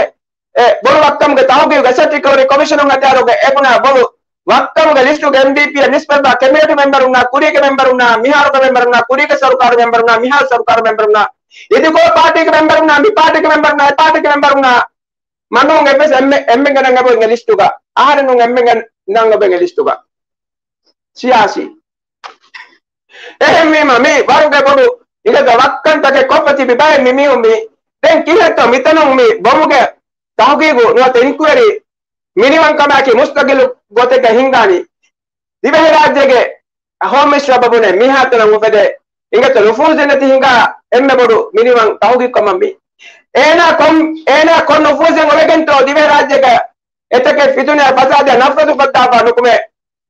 އެ ބޮޑު ވައްކަމުގެ ތަހުގީގު އެސެޓް ރިކަވަރީ ކޮމިޝަނުން އަތާރުގެ އެބުނާ ބޮޑު ވައްކަމުގެ ލިސްޓުގެ އެމްޑީޕީއަށް ނިސްބަތްވާ ކެބިނެޓް މެމްބަރުންނާ، ކުރީގެ މެމްބަރުންނާ، މިހާރުގެ މެމްބަރުންނާ، ކުރީގެ ސަރުކާރު މެމްބަރުންނާ، މިހާރު ސަރުކާރު މެމްބަރުންނާ، އިދިކޮޅު ޕާޓީގެ މެމްބަރުންނާ، މި ޕާޓީގެ މެމްބަރުންނާ، އެ ޕާޓީގެ މެމްބަރުންނާ، މަނޫން އެއްވެސް އެންމެ-، އެންމެންގެ ނަން އެބައޮތް އެ ލިސްޓުގަ. އަހަރެންނު އެންމެންގެ ނަން އެބައޮތް އެ ލިސްޓުގަ. ސިޔާސީ. އެހެންވީމަ މި ވަރުގެ ބޮޑު އިނގޭތޯ ވައްކަންތަކެއް ކޮށްފަ ތިބި ބައެއް މި މީހުން މި ދެން ކިހިނެއްތޯ މިތަނުން މި ބޮމުގެ ތަހުގީގު ނުވަތަ އިންކުއަރީ މިނިވަންކަމާއެކީ މުސްތަގިލު ގޮތެއްގަ ހިންގާނީ. ދިވެހިރާއްޖޭގެ ހޯމް މިނިސްޓަރ ބަބުނެ މިހާތަނަށް އުފެދޭ އިނގޭތޯ ނުފޫޒެއް ނެތި ހިނގާ އެންމެ ބޮޑު މިނިވަން ތަހުގީގު ކަމަށް މި. އޭނާ ކޮން، އޭނާ ކޮން ނުފޫޒެއް އޮވެގެންތޯ ދިވެހިރާއްޖޭގަ އެތަކެއް ފިތުނައާ ފަސާދައާ ނަފްރަތު ފައްދާފާ ނުކުމެ.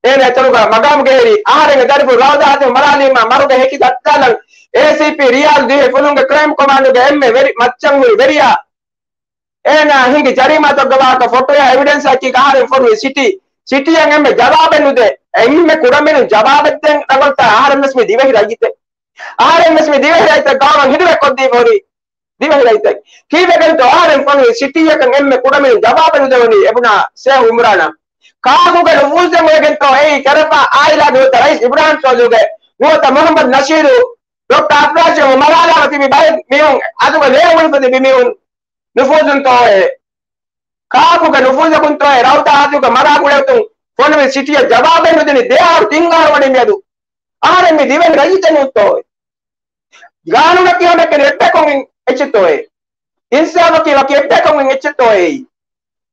އޭނާ އެތަނުގަ މަގާމުގައި އެރި އަހަރެންގެ ދަރިފުޅު ރައުދާ ހަތިފު މަރާލީމާ މަރުގެ ހެކި ދައްތާލަން އޭސީޕީ ރިޔާލް ދިވެހި ފުލުންގެ ކްރައިމް ކޮމާންޑުގެ އެންމެ ވެރި މައްޗަށް ހުރި ވެރިޔާ އޭނާ ހިނގި ޖަރީމާތަކުގެ ވާހަކަ ފޮޓޯއާ އެވިޑެންސްއަކީ އަހަރެން ފޮނުވި ސިޓީ، ސިޓީއަށް އެންމެ ޖަވާބެއް ނުދޭ. އެންމެ ކުޑަމިނުން ޖަވާބެއް ދޭން ރަނގަޅުތާ އަހަރެން ވެސް މި ދިވެހި ރައްޔިތެއް. އަހަރެން ވެސް މި ދިވެހި ރައްޔިތަކަށް ގާވަން ހިނދުވެ ކޮށްދީފަ ހުރި ދިވެހި ރައްޔިތެއް. ކީއްވެގެންތޯ އަހަރެން ފޮނުވި ސިޓީއަކަށް އެންމެ ކުޑަމިނުން ޖަވާބެއް ނުދެވުނީ އެބުނާ ޝޭހް އުމްރާނަށް. ކާކުގެ ނުފޫޒެއް އޮވެގެންތޯ އެއީ ކެރަފާ އާއިލާގެ ނުވަތަ ރައީސް އިބްރާހިމް ސޯލިހުގެ ނުވަތަ މުހައްމަދު ނަޝީދު ޑޮކްޓަރ އަފްރާޝް މަރާލާފަ ތިބި ބައެއް މީހުން އަދުގަ ލޭ އުޅިފަ ތިބި މީހުން ނުފޫޒުންތޯއޭ؟ ކާކުގެ ނުފޫޒަކުންތޯއޭ ރައުދާ ހަތިފުގެ މަރާގުޅޭގޮތުން ފޮނުވި ސިޓީއަށް ޖަވާބެއް ނުދިނީ؟ ދެ އަހަރު ތިން އަހަރު ވަނީ މިއަދު. އަހަރެން މި ދިވެހި ރައްޔިތެއް ނޫންތޯއޭ؟ ގާނޫނަކީ ހަމައެކަނި އެއްބަޔަކުން އެއްޗެއްތޯއޭ؟ އިންސާފަކީ ވަކި އެއްބަޔަކުން އެއްޗެއްތޯއޭ؟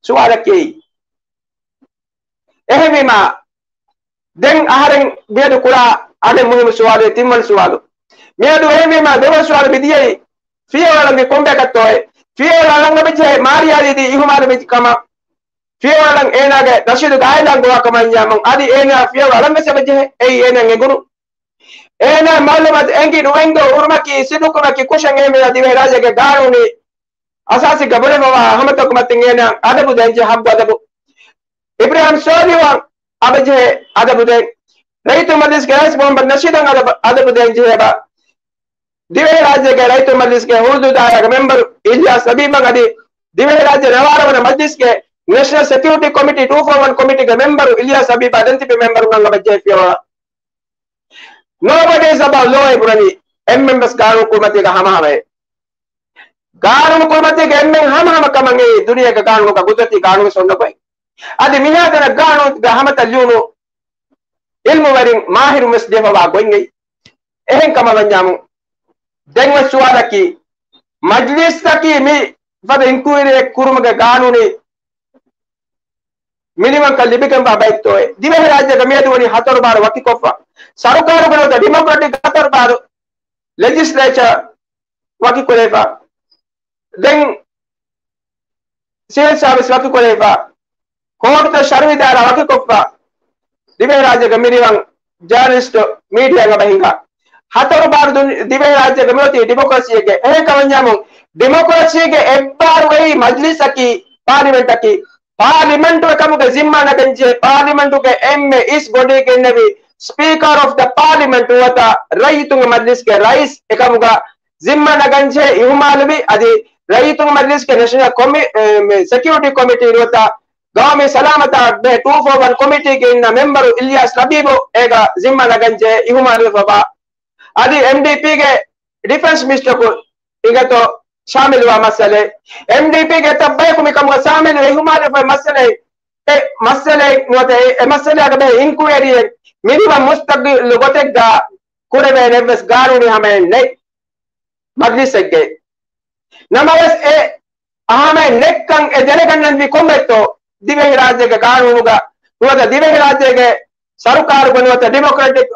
ސުވާލަކީ. އެހެންވީމާ، ދެން އަހަރެން މިއަދު ކުރާ އަނެއް މުހިއްމު ސުވާލު، ތިންވަނަ ސުވާލު. މިއަދު އެހެންވީމާ، ދެވަނަ ސުވާލު މި ދިޔައީ، ފިޔަވަޅަން މި ކޮންބަޔަކަށްތޯއޭ؟ ފިޔަވަޅަން އަޅަން އެބަޖެހޭ މާރިޔާ ދީދީ އިހުމާލުވެއްޖެ ކަމަށް. ފިޔަވަޅަން އޭނާގެ ނަޝީދުގެ އާއިލާގެ ގޮވާ ކަމަށް އަންޏާމުން އަދި އޭނާ ފިޔަވަޅަން ވެސް އެބަޖެހޭ. އެއީ އޭނާ އެނގުނު. އޭނާ މައުލޫމާތު އެނގި ނުއެނގި އުރުމަކީ ސިދުކުމަކީ ކުށެއް އެހެންވެ ދިވެހިރާއްޖޭގެ ގާނޫނީ އަސާސީގަ ބުނެފަވާ ހަމަތަކުމަތިން އޭނާ އަދަބު ދޭންޖެހޭ ހައްގު އަދަބު. އިބްރާހިމް ސޯލިހުއަށް އަބަޖެހޭ އަދަބު ދޭން. ރައްޔިތުން މަޖްލިސްގެ ރައީސް މުހައްމަދު ނަޝީދަށް އަދަބު، އަދަބު ދޭންޖެހޭ ބާ. ދިވެހިރާއްޖޭގެ ރައްޔިތުން މަޖްލިސްގެ ހުދޫދު ދާއިރާގެ މެމްބަރު އިލްޔާސް ލަބީބަށް އަދި ދިވެހިރާއްޖެ ނަވާރަ ވަނަ މަޖްލިސްގެ ނެޝަނަލް ސެކިއުރިޓީ ކޮމިޓީ ޓޫ ފޯ ވަން ކޮމިޓީގެ މެމްބަރު އިލްޔާސް ލަބީބާ ދެން ތިބި މެމްބަރުންނަށް އަބަޖެހޭ ފިޔަވަޅަށް. Nobody is above law އިބުރަނީ އެންމެންވެސް ގާނޫނު ކުރިމަތީގަ ހަމަހަމައޭ. ގާނޫނު ކުރިމަތީގަ އެންމެން ހަމަހަމަ ކަމަށް އެއީ ދުނިޔޭގެ ގާނޫނުގަ ގުދުރަތީ ގާނޫނުވެސް އޮންނަ ގޮތް. އަދި މިހާތަނަށް ގާނޫނުގެ ހަމަތައް ލިޔުނު އިލްމުވެރިން މާހިރުން ވެސް ޖެހިފަވާ ގޮތް އެއީ. އެހެން ކަމަށް ވަންޏާމު، ދެން އޮތް ސުވާލަކީ، މަޖްލިސްއަކީ މި ފަދަ އިންކުއިރީއެއް ކުރުމުގެ ގާނޫނީ މިނިވަންކަން ލިބިގެންވާ ބައެއްތޯއޭ؟ ދިވެހިރާއްޖޭގަ މިއަދު ވަނީ ހަތަރު ބާރު ވަކިކޮށްފަ. ސަރުކާރުގެ ނުވަތަ ޑިމޮކްރެޓިކް ހަތަރު ބާރު ލެޖިސްލޭޗަރ ވަކިކުރެވިފަ. ދެން ސިވިލް ސާވިސް ވަކިކުރެވިފަ. ކޯޓުތައް ޝަރުއީ ދާއިރާ ވަކިކޮށްފަ. ދިވެހިރާއްޖޭގެ މިނިވަން ޖާނަލިސްޓު މީޑިއާއަށް އަބަ ހިނގާ. ހަތަރު ބާރު ދުނި-، ދިވެހިރާއްޖޭގެ މިއޮތީ ޑިމޮކްރަސީއެއްގެ. އެހެންކަމަންޏާމު ޑިމޮކްރަސީގެ އެއްބާރު އެއީ މަޖްލިސްއަކީ، ޕާލިމެންޓަކީ. ޕާލިމެންޓުގެ ކަމުގެ ޒިންމާ ނަގަންޖެހޭ ޕާލިމެންޓުގެ އެންމެ އިސް ބޮޑީގަ އިންނެވި ސްޕީކަރ އޮފް ދަ ޕާލިމެންޓް ނުވަތަ ރައްޔިތުންގެ މަޖްލިސްގެ ރައީސް އެކަމުގަ ޒިންމާ ނަގަންޖެހޭ އިހުމާލުވި އަދި ރައްޔިތުންގެ މަޖްލިސްގެ ނެޝަނަލް ކޮމި-، އެ، މެ، ސެކިއުރިޓީ ކޮމިޓީ ނުވަތަ ގައުމީ ސަލާމަތާ ބެހޭ ޓޫ ފޯ ވަން ކޮމިޓީގެ އިންނަ މެމްބަރު އިލްޔާސް ލަބީބު އޭގަ ޒިންމާ ނަގަންޖެހޭ އިހުމާލުވެފަވާ. އަދި އެމްޑީޕީގެ ޑިފެންސް މިނިސްޓަރަކު އިނގޭތޯ ޝާމިލުވާ މައްސަލައެއް. އެމްޑީޕީގެ އެތައް ބަޔަކު މިކަމުގަ ޝާމިލު އިހުމާލުވެފައި މައްސަލައެއް. އެ މައްސަލައެއް ނުވަތަ އެ، އެ މައްސަލައިގަ ބެހޭ އިންކުއަރީއެއް މިނިވަން މުސްތަގިއްލު ގޮތެއްގަ ކުރެވޭނެ އެއްވެސް ގާނޫނީ ހަމައެއް ނެތް މަޖްލިސެއްގައި. ނަމަވެސް އެ އަހަމެއް ނެއްކަން އެ ދެނެގަންނަންވީ ކޮންމެއްތޯ؟ ދިވެހިރާއްޖޭގެ ގާނޫނުގަ ނުވަތަ ދިވެހިރާއްޖޭގެ ސަރުކާރުގަ ނުވަތަ ޑިމޮކްރެޓިކް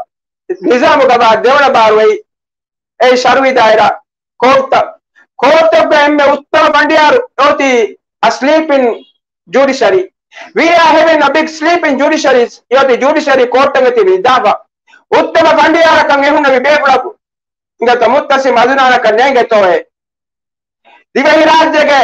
ނިޒާމުގަ ދެވަނަ ބާރު އެއީ، އެއީ ޝަރުއީ ދާއިރާ ކޯޓްތައް. ކޯޓްތަކުގަ އެންމެ އުއްތަމަ ފަނޑިޔާރު އޮތީ އަ ސްލީޕިން ޖުޑިޝަރީ. ވީ އާ ހެވިން އަ ބިގް ސްލީޕިން ޖުޑިޝަރީ އޮތީ ޖުޑިޝަރީ ކޯޓްތަކުގަ ތިބި ނިދާފަ. އުއްތަމަ ފަނޑިޔާރަކަށް އެހުންނެވި ބޭފުޅަކު އިނގޭތޯ މުއްތަސިމް އަދުނާނަކަށް ނޭނގޭތޯއޭ؟ ދިވެހިރާއްޖޭގެ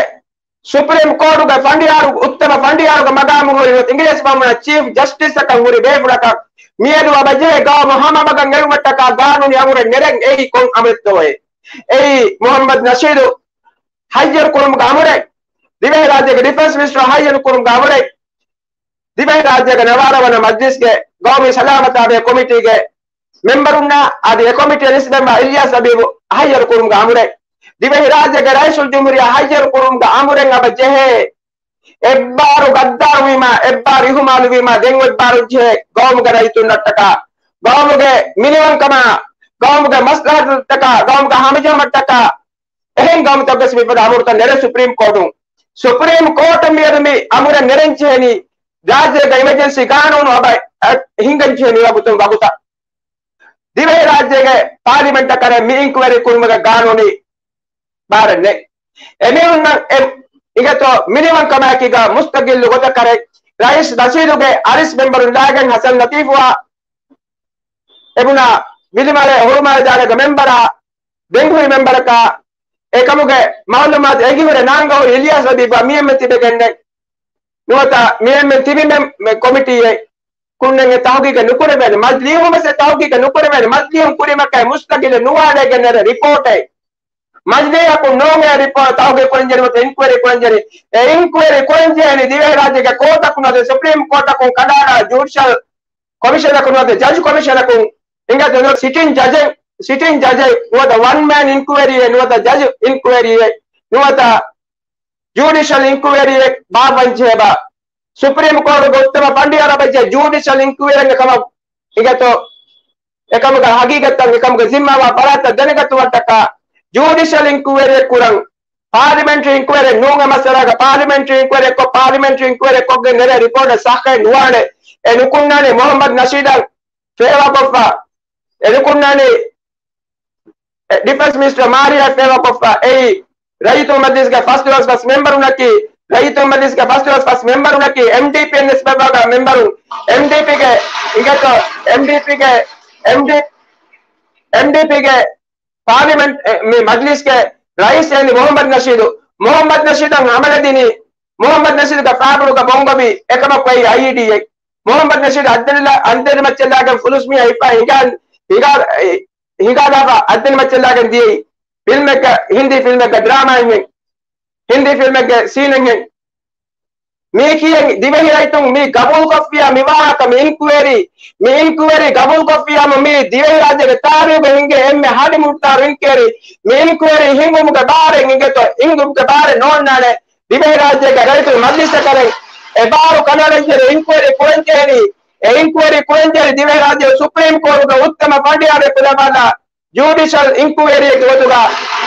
ސުޕްރީމް ކޯޓުގެ ފަނޑިޔާރު، އުއްތަމަ ފަނޑިޔާރުގެ މަގާމު ހުރި އިނގިރޭސި ބަހުމަނަށް ޗީފް ޖަސްޓިސްއަކަށް ހުރި ބޭފުޅަކަށް މިއަދު އަބަ ޖެހޭ ގައުމު ހަމަ މަގަށް އެޅުމަށްޓަކާ ގާނޫނީ އަމުރެއް ނެރެން އެއީ ކޮން އަމުރެއްތޯއޭ؟ އެއީ މުހައްމަދު ނަޝީދު ހައްޔަރު ކުރުމުގެ އަމުރެއް، ދިވެހިރާއްޖޭގެ ޑިފެންސް މިނިސްޓަރ ހައްޔަރު ކުރުމުގެ އަމުރެއް، ދިވެހިރާއްޖޭގެ ނަވާރަ ވަނަ މަޖްލިސްގެ ގައުމީ ސަލާމަތާ ބެހޭ ކޮމިޓީގެ މެމްބަރުންނާ އަދި އެ ކޮމިޓީއަށް ނިސްބަތްވާ އިލްޔާސް ލަބީބު ހައްޔަރު ކުރުމުގެ އަމުރެއް، ދިވެހިރާއްޖޭގެ ރައީސުލްޖުމްހޫރިއްޔާ ހައްޔަރު ކުރުމުގެ އަމުރެއް އަބަ ޖެހޭ. އެއްބާރު ޣައްދާރުވީމާ، އެއްބާރު އިހުމާލުވީމާ، ދެން އެއްބާރު ޖެހޭ ގައުމުގެ ރައްޔިތުންނަށްޓަކާ، ގައުމުގެ މިނިވަންކަމާ، ގައުމުގެ މަސްލަހަތަށްޓަކާ، ގައުމުގެ ހަމަޖެހުމަށްޓަކާ، އެހެން ގައުމުތަކުގެ މިފަދަ އަމުރުތައް ނެރެ ސުޕްރީމް ކޯޓުން. ސުޕްރީމް ކޯޓަށް މިއަދު މި އަމުރެއް ނެރެން ޖެހެނީ، ރާއްޖޭގަ އިމަޖެންސީ ގާނޫނު އަބަ އަ، ހިންގަން ޖެހެނީ ވަގުތުން ވަގުތަށް. ދިވެހިރާއްޖޭގެ ޕާލިމެންޓަށް ކަރެ މި އިންކުއަރީ ކުރުމުގެ ގާނޫނީ ބާރެއް ނެތް. އެމީހުންނަށް އެ އިނގޭތޯ މިނިވަންކަމާއެކީގަ މުސްތަގިއްލު ގޮތަށް ކަރެ ރައީސް ނަޝީދުގެ އަރިސް މެމްބަރުން ލާގެން ހަސަން ލަތީފުއާ އެބުނާ ވިލިމާލެ ހުޅުމާލެ ދާގަގެ މެމްބަރާ ދެން ހުރި މެމްބަރަކާ އެކަމުގެ މައުލޫމާތު އެނގިހުރެ ނާންގަހުރި އިލްޔާސް ލަބީބު މިއެންމެން ތިބެގެންނެ ނުވަތަ މިއެންމެން ތިބި މެ، މެ ކޮމިޓީއެއް ކުންނެން އެ ތަހުގީގެއް ނުކުރެވޭނެ، މަޖްލީހުން ވެސް އެ ތަހުގީގެއް ނުކުރެވޭނެ، މަޖްލީހުން ކުރީމަކާ މުސްތަގިލެއް ނުވާލޭގެން ނެރެ ރިޕޯޓެއް. މަޖްލީހަކުން ނޫން އެ ރިޕޯޓް ތަހުގީގު ކުރަންޖެހެނީ ނުވަތަ އިންކުއަރީ ކުރަންޖެހެނީ. އެ އިންކުއަރީ ކުރަންޖެހެނީ ދިވެހިރާއްޖޭގެ ކޯޓަކުން ނުވަތަ ސުޕްރީމް ކޯޓަކުން ކަނޑައަޅާ ޖުޑިޝަލް ކޮމިޝަނަކުން ނުވަތަ ޖަޖް ކޮމިޝަނަކުން އިނގޭތޯ ސިޓިން ޖަޖެއް، ސިޓިން ޖަޖެއް ނުވަތަ ވަން މޭން އިންކުއަރީއެއް ނުވަތަ ޖަޖް އިންކުއަރީއެއް ނުވަތަ ޖުޑިޝަލް އިންކުއަރީއެއް ބާއްވަންޖެހޭބާ، ސުޕްރީމް ކޯޓުގެ އުއްތަމަ ފަނޑިޔާރަށް ޖުޑިޝަލް އިންކުއަރީއެއް ކަމަށް އިނގޭތޯ، އެކަމުގެ ހަގީގަތްތައް އެކަމުގެ ޒިންމާވާ ފަރާތްތައް ދެނެގަތުމަށްޓަކާ ޖުޑިޝަލް އިންކުއަރީއެއް ކުރަން. ޕާލިމެންޓްރީ އިންކުއަރީއެއް ނޫން އެ މައްސަލާގަ ޕާލިމެންޓްރީ އިންކުއަރީއެއްކޮށް، ޕާލިމެންޓްރީ އިންކުއަރީއެއްކޮށްގެން ނެރެ ރިޕޯޓެއް ސައްހައެއް ނުވާނެ. އެ ނުކުންނާނީ މުހައްމަދު ނަޝީދަށް ފޭވާކޮށްފަ، އެ ނުކުންނާނީ އެ ޑިފެންސް މިނިސްޓަރ މާރިޔާ ފޭވާކޮށްފަ، އެއީ ރައްޔިތުންގެ މަޖްލިސްގެ ފަސްދޮޅަސް ފަސް މެމްބަރުންނަކީ، ރައްޔިތުންގެ މަޖްލިސްގެ ފަސްދޮޅަސް ފަސް މެމްބަރުންނަކީ، އެމްޑީޕީއަށް ނިސްބަތްވާ މެމްބަރުން، އެމްޑީޕީގެ، އިނގޭތޯ، އެމްޑީޕީގެ، އެމްޑީ، އެމްޑީޕީގެ ޕާލިމެންޓް، އެ، މި މަޖްލިސްގެ ރައީސް އެން މުހައްމަދު ނަޝީދު، މުހައްމަދު ނަޝީދަށް ހަމަލަދިނީ، މުހައްމަދު ނަޝީދުގެ ފާބުރުގަ ބޮންގޮވި އެކަމަކު އެއީ އައިއީޑީއެއް. މުހައްމަދު ނަޝީދު އަތްދަނޑި، އަތްދަނޑި މައްޗަށްލާގެން ފުލުސް މީހާ ހިފާ ހިނގާ، ހިނގާ، ހިނގާލާފަ އަތްދަނޑި މައްޗަށްލާގެން ދިޔައީ. ފިލްމެއްގަ، ހިންދީ ފިލްމެއްގަ، ޑްރާމާއެއްހެން، ހިންދީ ފިލްމެއްގެ ސީނެއްހެން. މީކީއެއް ދިވެހިރައްޔިތުން މި ގަބޫލުކޮށްފިޔާ މި ވާހަކަ، މި އިންކުއަރީ، މި އިންކުއަރީ ގަބޫލުކޮށްފިޔާމު މި ދިވެހިރާއްޖޭގެ ތާރީޚުގަ ހިނގޭ އެންމެ ހަޑި މުހުރި ތާރު އިންކުއަރީ، މި އިންކުއަރީ ހިނގުމުގެ ބާރެއް އިނގޭތޯ، ހިނގުމުގެ ބާރެއް ނޯންނާނެ. ދިވެހިރާއްޖޭގެ ރައްޔިތުން މަޖްލިސްއަކަށް އެބާރު ކަނޑައަޅަންޖެހޭ އިންކުއަރީ ކުރަންޖެހެނީ، އެ އިންކުއަރީ ކުރަންޖެހެނީ ދިވެހިރާއްޖޭގެ ސުޕްރީމް ކޯޓުގެ އުއްތަމަ ފަނޑިޔާރެއް ކުލަވާލާ ޖުޑިޝަލް އިންކުއަރީއެއްގެ ގޮތުގަ،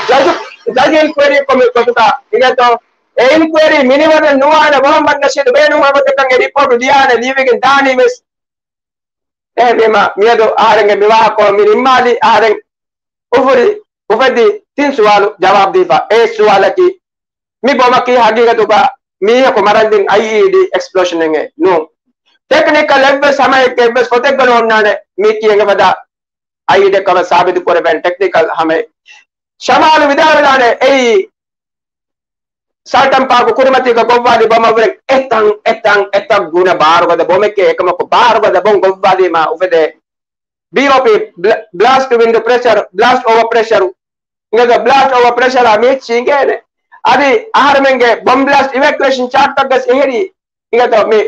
ޖަޖު، ޖަޖް އިންކުއަރީ ކޮމިޓީގެ ގޮތުގަ އިނގޭތޯ، އެ އިންކުއަރީ މިނިވަން ނުވާނެ. މުހައްމަދު ނަޝީދު ބޭނުންވާ ގޮތަކަށް އެ ރިޕޯޓު ލިޔާނެ، ލިޔެވިގެން ދާނީ ވެސް. އެހެންވީމަ، މިއަދު އަހަރެންގެ މި ވާހަކަ މި ނިންމާލީ، އަހަރެން އުފުރި، އުފެދި ތިން ސުވާލު ޖަވާބު ދީފަ. އެއް ސުވާލަކީ، މި ބޮމަކީ ހަގީގަތުގަ މީހަކު މަރަންދިން އައިއީޑީ އެކްސްޕްލޯޝަނެއް ނޫން. ޓެކްނިކަލް އެއްވެސް ހަމައެއްގެ އެއްވެސް ފޮތެއްގަ ނޯންނާނެ މީކީ އެނގެފަދަ އައިއީޑީއެއް ކަމަށް ސާބިތު ކުރެވޭނެ ޓެކްނިކަލް ހަމައެއް. ޝަމާލު ވިދާޅުވިދާނެ އެއީ ސަލްޓަން ޕާކު ކުރިމަތީގަ ގޮއްވާލި ބޮމަށްވުރެ އެތަން، އެތަން، އެތަން ގުނަ ބާރުގަދަ ބޮމެކޭ. އެކަމަކު ބާރުގަދަ ބޮމް ގޮއްވާލީމާ އުފެދޭ ބީއޯޕީ، ބްލ، ބްލާސްޓް ވިންޑޯ ޕްރެޝަރު، ބްލާސްޓް އޯވަރ ޕްރެޝަރު. އިނގޭތޯ ބްލާސްޓް އޯވަރ ޕްރެޝަރާ މީ އެއްޗި އިނގޭނެ. އަދި އަހަރެމެންގެ ބޮމް ބްލާސްޓް އިވެކުއޭޝަން ޗާޓްތައްވެސް އެހެރީ. އިނގޭތޯ މި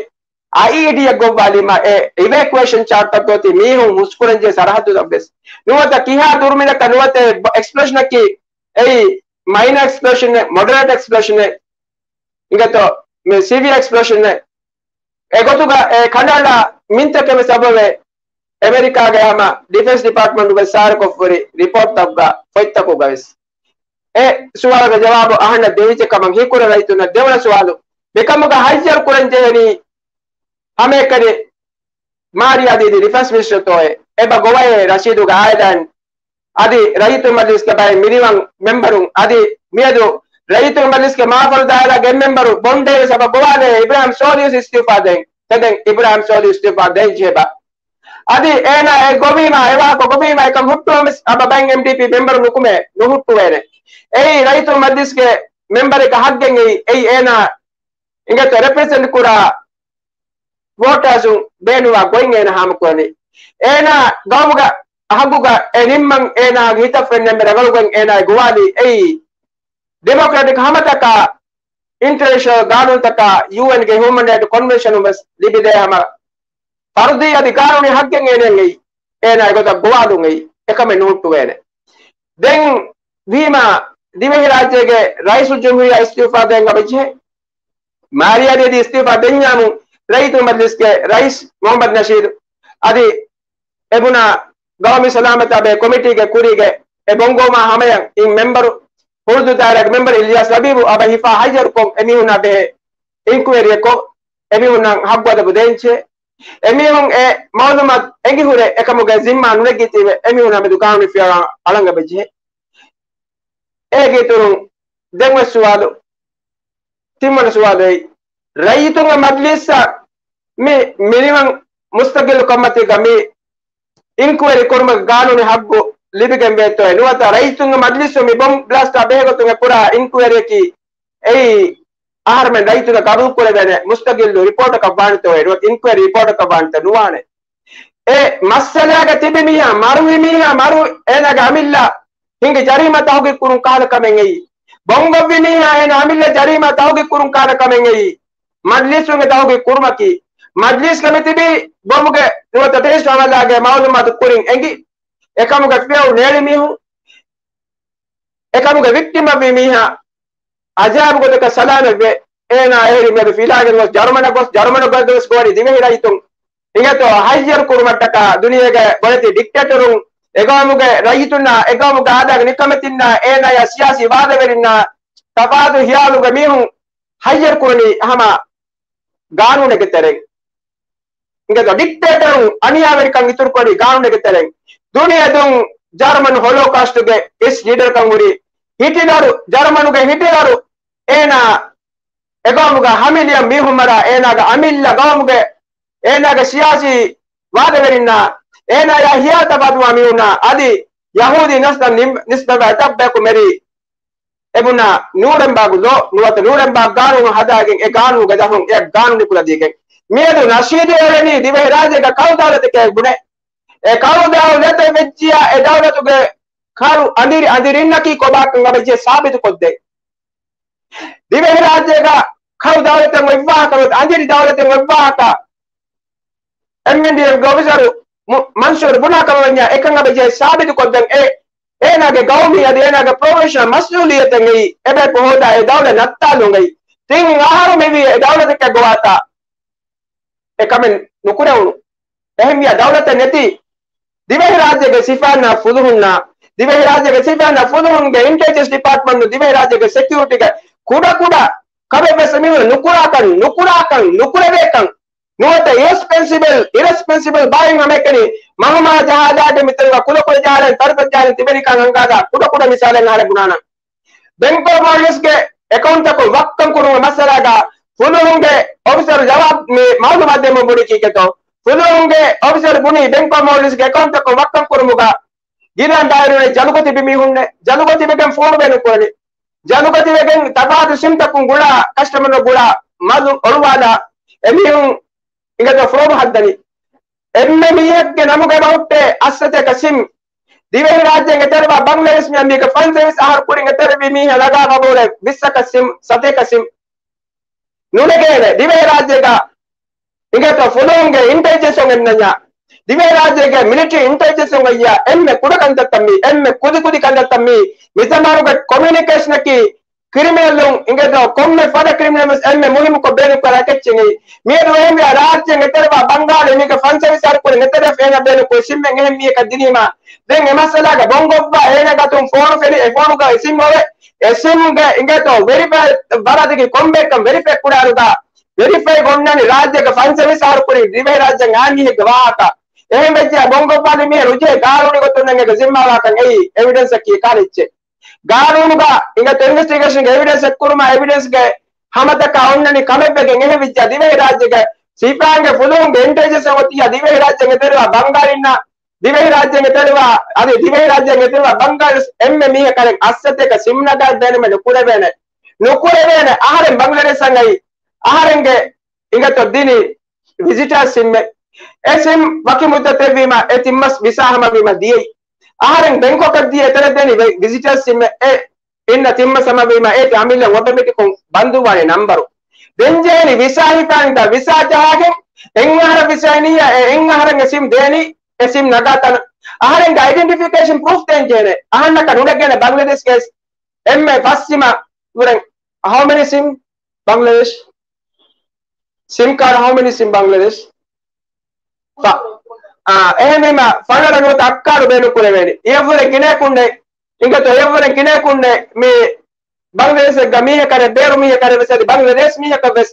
އައިއީޑީއެއް ގޮއްވާލީމާ އެ އިވެކުއޭޝަން ޗާޓްތައް ގޯތި މީހުން ހުސްކުރަންޖެހޭ ސަރަހައްދުތައްވެސް ނުވަތަ ކިހާ ދުރުމިނަކަށް ނުވަތަ އެކްސްޕްލޯޝަނަކީ އެއީ މައިނަރ އެކްސްޕްލޯޝަނެއް، މޮޑަރޭޓް އެކްސްޕްލޯޝަނެއް، އިނގޭތޯ މި ސިވިއަރ އެކްސްޕްލޯޝަނެއް. އެގޮތުގަ އެ ކަނޑައަޅާ މިންތަކެއް ވެސް އެބައޮތް. އެމެރިކާގެ ހަމަ ޑިފެންސް ޑިޕާޓްމަންޓުގެ ސާރަކޮށްފުރި ރިޕޯޓްތަކުގަ ފޮތްތަކުގަވެސް އެ ސުވާލުގެ ޖަވާބު އަހަންނަށް ދެވިއްޖެ ކަމަށް ހީކުރެވި ރައްޔިތުންނަށް ދެވަނަ ސުވާލު. މިކަމުގަ ހައްޔަރު ކުރަން ޖެހެނީ ހަމައެކަނި މާރިޔާ ދީދީ ޑިފެންސް މިނިސްޓަރތޯއޭ؟ އެބަ ގޮވައޭ ރަޝީދުގެ އާއިލާއިން އަދި ރައްޔިތުން މަޖްލިސްގެ ބައެއް މިނިވަން މެމްބަރުން އަދި މިއަދު ރައްޔިތުން މަޖްލިސްގެ މާފަރު ދާއިރާގެ އެއް މެމްބަރު ބޮންޑޭވެސް އެބަ ގޮވާލޭ އިބްރާހިމް ސޯލިހު އިސްތިއުފާ ދޭން. ތެދެން އިބްރާހިމް ސޯލިހު އިސްތިއުފާ ދޭން ޖެހޭބާ. އަދި އޭނާ އެ ގޮވީމާ، އެ ވާހަކަ ގޮވީމާ އެކަން ހުއްޓުވަމެސް އަބަ ބައެއް އެމްޑީޕީ މެމްބަރު ނުކުމޭ، ނުހުއްޓުވޭނެ. އެއީ ރައްޔިތުން މަޖްލިސްގެ މެމްބަރެއްގެ ހައްގެއް އެއީ. އެއީ އޭނާ އިނގޭތޯ ރެޕްރެޒެންޓް ކުރާ ވޯޓާސުން ބޭނުންވާ ގޮތް އޭނާ ހާމަކުރަނީ. އޭނާ ގައުމުގަ ހައްގުގަ އެ ނިންމަން އޭނާގެ ހިތަށް ފެންނަ ރަނގަޅު ގޮތް އޭނާއަށް ގޮވާލީ އެއީ ޑިމޮކްރެޓިކް ހަމަތަކާ، އިންޓަރނޭޝަނަލް ގާނޫނުތަކާ، ޔޫއެންގެ ހިއުމަން ރައިޓް ކޮންވެންޝަނުން ވެސް ލިބިދޭ ހަމަ ފަރުދީ އަދި ގާނޫނީ ހައްގެއް އޭނައަށް އެއީ. އޭނާ އެގޮތަށް ގޮވާލުން އެއީ. އެކަމެއް ނުހުއްޓުވޭނެ. ދެން ވީމާ ދިވެހިރާއްޖޭގެ ރައީސުލްޖުމްހޫރިއްޔާ އިސްތިއުފާ ދޭން އެބަޖެހޭ. މާރިޔާ ދީދީ އިސްތިއުފާ ދެންޏާމު ރައްޔިތުންގެ މަޖްލިސްގެ ރައީސް މުހައްމަދު ނަޝީދު އަދި އެ ބުނާ ގައުމީ ސަލާމަތާ ބެހޭ ކޮމިޓީގެ ކުރީގެ އެ ބޮންގޮވުމާ ހަމަޔަށް އިން މެމްބަރު، ހުޅުދޫ ދާއިރާގެ މެމްބަރު އިލްޔާސް ލަބީބު އަބަ ހިފާ ހައްޔަރުކޮށް އެމީހުންނާ ބެހޭ އިންކުއެރީއެއް ކޮށް، އެމީހުންނަށް ހައްގު އަދަބު ދޭންޖެހޭ. އެމީހުން އެ މައުލޫމާތު އެނގިހުރެ އެކަމުގެ ޒިންމާ ނުނެގީތީވެ އެމީހުންނާ މެދު ގާނޫނީ ފިޔަވަޅު އަޅަން އެބަޖެހޭ. އޭގެ އިތުރުން ދެންވެސް ސުވާލު، ތިންވަނަ ސުވާލު އެއީ، ރައްޔިތުންގެ މަޖްލިސްއަށް މި މިނިވަން މުސްތަގިއްލު ކޮމިޓީގަ މި އިންކުއެރީ ކުރުމަށް ގާނޫނީ ހައްގު ލިބިގެންވޭތޯއޭ؟ ނުވަތަ ރައްޔިތުންގެ މަޖްލިސްއަށް މި ބޮމް ބްލާސްޓާ ބެހޭގޮތުން އެ ކުރާ އިންކުއެރީއަކީ އެއީ އަހަރުމެން ރައްޔިތުންނަށް ގަބޫލުކުރެވޭނެ މުސްތަގިއްލު ރިޕޯޓަކަށް ވާނެތޯއޭ؟ ނުވަތަ އިންކުއެރީ ރިޕޯޓަކަށް ވާނެތޯ؟ ނުވާނެ. އެ މައްސަލާގަ ތިބި މީހާ، މަރުވި މީހާ، މަރު އޭނާގެ އަމިއްލަ ހިނގި ޖަރީމާ ތަހުގީގު ކުރުން ކަހަލަ ކަމެއް އެއީ. ބޮންގޮއްވި މީހާ އޭނާ އަމިއްލަ ޖަރީމާ ތަހުގީގު ކުރުން ކަހަލަ ކަމެއް އެއީ. މަޖްލިސްގެ ތަހުގީގު ކުރުމަކީ، މަޖްލިސްގަ މި ތިބީ ބޮމުގެ ނުވަތަ ޓެރަރިސްޓް ހަމަލާގެ މައުލޫމާތު ކުރިން އެނގި، އެކަމުގެ ފިޔަވަޅު ނޭޅި މީހުން، އެކަމުގެ ވިކްޓިމް ވި މީހާ އަޖައިބު ގޮތަކަށް ސަލާމަތްވެ، އޭނާ އެހެރީ މިއަދު ފިލާގެން ގޮސް ޖަރުމަނަށް ގޮސް، ޖަރުމަނަށް ގޮސް ގޮވަނީ ދިވެހި ރައްޔިތުން އިނގޭތޯ ހައްޔަރު ކުރުމަށްޓަކާ. ދުނިޔޭގެ ބޮޑެތި ޑިކްޓޭޓަރުން، އެގައުމުގެ ރައްޔިތުންނާ، އެގައުމުގެ އާދައިގެ ނިކަމެތިންނާ، އޭނާޔާ ސިޔާސީ ވާދަވެރިންނާ، ތަފާތު ހިޔާލުގެ މީހުން ހައްޔަރު ކުރަނީ ހަމަ ގާނޫނެއްގެ ތެރެއިން. އިނގޭތޯ ޑިކްޓޭޓަރުން އަނިޔާވެރިކަން އިތުރުކުރަނީ ގާނޫނެއްގެ ތެރެއިން. ދުނިޔެ ދުން ޖަރުމަން ހޮލޯކާސްޓުގެ އިސް ލީޑަރކަން ހުރި ހިޓިލަރު، ޖަރުމަނުގެ ހިޓިލަރު އޭނާ އެގައުމުގަ ހަ މިލިއަން މީހުން މަރާ، އޭނާގެ އަމިއްލަ ގައުމުގެ، އޭނާގެ ސިޔާސީ ވާދަވެރިންނާ، އޭނާޔާ ހިޔާ ތަފާތުވާ މީހުންނާ އަދި ޔަހޫދީ ނަސްލަށް ނިސް-، ނިސްބަތްވާ އެތައްބަޔަކު މެރީ. އެ ބުނާ ނޫރެންބާގު ލޯ ނުވަތަ ނޫރެންބާގް ގާނޫނު ހަދާގެން އެ ގާނޫނުގެ ދަށުން އެ ގާނޫނު ކުލަދީގެން. މިއަދު ނަޝީދު އެޅެނީ ދިވެހިރާއްޖޭގަ ކަރު ދައުލަތެކޭ ބުނެ. އެ ކަރު ދައުލަތެއް ވެއްޖިޔާ އެ ދައުލަތުގެ ކަރު އަނދިރި އަނދިރިންނަކީ ކޮބާކަން އަބަޖެ ސާބިތު ކޮށްދޭ. ދިވެހިރާއްޖޭގަ ކަރު ދައުލަތެއް އޮތްވާހަކަ ނުވަތަ އަނދިރި ދައުލަތެއް އޮތްވާހަކަ އެމްއެންޑީއެމްގެ އޮފިސަރު މު-، މަންސޫރު ބުނާ ކަމަށް ވަންޏާ އެކަން އަބަޖެހޭ ސާބިތު ކޮށްދެން އެ އޭނާގެ ގައުމީ އަދި އޭނާގެ ޕްރޮފެޝަނަލް މަސްއޫލިއްޔަތެއް އެއީ އެބަޔަކު ހޯދާ އެ ދައުލަތް ނައްތާލުން އެއީ. ތިން އަހަރު މިވީ އެ ދައުލަތަކަށް ގޮވާތާ އެ ކަމެއް ނުކުރެވުނު. އެހެންވިޔާ ދައުލަތެއް ނެތި ދިވެހިރާއްޖޭގެ ސިފައިންނާ ފުލުހުންނާ، ދިވެހިރާއްޖޭގެ ސިފައިންނާ ފުލުހުންގެ އިންޓެލިޖެންސް ޑިޕާޓްމަންޓު ދިވެހިރާއްޖޭގެ ސެކިއުރިޓީގެ ކުޑަކުޑަ ކަމެއްވެސް އެމީހުން ނުކުރާކަން، ނުކުރާކަން، ނުކުރެވޭކަން. ނުވަތަ އިރެސްޕޮންސިބަލް، އިރެސްޕޮންސިބަލް ބައެއް ހަމައެކަނި މަހުމާ ޖަހާލާގެ މިތަނުގަ ކުލަކުލަ ޖަހާލަން ތަރުތައް ޖަހާލަން ތިބެނިކަން އަންގާދާ ކުޑަކުޑަ މިސާލެއް އަހަރެން ބުނާނަން. ބެންކް އޮފް މޯލްޑިވްސްގެ އެކައުންޓްތަކުން ވައްކަން ކުރުމުގެ މައްސަލާގަ ފުލުހުންގެ އޮފިސަރު ޖަވާބު މި މައުލޫމާތު ދެމުން ބުނި ކީކޭތޯ؟ ފުލުހުންގެ އޮފިސަރު ބުނީ ބެންކް އޮފް މޯލްޑިވްސްގެ އެކައުންޓްތަކުން ވައްކަން ކުރުމުގަ ގިނަ ދާއިރުގަ ޖަލުގަ ތިބި މީހުންނެއް، ޖަލުގަ ތިބެގެން ފޯނު ބޭނުން ކުރަނީ. ޖަލުގަ ތިބެގެން ތަފާތު ސިމްތަކުން ގުޅާ، ކަސްޓަމަރު ގުޅާ މަދު އޮޅުވާލާ އެމީހުން އިނގޭތޯ ފްރޯޑު ހައްދަނީ. އެންމެ މީހެއްގެ ނަމުގަ އެބަހުއްޓޭ އަށް ސަތޭކަ ސިމް. ދިވެހިރާއްޖޭން އެތެރެވާ ބަންގްލަދޭޝް މީހާ މީގެ ފަންސަވީސް އަހަރު ކުރިން އެތެރެވި މީހާ ލަގާ ގަބޫލެއް ވިއްސަކަ ސިމް، ސަތޭކަ ސިމް. ނުނެގޭނެ ދިވެހިރާއްޖޭގަ އިނގޭތޯ ފުލުހުންގެ އިންޓެލިޖެންސުން އެންނަންޏާ، ދިވެހިރާއްޖޭގެ މިލިޓަރީ އިންޓެލިޖެންސުން އެއްޔާ އެންމެ ކުޑަ ކަންތައްތައް މީ، އެންމެ ކުދި ކުދި ކަންތައްތައް މީ. މިޒަމާނުގެ ކޮމިއުނިކޭޝަނަކީ ކްރިމިނަލުން އިނގޭތޯ، ކޮންމެ ފަދަ ކްރިމިނަލް ވެސް އެންމެ މުހިއްމުކޮށް ބޭނުންކުރާ އެކެއްޗެއް. މިއަދު އެހެންވިޔާ ރާއްޖޭން އެތެރެވާ ބަންގާޅި މީހަކަށް ފަންސަވީސް އަހަރު ކުރިން އެތެރެ ފޭނަ ބޭނުންކޮށް ސިމްމެއް އެހެން މީހަކަށް ދިނީމާ، ދެން އެ މައްސަލާގަ ބޮންގޮއްވާ އޭނަ ގަތުން ފޯނު ފެނި އެ ފޯނުގަ އެ ސިމް އޮވެ. އެ ސިމްގެ އިނގޭތޯ ވެރިފައި ބަލާދެކި ކޮންބޭކަން ވެރިފައި ކުރާރުގަ ވެރިފައި އޮންނަނީ ރާއްޖޭގަ ފަންސަވީސް އަހަރު ކުރިން ދިވެހިރާއްޖެ އާންމީހެއްގެ ވާހަކަ. އެހެން ވެއްޖެ ބޮންގޮއްވާލި މީހެއް ރުޖޭ ގާރޫނި ގޮތުން އެނގޭ ޒިންމާވާކަން އެއީ އެވިޑެންސް އަކީ ކާލެއްޗެއް. ގާނޫނުގަ އިނގޭތޯ އިންވެސްޓިގޭޝަންގެ އެވިޑެންސް އެއްކުރުމާ އެވިޑެންސްގެ ހަމަތަކާ އޮންނަނީ ކަމެއްވެގެން އެހެންވެއްޖާ ދިވެހިރާއްޖޭގެ ސިފައިންގެ ފުލުހުންގެ އިންޓެލިޖެންސް އޮތިއްޔާ ދިވެހިރާއްޖޭން އެތެރެވާ ބަންގާޅިންނާ ދިވެހިރާއްޖޭން އެތެރެވާ އަދި ދިވެހިރާއްޖޭން އެތެރެވާ ބަންގާޅި އެންމެ މީހަކަށް އަސްސަތޭކަ ސިމް ނަގާ ދޭނަމެ ނުކުރެވޭނެ. ނުކުރެވޭނެ. އަހަރެން ބަންގްލަދޭޝަށް އައި އަހަރެންގެ އިނގޭތޯ ދިނީ ވިޒިޓާ ސިމްއެއް. އެ ސިމް ވަކި މުއްދަތެއްވީމަ އެ ތިން މަސް ވިސާ ހަމަވީމަ ދިޔައީ. އަހަރެން ބެންކޮކަށް ދިޔަ އެތަނަށް ދެނީ ވި-، ވިޒިޓާ ސިމްއެއް. އެ އިންނަ ތިން މަސް ހަމަވީމަ އޭތި އަމިއްލަ އޮޓޮމެޓިކުން ބަންދުވާނެ ނަންބަރު. ދެން ޖެހޭނީ ވިސާ ހިފާން ދާ ވިސާ ޖަހާގެން އެއް އަހަރަށް ވިސާ އިނިއްޔާ އެ އެއް އަހަރަށް އެ ސިމް ދޭނީ އެ ސިމް ނަގާ ތަނަށް. އަހަރެންގެ އައިޑެންޓިފިކޭޝަން ޕްރޫފް ދޭން ޖެހޭނެ. އަހަންނަކަށް ނުނެގޭނެ ބަންގްލަދޭޝްގެ އެންމެ ފަސް ސިމަށް ވުރެން. How many ސިމް ބަންގްލަދޭޝް؟ ސިމް ކާޑް، how many ސިމް ބަންގްލަދޭޝް؟ ފަ-، އާ، އެހެންވީމަ ފަނަރަ ނުވަތަ އަށްކާޑު ބޭނުން ކުރެވޭނެ. އެއަށްވުރެ ގިނައަކުންނެ، އިނގޭތޯ އެއަށްވުރެ ގިނައަކުންނެ މި ބަންގްލަދޭޝަށް މީހަކަށް ބޭރު މީހަކަށް ވެސް އަދި ބަންގްލަދޭޝް މީހަކަށް ވެސް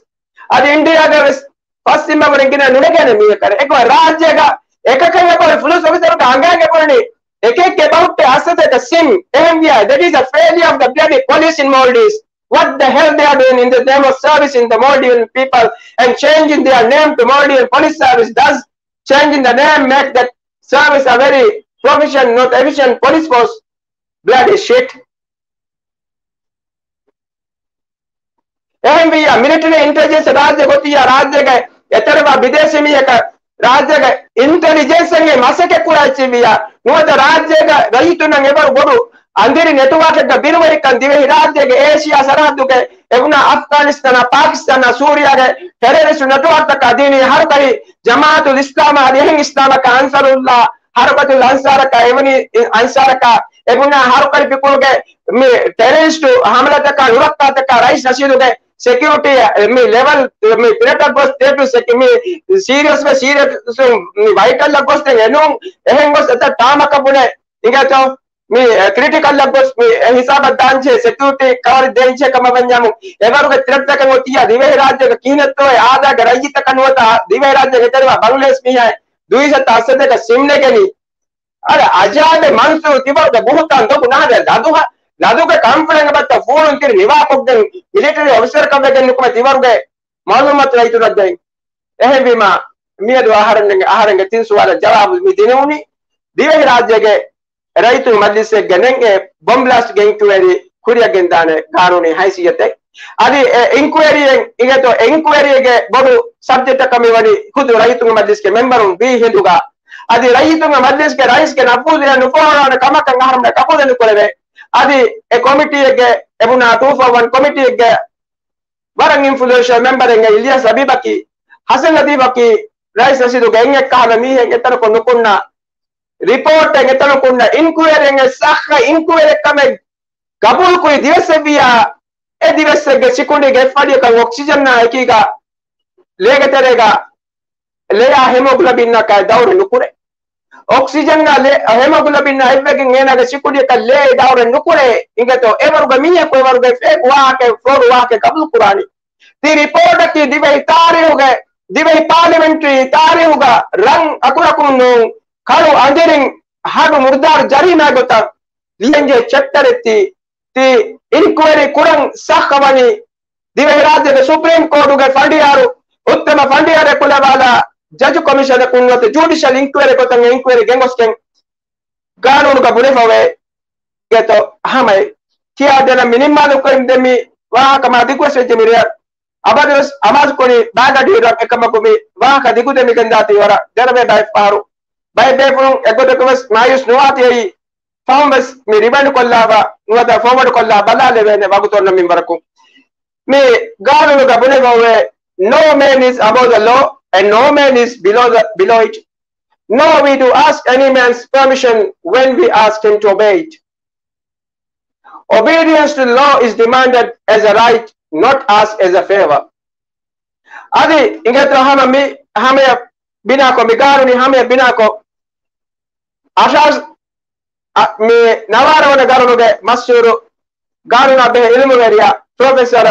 އަދި އިންޑިއާގަ ވެސް ފަސް ސިމް ވުރެ ގިނަ ނުނެގޭނެ މީހަކަށް. އެކަމަ ރާއްޖޭގަ އެކަކަށް އެބަހުރި ފުލުސް އޮފިސަރުގެ އަނގައިގެ ބުނަނީ އެކެއްގެ ބަހުއްޓެ އަސްސަތޭކަ ސިމް. އެހެންވިޔާ, that is a failure of the bloody police in Maldives. What the hell they are doing in the name of servicing the Maldivian people and changing their name to Maldivian Police Service? Does changing the name make that service a very proficient, not efficient police force? Bloody shit. އެހެންވިއްޔާ، މިލިޓަރީ އިންޓެލިޖެންސް ރާއްޖެ ގޮތިއްޔާ، ރާއްޖޭގެ އެތެރެވާ ބިދޭސީ މީހަކަށް ރާއްޖޭގެ އިންޓެލިޖެންސް އެނގޭ މަސައްކަތް ކުރާ އެއްޗެއްވިއްޔާ، ނުވަތަ ރާއްޖޭގެ ރައްޔިތުންނަށް އެވަރު ބޮޑު އަނދިރި ނެޓްވާކެއްގެ ބިރުވެރިކަން ދިވެހި ރާއްޖޭގެ އޭޝިޔާ ސަރަހައްދުގެ އެބުނާ އަފްޣާނިސްތާނާ، ޕާކިސްތާނާ، ސޫރިޔާގެ ޓެރަރިސްޓް ނެޓްވާކްތަކާ ދީނީ ހަރުކަރި ޖަމާއަތުލް އިސްލާމާ އަދި އެހެން އިސްލާމަކާ އަންސާރުއްލާ، ހަރަކަތުލް އަންސާރަކާ އެވަނީ އަންސާރަކާ އެބުނާ ހަރުކަރި ފިކުރުގެ މި ޓެރަރިސްޓު ހަމަލާތަކާ ނުރައްކާތަކާ ރައީސް ނަޝީދުގެ ސެކިއުރިޓީ މި ލެވެލް މި ތިރަޓަށް ގޮސް ދޭޓު ސެކި-، މި ސީރިއަސްގެ ސީރިއަސް މި ވައިޓަލްއަށް ގޮސް ދެން އެނޫން އެހެން ގޮސް އެތައް ޓާމަކަށް ބުނެ އިނގޭތޯ މި ކްރިޓިކަލްއަށް ގޮސް މި އެ ހިސާބަށް ދާންޖެހޭ ސެކިއުރިޓީ ކަވަރެއް ދޭންޖެހޭ ކަމަށް ވަންޏާމު، އެވަރުގެ ތިރަތްތަކެއް އޮތިއްޔާ ދިވެހިރާއްޖޭގެ ކިހިނެއްތޯއޭ އާދައިގެ ރައްޔިތަކަށް ނުވަތަ ދިވެހިރާއްޖޭގެ އެތެރެވާ ބަންގްލަދޭޝް މީހާއެއް ދުއިސައްތަ އަށްސަތޭކަ ސިމް ނެގެނީ. އަދަ އަޖާބެ މަންސޫރު ތިބަރުގެ ބުހުތާން ދޮގު ނާދެ ލަދުހަ-، ލަދުގެ ކަންފުޅެއް އެބައްތަ ފޫނުން ތިރި ނިވާކޮށްގެން މިލިޓަރީ އޮފިސަރަކަށް ވެގެން ނުކުމެ ތިބަރުގެ މައުލޫމާތު ރައްޔިތުންނަށް ދެން. އެހެންވީމާ، މިއަދު އަހަރެން، އަހަރެންގެ ތިން ސުވާލަށް ޖަވާބު މި ދިނެވުނީ، ދިވެހިރާއްޖޭގެ ރައްޔިތުން މަޖްލިސްއެއްގެ ނެންގެ ބޮމް ބްލާސްޓްގެ އިންކުއަރީ ކުރިއަށް ގެންދާނެ ގާނޫނީ ހައިސިއްޔަތެއް. އަދި އެ އިންކުއަރީއެއް އިނގޭތޯ، އެ އިންކުއަރީގެ ބޮޑު ސަބްޖެކްޓަކަށް މިވަނީ ޚުދު ރައްޔިތުންގެ މަޖްލިސްގެ މެމްބަރުން ވީ ހިނދުގަ. އަދި ރައްޔިތުންގެ މަޖްލިސްގެ ރައީސްގެ ނަފޫޒު އެއަށް ނުފޯރާނެ ކަމަކަށް އަހަރުމެން ގަބޫލެއް ނުކުރެވޭ. އަދި އެ ކޮމިޓީއެއްގެ އެބުނާ ޓޫ ފޯ ވަން ކޮމިޓީއެއްގެ ވަރަށް އިންފްލުއެންޝަލް މެމްބަރެއް އިލްޔާސް ހަބީބަކީ، ހަސަން ލަތީފަކީ، ރައީސް ނަޝީދުގެ އެއް އެއްކަހަލަ މީހެއް އެތަނަކު ނުކުންނަ، ރިޕޯޓެއް އެތަނަކު ނުކުންނަ، އިންކުއަރީއެއް ސައްހަ އިންކުއަރީއެއް ކަމެއް ގަބޫލުކުރި ދިވެއްސެއްވިއްޔާ، އެ ދިވެއްސެއްގެ ސިކުނޑީގެ އެއްފަދިއަކަށް އޮކްސިޖަންއާ އެކީގަ ލޭގެ ތެރޭގަ ލެޔާ ހެމޯގްލޯބިންއަކާ ދައުރެއް ނުކުރޭ. އޮކްސިޖަންގަ ލެ-، ހެމޯގްލޯބިންއާ އެއްވެގެން އޭނާގެ ސިކުޑިއަކަށް ލޭ ދައުރެއް ނުކުރޭ. އިނގޭތޯ، އެވަރުގެ މީހަކު އެވަރުގެ ފޭކު ވާހަކަ، ފްރޯޑު ވާހަކަ ގަބޫލު ކުރާނީ. ތި ރިޕޯޓަކީ ދިވެހި ތާރީހުގެ، ދިވެހި ޕާލިމެންޓްރީ ތާރީހުގަ ރަން އަކުރަކުން ނޫން، ކަޅު އަނދިރިން ހަޑު މުރުދާރު ޖަރީމާ ގޮތަށް ލިޔެންޖެހޭ ޗެޕްޓަރެއް ތި، ތި އިންކުއަރީ ކުރަން ސައްހަ ވަނީ ދިވެހިރާއްޖޭގެ ސުޕްރީމް ކޯޓުގެ ފަނޑިޔާރު، އުއްތަމަ ފަނޑިޔާރެއް ކުލަވާލާ ޖަޖު ކޮމިޝަނަކުން ނުވަތަ ޖުޑިޝަލް އިންކުއަރީ ގޮތަށް އެ އިންކުއަރީ ގެންގޮސްގެން ގާނޫނުގަ ބުނެފަވޭ. އިނގޭތޯ ހަމައެއް ކިޔާދޭނަން މި ނިންމާލު ކުރިން ދެން މި ވާހަކަ މާ ދިގުވެސް ވެއްޖެ މި ރެޔަށް. އަބަދުވެސް އަމާޒު ކުރީ ބާގަޑިއިރު އެކަމަކު މި ވާހަކަ ދިގުދެމިގެން ދާތީ ވަރަށް ދެރަވޭ ބައެއް ފަހަރު. ބައެއް ބޭފުޅުން އެގޮތަކަށް ވެސް މާޔޫސް ނުވާތީ އެއީ. ފަހުން ވެސް މި ރިވައިންޑް ކޮށްލާފަ ނުވަތަ ފޯވަޑް ކޮށްލާ ބަލާލެވޭނެ ވަގުތު އޮންނަ މިންވަރަކު. މި ގާނޫނުގަ ބުނެފައޮވޭ، "No man is above the law and no man is below the, below it. No, we do ask any man's permission when we ask him to obey it." Obedience to law is demanded as a right, not asked as a favor. އަދި އިނގޭތޯ ހަމަ މި ހަމަޔަށް ބިނާކޮށް، މި ގާނޫނީ ހަމަޔަށް ބިނާކޮށް، އަށާސް، އަ، މި ނަވާރަ ވަނަ ގަރުނުގެ މަޝްހޫރު ގާނޫނާ ބެހޭ އިލްމުވެރިޔާ ޕްރޮފެސަރ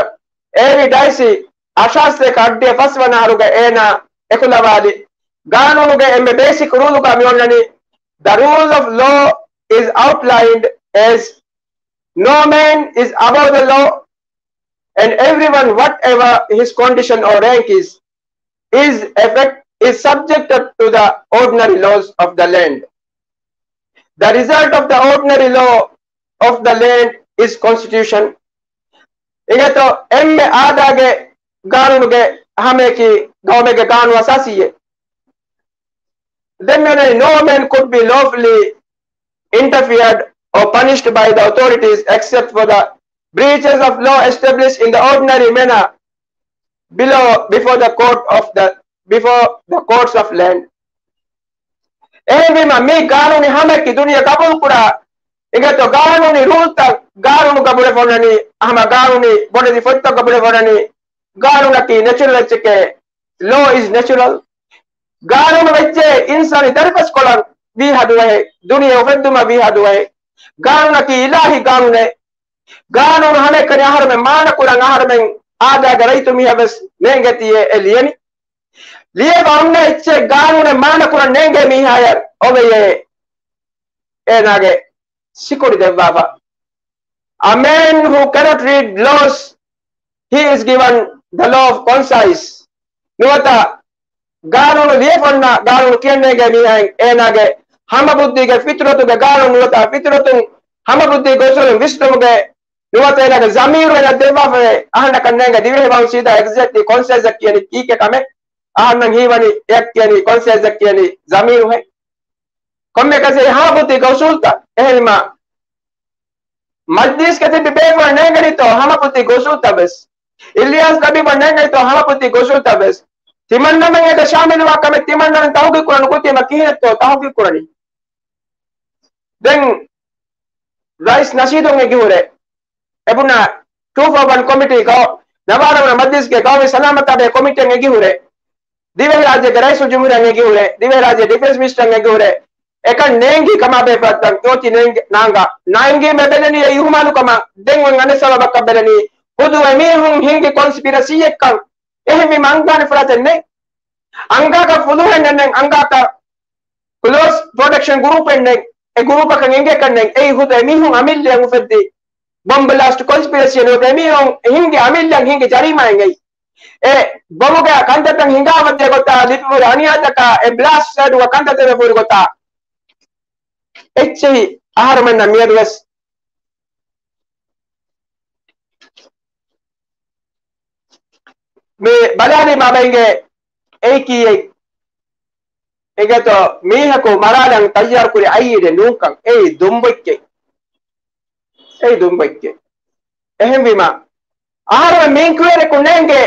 އޭވީ ޑައިސީ އަށާސް އަށްޑިހަ ފަސް ވަނަ އަހަރުގަ އޭނާ އެކުލަވާލި ގާނޫނުގެ އެންމެ ބޭސިކް ރޫލުގަ މި އޮންނަނީ، The rule of law is outlined as no man is above the law and everyone, whatever his condition or rank is, is effect, is subjected to the ordinary laws of the land. The result of the ordinary law of the land is constitution. އިނގޭތޯ އެންމެ އާދާގެ ގާނޫނުގެ ހަމަޔަކީ ގައުމެއްގެ ގާނޫނު އަސާސީއެއް. ދެން މިއޮންނަނީ no man could be lawfully interfered or punished by the authorities except for the breaches of law established in the ordinary manner below, before the court of the, before the courts of land. އެހެންވީމަ، މި ގާނޫނީ ހަމަޔަކީ ދުނިޔެ ގަބޫލުކުރާ، އިނގޭތޯ ގާނޫނީ ރޫލްތައް ގާނޫނުގަ ބުނެފަ އޮންނަނީ، ހަމަ ގާނޫނީ ބޮޑެތި ފޮތްތަކުގަ ބުނެފަ އޮންނަނީ، ގާނޫނަކީ ނެޗުރަލް އެއްޗެކޭ، law is natural. ގާނޫނު ވެއްޖެ އިންސާނީ ދަރިފަސްކޮޅަށް ވީހާ ދުވަހެއް، ދުނިޔެ އުފެއްދުމަށް ވީހާ ދުވަހެއް. ގާނޫނަކީ އިލާހީ ގާނޫނެއް. ގާނޫނު ހަމައެކަނި އަހަރުމެން މާނަކުރަން، އަހަރުމެން އާދައިގެ ރައްޔިތު މީހަށް ވެސް ނޭނގޭތީ އެ ލިޔަނީ. ލިޔެފަ އޮންނަ އެއްޗެއް ގާނޫނެއް މާނަކުރަން ނޭނގޭ މީހާޔަށް އޮވެޔޭ އޭނާގެ ސިކުނޑި ދެއްވާފަ. A man who cannot read laws, he is given the law of conscience. ނުވަތަ ގާނޫނު ލިޔެފަ އޮންނަ ގާނޫނު ކިޔަން ނޭނގޭ މީހާއިން އޭނާގެ ހަމަބުއްދީގެ ފިތުރަތުގެ ގާނޫނު ނުވަތަ ފިތުރަތުން ހަމަބުއްދީ ގޮސްވަމުން ވިސްނުމުގެ ނުވަތަ އޭނާގެ ޒަމީރު އޭނާ ދެއްވާފައި އަހަންނަކަށް ނޭނގެ ދިވެހި ބަހުން ސީދާ އެގްޒެކްޓްލީ ކޮންސައިންސް ކިޔަނީ ކީކޭ ކަމެއް؟ އަހަންނަށް ހީވަނީ އެއަށް ކިޔަނީ ކޮންސައިންސް ކިޔަނީ ޒަމީރުހޭ. ކޮންމެއަކަސް އެ ހަމަބުއްދީގެ އުސޫލްތައް. އެހެންވީމަ، މަޖްލިސްގަ ތިބި ބޭފުޅަށް ނޭނގެނީތޯ ހަމަބުއްދީގެ އުސޫލްތައް ވެސް؟ އިލްޔާސް ލަބީބަށް ނޭނގެނީތޯ ހަމަބުއްދީގެ އުސޫލްތައް ވެސް؟ ތިމަންނަމެން އެތަ ޝާމިލުވާ ކަމެއް ތިމަންނަމެން ތަހުގީގު ކުރަން ނުކުތީމަ ކިހިނެއްތޯ ތަހުގީގު ކުރަނީ؟ ދެން ރައީސް ނަޝީދު އެނގި ހުރެ. އެބުނާ ޓޫ ފޯ ވަން ކޮމިޓީ ގައު-، ނަވާރަ ވަނަ މަޖްލިސްގެ ގައުމީ ސަލާމަތާ ބެހޭ ކޮމިޓީއަށް އެނގި ހުރެ. ދިވެހިރާއްޖޭގެ ރައީސުލްޖުމްހޫރިއްޔާއަށް އެނގި ހުރެ. ދިވެހިރާއްޖޭ ޑިފެންސް މިނިސްޓަރަށް އެނގި ހުރެ. އެކަން ނޭނގީ ކަމާ ބެހޭ ފަދައިން އޮތީ ނޭނގި-، ނާނގާ. ނާނގީމޭ ބެލެނީ އެ އިހުމާލު ކަމަށް. ދެން އޮތް އަނެއް ސަބަބަކަށް ބެލެނީ ހުދު އެމީހުން ހިންގި ކޮންސްޕިރަސީއެއްކަން. އެހެންވީމަ އަންގާނެ ފުރާތެއް ނެތް. އަނގާކަށް ފުލުހެއް ނެތް، އަނގާކަށް ކްލޯސް ޕްރޮޓެކްޝަން ގްރޫޕެއް ނެތް. އެ ގްރޫޕަކަށް އެނގޭކަށް ނެތް. އެއީ ހުދު އެމީހުން އަމިއްލައަށް އުފެއްދި ބޮމް ބްލާސްޓް ކޮންސްޕިރަސީ ނުވަތަ އެމީހުން ހިންގި އަމިއްލައަށް ހިންގި ޖަރީމާއެއް އެއީ. އެ ބޮމުގެ ކަންތައްތައް ހިނގާފަ ދޭ ގޮތާ ލިބިފަ ހުރި އަނިޔާތަކާ އެ ބްލާސްޓް ސައިޓުގަ ކަންތައް ދެވިފަ ހުރި ގޮތާ އެއްޗެހި އަހަރުމެންނަށް މިއަދުވެސް މި ބަލާލީމާ ބެނގޭ އެއީ ކީއެއް؟ އެނގޭތޯ މީހަކު މަރާލަން ތައްޔާރުކުރި އައިޑިއެއް ނޫންކަން. އެއީ ދުނބޮއްޗެއް. އެއީ ދުނބޮއްޗެއް. އެހެންވީމަ، އަހަރުމެން މި އިންކުއަރީއަކުން ނޭނގޭ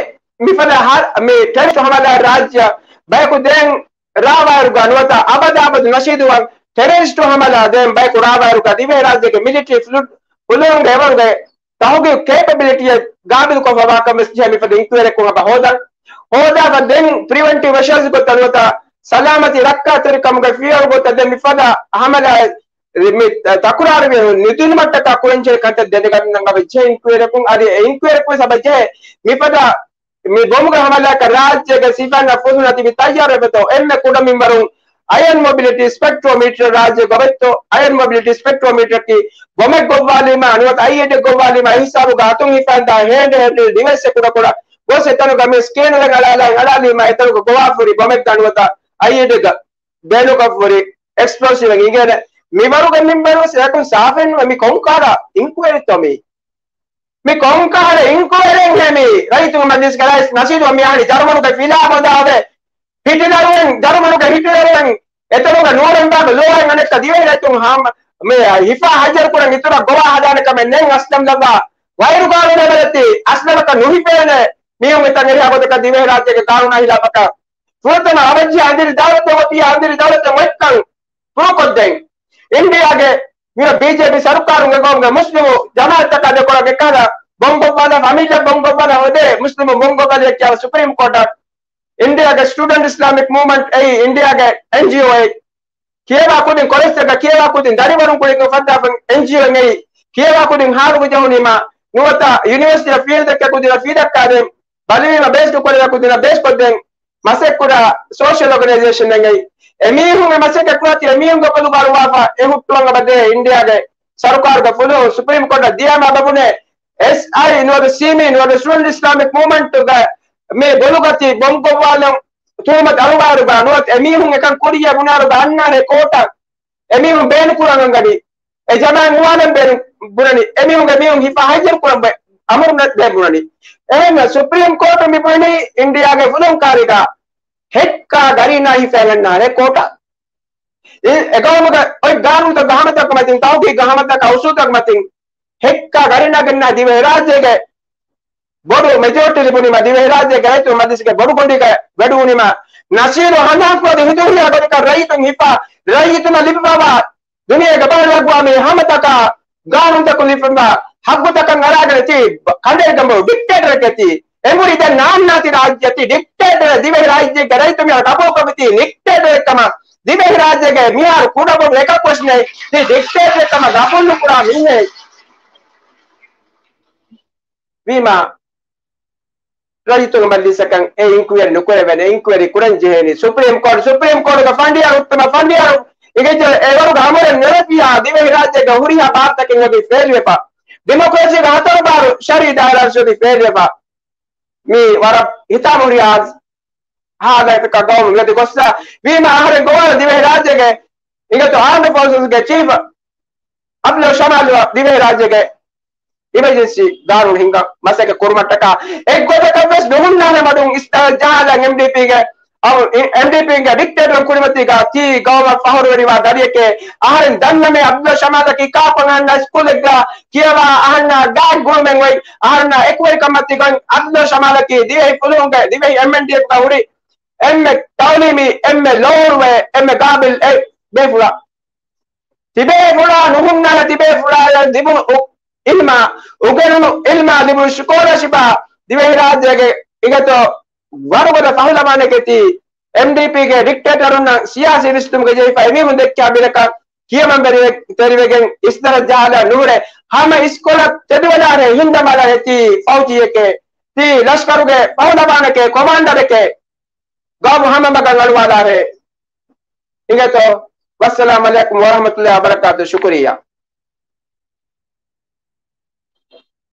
މިފަދަ ހަ-، މި ޓެރަރިސްޓް ހަމަލާ ރާއްޖެއަށް ބަޔަކު ދޭން ރާވާއިރުގަ ނުވަތަ އަބަދު އަބަދު ނަޝީދުވާން ޓެރަރިސްޓް ހަމަލާ ދޭން ބަޔަކު ރާވާއިރުގަ ދިވެހިރާއްޖޭގެ މިލިޓަރީ ފުލު-، ފުލުހުންގެ އެވަރުގެ ތަހުގީގު ކޭޕަބިލިޓީއެއް ގާބިލުކޮށްފަވާކަން ވެސް ޖެހޭ މިފަދަ އިންކުއަރީއަކުން އެބަ ހޯދަން. ހޯދާފަ ދެން ޕްރިވެންޓިވް މެޝާސް ގޮތަށް ނުވަތަ ސަލާމަތީ ރައްކާތެރިކަމުގެ ފިޔަވަޅު ގޮތަށް ދެން މިފަދަ ހަމަލާ މި ތަކުރާރުވެ ނުދިނުމަށްޓަކާ ކުރަންޖެހޭ ކަންތައް ދެނެގަންނަން އަބަ ޖެހޭ އިންކުއަރީއަކުން އަދި އެ އިންކުއަރީއަކުން ސަބަ ޖެހޭ މިފަދަ މި ބޮމުގެ ހަމަލާއަކަށް ރާއްޖޭގެ ސިފައިންނާ ފުލުހުންނާ ތިބި ތައްޔާރުވެފަތޯ އެންމެ ކުޑަ މިންވަރުން އަޔަން މޮބިލިޓީ ސްޕެކްޓްރޯމީޓަރ ރާއްޖޭ ގޮވެއްތޯ؟ އަޔަން މޮބިލިޓީ ސްޕެކްޓްރޯމީޓަރަކީ ބޮމެއް ގޮއްވާލީމާ ނުވަތަ އައިއެޑިއެއް ގޮއްވާލީމާ އެ ހިސާބުގަ އަތުން ހިފައިންދާ ހޭންޑް ހެލްޑް ޑިވައިސްއެއް ކުޑަކުޑަ ގޮސް އެތަނުގަ މި ސްކޭނަރެއް އަޅާލާ އަޅާލީމާ އެތަނުގަ ގޮވާފަ ހުރި ބޮމެއްގަ ނުވަތަ އައިއެޑިއެއްގަ ބޭނުންކޮށްފަ ހުރި އެކްސްޕްލޯސިވްއެއް އިނގޭނެ. މިވަރުގެ މިންވަރު ވެސް އެކުން ސާފެއްނުވޭ. މި ކޮންކަހަލަ އިންކުއަރީތޯ މީ؟ މި ކޮންކަހަލަ އިންކުއަރީއެއްހޭ މީ؟ ރައްޔިތުންގެ މަޖްލިސްގެ ރައީސް ނަޝީދު މި އަހަނީ ޖަރުމަނުގެ ފިލާ ބަނދާވެ ހިޓްލަރުން، ޖަރުމަނުގެ ހިޓްލަރުން އެތަނުގަ ނޫރަންބާގު ލޯހައިން އަނެއްކާ ދިވެހި ރައްޔިތުން ހަމަ-، މި ހިފާ ހައްޔަރު ކުރަން އިތުރަށް ގޮވާ ހަދާނެ ކަމެއް ނެތް. އަސްލަމް ލައްވާ ވައިރު ގާނޫނެއް ބަލަތި އަސްލަމަކަށް ނުހިފޭނެ މީހުން އެތަން އެރިހާ ގޮތަކަށް ދިވެހި ރާއްޖޭގެ ގާނޫނާ ހިލާފަކަށް ފުރަތަމަ އަވައްޖެ އަނދިރި ދައުލަތެއް އޮތީ އަނދިރި ދައުލަތެއް އޮތްކަން ޕްރޫވް ކޮށްދޭން. އިންޑިއާގެ މިއޮތް ބީޖޭޕީ ސަރުކާރުގެ ގޮތުގަ މުސްލިމު ޖަމާއަތްތަކާ ދެކޮޅަށް އެކަހަލަ ބޮންގޮއްވާލާ، އަމިއްލަ ބޮންގޮއްވާލާ އޮތޭ މުސްލިމު ބޮންގޮއްވާލިޔަކީ ސުޕްރީމް ކޯޓަށް އިންޑިއާގެ ސްޓޫޑެންޓް އިސްލާމިކް މޫވްމަންޓް އެއީ އިންޑިއާގެ އެންޖީއޯއެއް. ކިޔަވާ ކުދިން ކޮލެޖްތަކަށް ކިޔަވާ ކުދިން ދަރިވަރުން ކުރިން އުފައްދާފަ އެންޖީއޯއެއް އެއީ. ކިޔަވާ ކުދިން ހާލުގަ ޖެހުނީމާ ނުވަތަ ޔުނިވަރސިޓީއަށް ފީލްޑްތަކަށް ކުދިންނަށް ފީލްޑްތަކާދޭން ބަލިވީމަ ބޭސް ނުކުރެވޭ ކުދިންނަށް ބޭސްކޮށްދޭން މަސައްކަތްކުރާ ސޯޝަލް އޯގަނައިޒޭޝަންއެއް އެއީ. އެމީހުން އެ މަސައްކަތް ކުރާތީ އެމީހުންގެ ބޮލުގަ އަރުވާފަ އެ ހުއްޓުވަން އެބަ ދޭ އިންޑިއާގެ ސަރުކާރުގެ ފުލުހުން ސުޕްރީމް ކޯޓަށް ދިޔާމަ އެބަ ބުނޭ އެސްއައި ނުވަތަ ސީމީ ނުވަތަ ސްޓޫޑެންޓް އިސްލާމިކް މޫވްމަންޓުގެ މި ބޮލުގަތީ ބޮންގޮއްވާލުން ތުހުމަތު އަރުވާއިރުގަ ނުވަތަ އެމީހުން އެކަން ކުރިޔޭ ބުނާއިރުގަ އަންނާނެ ކޯޓަށް އެމީހުން ބޭނުން ކުރަން އަންގަނީ. އެ ޖަމާއަތް ނުވާލަން ބޭނުން ބުނަނީ. އެމީހުންގެ މީހުން ހިފާ ހައްޔަރު ކުރަން ބެ-، އަމުރު ނެ-، ދޭން ބުނަނީ. އެހެން ސުޕްރީމް ކޯޓު މި ބުނީ އިންޑިއާގެ ފުލުހުން ކާރިގަ ހެއްކާ ގަރީނާ ހިފައިގަންނާނެ ކޯޓަށް. އެ، އެ ގައުމުގެ އޮތް ގާނޫނުތައް ހަމަތަކު މަތިން، ތައުގީގަ ހަމަތަކާ އުސޫލުތަކު މަތިން ހެއްކާ ގަރީނާ ގަންނާ ދިވެހިރާއްޖޭގެ ބޮޑު މެޖޯރިޓީ ލިބުނީމަ، ދިވެހިރާއްޖޭގެ ރައްޔިތުން މަޖިލިސްގެ ބޮޑު ގޮނޑީގަ ވެޑުވުނީމަ، ނަސީރު ހަނދާންކުރާ ހިނދު ހުރިހާ ގޮތަކަށް ރައްޔިތުން ހިފާ، ރައްޔިތުންނަށް ލިބިފައިވާ ދުނިޔޭގެ ބައި ލަގުވާ މި ހަމަތަކާ ގާނޫނުތަކުން ލިބިފައިވާ ހައްގުތަކަށް އަރާގަނެ ތީ ކަނޑައެޅިގެން ބޮޑު ޑިކްޓޭޓަރެކޭ ތީ. އެނބުރި ދެން ނާންނާތި ރާއްޖެ ތީ ޑިކްޓޭޓަރެއް. ދިވެހިރާއްޖޭގެ ރައްޔިތުން މިހާރު ގަބޫލުކޮށްފި ތީ ޑިކްޓޭޓަރެއް ކަމަށް. ދިވެހިރާއްޖޭގެ މިހާރު ކުޑަބޮޑު އެކަކުވެސް ނެތް ތީ ޑިކްޓޭޓަރެއް ކަމަށް ގަބޫލު ނުކުރާ މީހެއް. ވީމާ، ރައްޔިތުންގެ މަޖިލިސަކަށް އެ އިންކުއަރީ ނުކުރެވޭނެ، އިންކުއަރީ ކުރަން ޖެހޭނީ ސުޕްރީމް ކޯޓް، ސުޕްރީމް ކޯޓުގެ ފަނޑިޔާރު އުއްތަމަ ފަނޑިޔާރު އިނގޭތޯ އެވަރުގެ އަމުރެއް ނެރެފިޔާ ދިވެހިރާއްޖޭގެ ހުރިހާ ބާރުތަކެއް އޮތީ ފެއިލްވެފަ. ޑިމޮކްރަސީގެ ހަތަރު ބާރު ޝަރުއީ ދާއިރާ އޮތީ ފެއިލްވެފަ. މީ ވަރަށް ހިތާމަ ހުރިހާ ހާލަތަކަށް ގައުމު މިއޮތީ ގޮއްސަ. ވީމާ އަހަރެން ގޮވާލަ ދިވެހިރާއްޖޭގެ އިނގޭތޯ އާމްޑް ފޯސަސްގެ ޗީފް އަބްދުލް ޝަމާލް ދިވެހިރާއްޖޭގެ އިމަޖެންސީ ގާނޫނު ހިންގާ މަސައްކަތް ކުރުމަށްޓަކާ އެއްގޮތަކަށް ވެސް ނުހުންނާނެ މަޑުން އިސްތަހަށް ޖަހާލަން އެމްޑީޕީގެ، އަ، އެމްޑީޕީގެ ޑިކްޓޭޓަރުން ކުރިމަތީގަ ތީ ގައުމަށް ފަހުރުވެރިވާ ދަރިއެކޭ. އަހަރެން ދަންނަމޭ އަބްދުލް ޝަމާލަކީ ކާފަން އަހަންނާ ސްކޫލެއްގަ ކިޔަވާ އަހަންނާ ގާތް ގުޅުމެއް އޮތް އަހަންނާ އެކުވެރިކަންމަތީގަ އޮތް އަބްދުލް ޝަމާލަކީ ދިވެހި ފުލުހުންގެ ދިވެހި އެމްއެންޑީއެފްގަ ހުރި އެންމެ ތައުލީމީ، އެންމެ ލޯރުވޭ، އެންމެ ގާބިލް އެ ބޭފުޅާ. ތިބޭ ފުޅާ ނުހުންނާނެ ތިބޭ ފުޅާޔަށް ލިބުނު އު-، އިލްމާ، އުގެނުނު އިލްމާ ލިބުނު ސްކޮލަޝިޕާ ދިވެހިރާއްޖޭގެ އިނގޭތޯ ވަރުގަދަ ފަހުލަވާނެކޭ ތީ އެމްޑީޕީގެ ޑިކްޓޭޓަރުންނަށް ސިޔާސީ ވިސްނުމުގެ ޖެހިފަ އެމީހުން ދެއްކާ ބިރަކަށް ކިޔަމަންވެރިވެ-، ތެރިވެގެން އިސްތަހަށް ޖަހާލާ ނުހުރޭ. ހަމަ އިސްކޮޅަށް ތެދުވެލާރޭ ހިންދަމާލާ ތީ ފައުޖީއެކޭ، ތީ ލަޝްކަރުގެ ފަހުލަވާނެކޭ، ކޮމާންޑަރެކޭ. ގައުމު ހަމަ މަގަށް އަޅުވާލާރޭ. އިނގޭތޯ. ވައްސަލާމް ޢަލައިކުމް ވަރަޙްމަތުﷲި ވަބަރަކާތު. ޝުކުރިއްޔާ.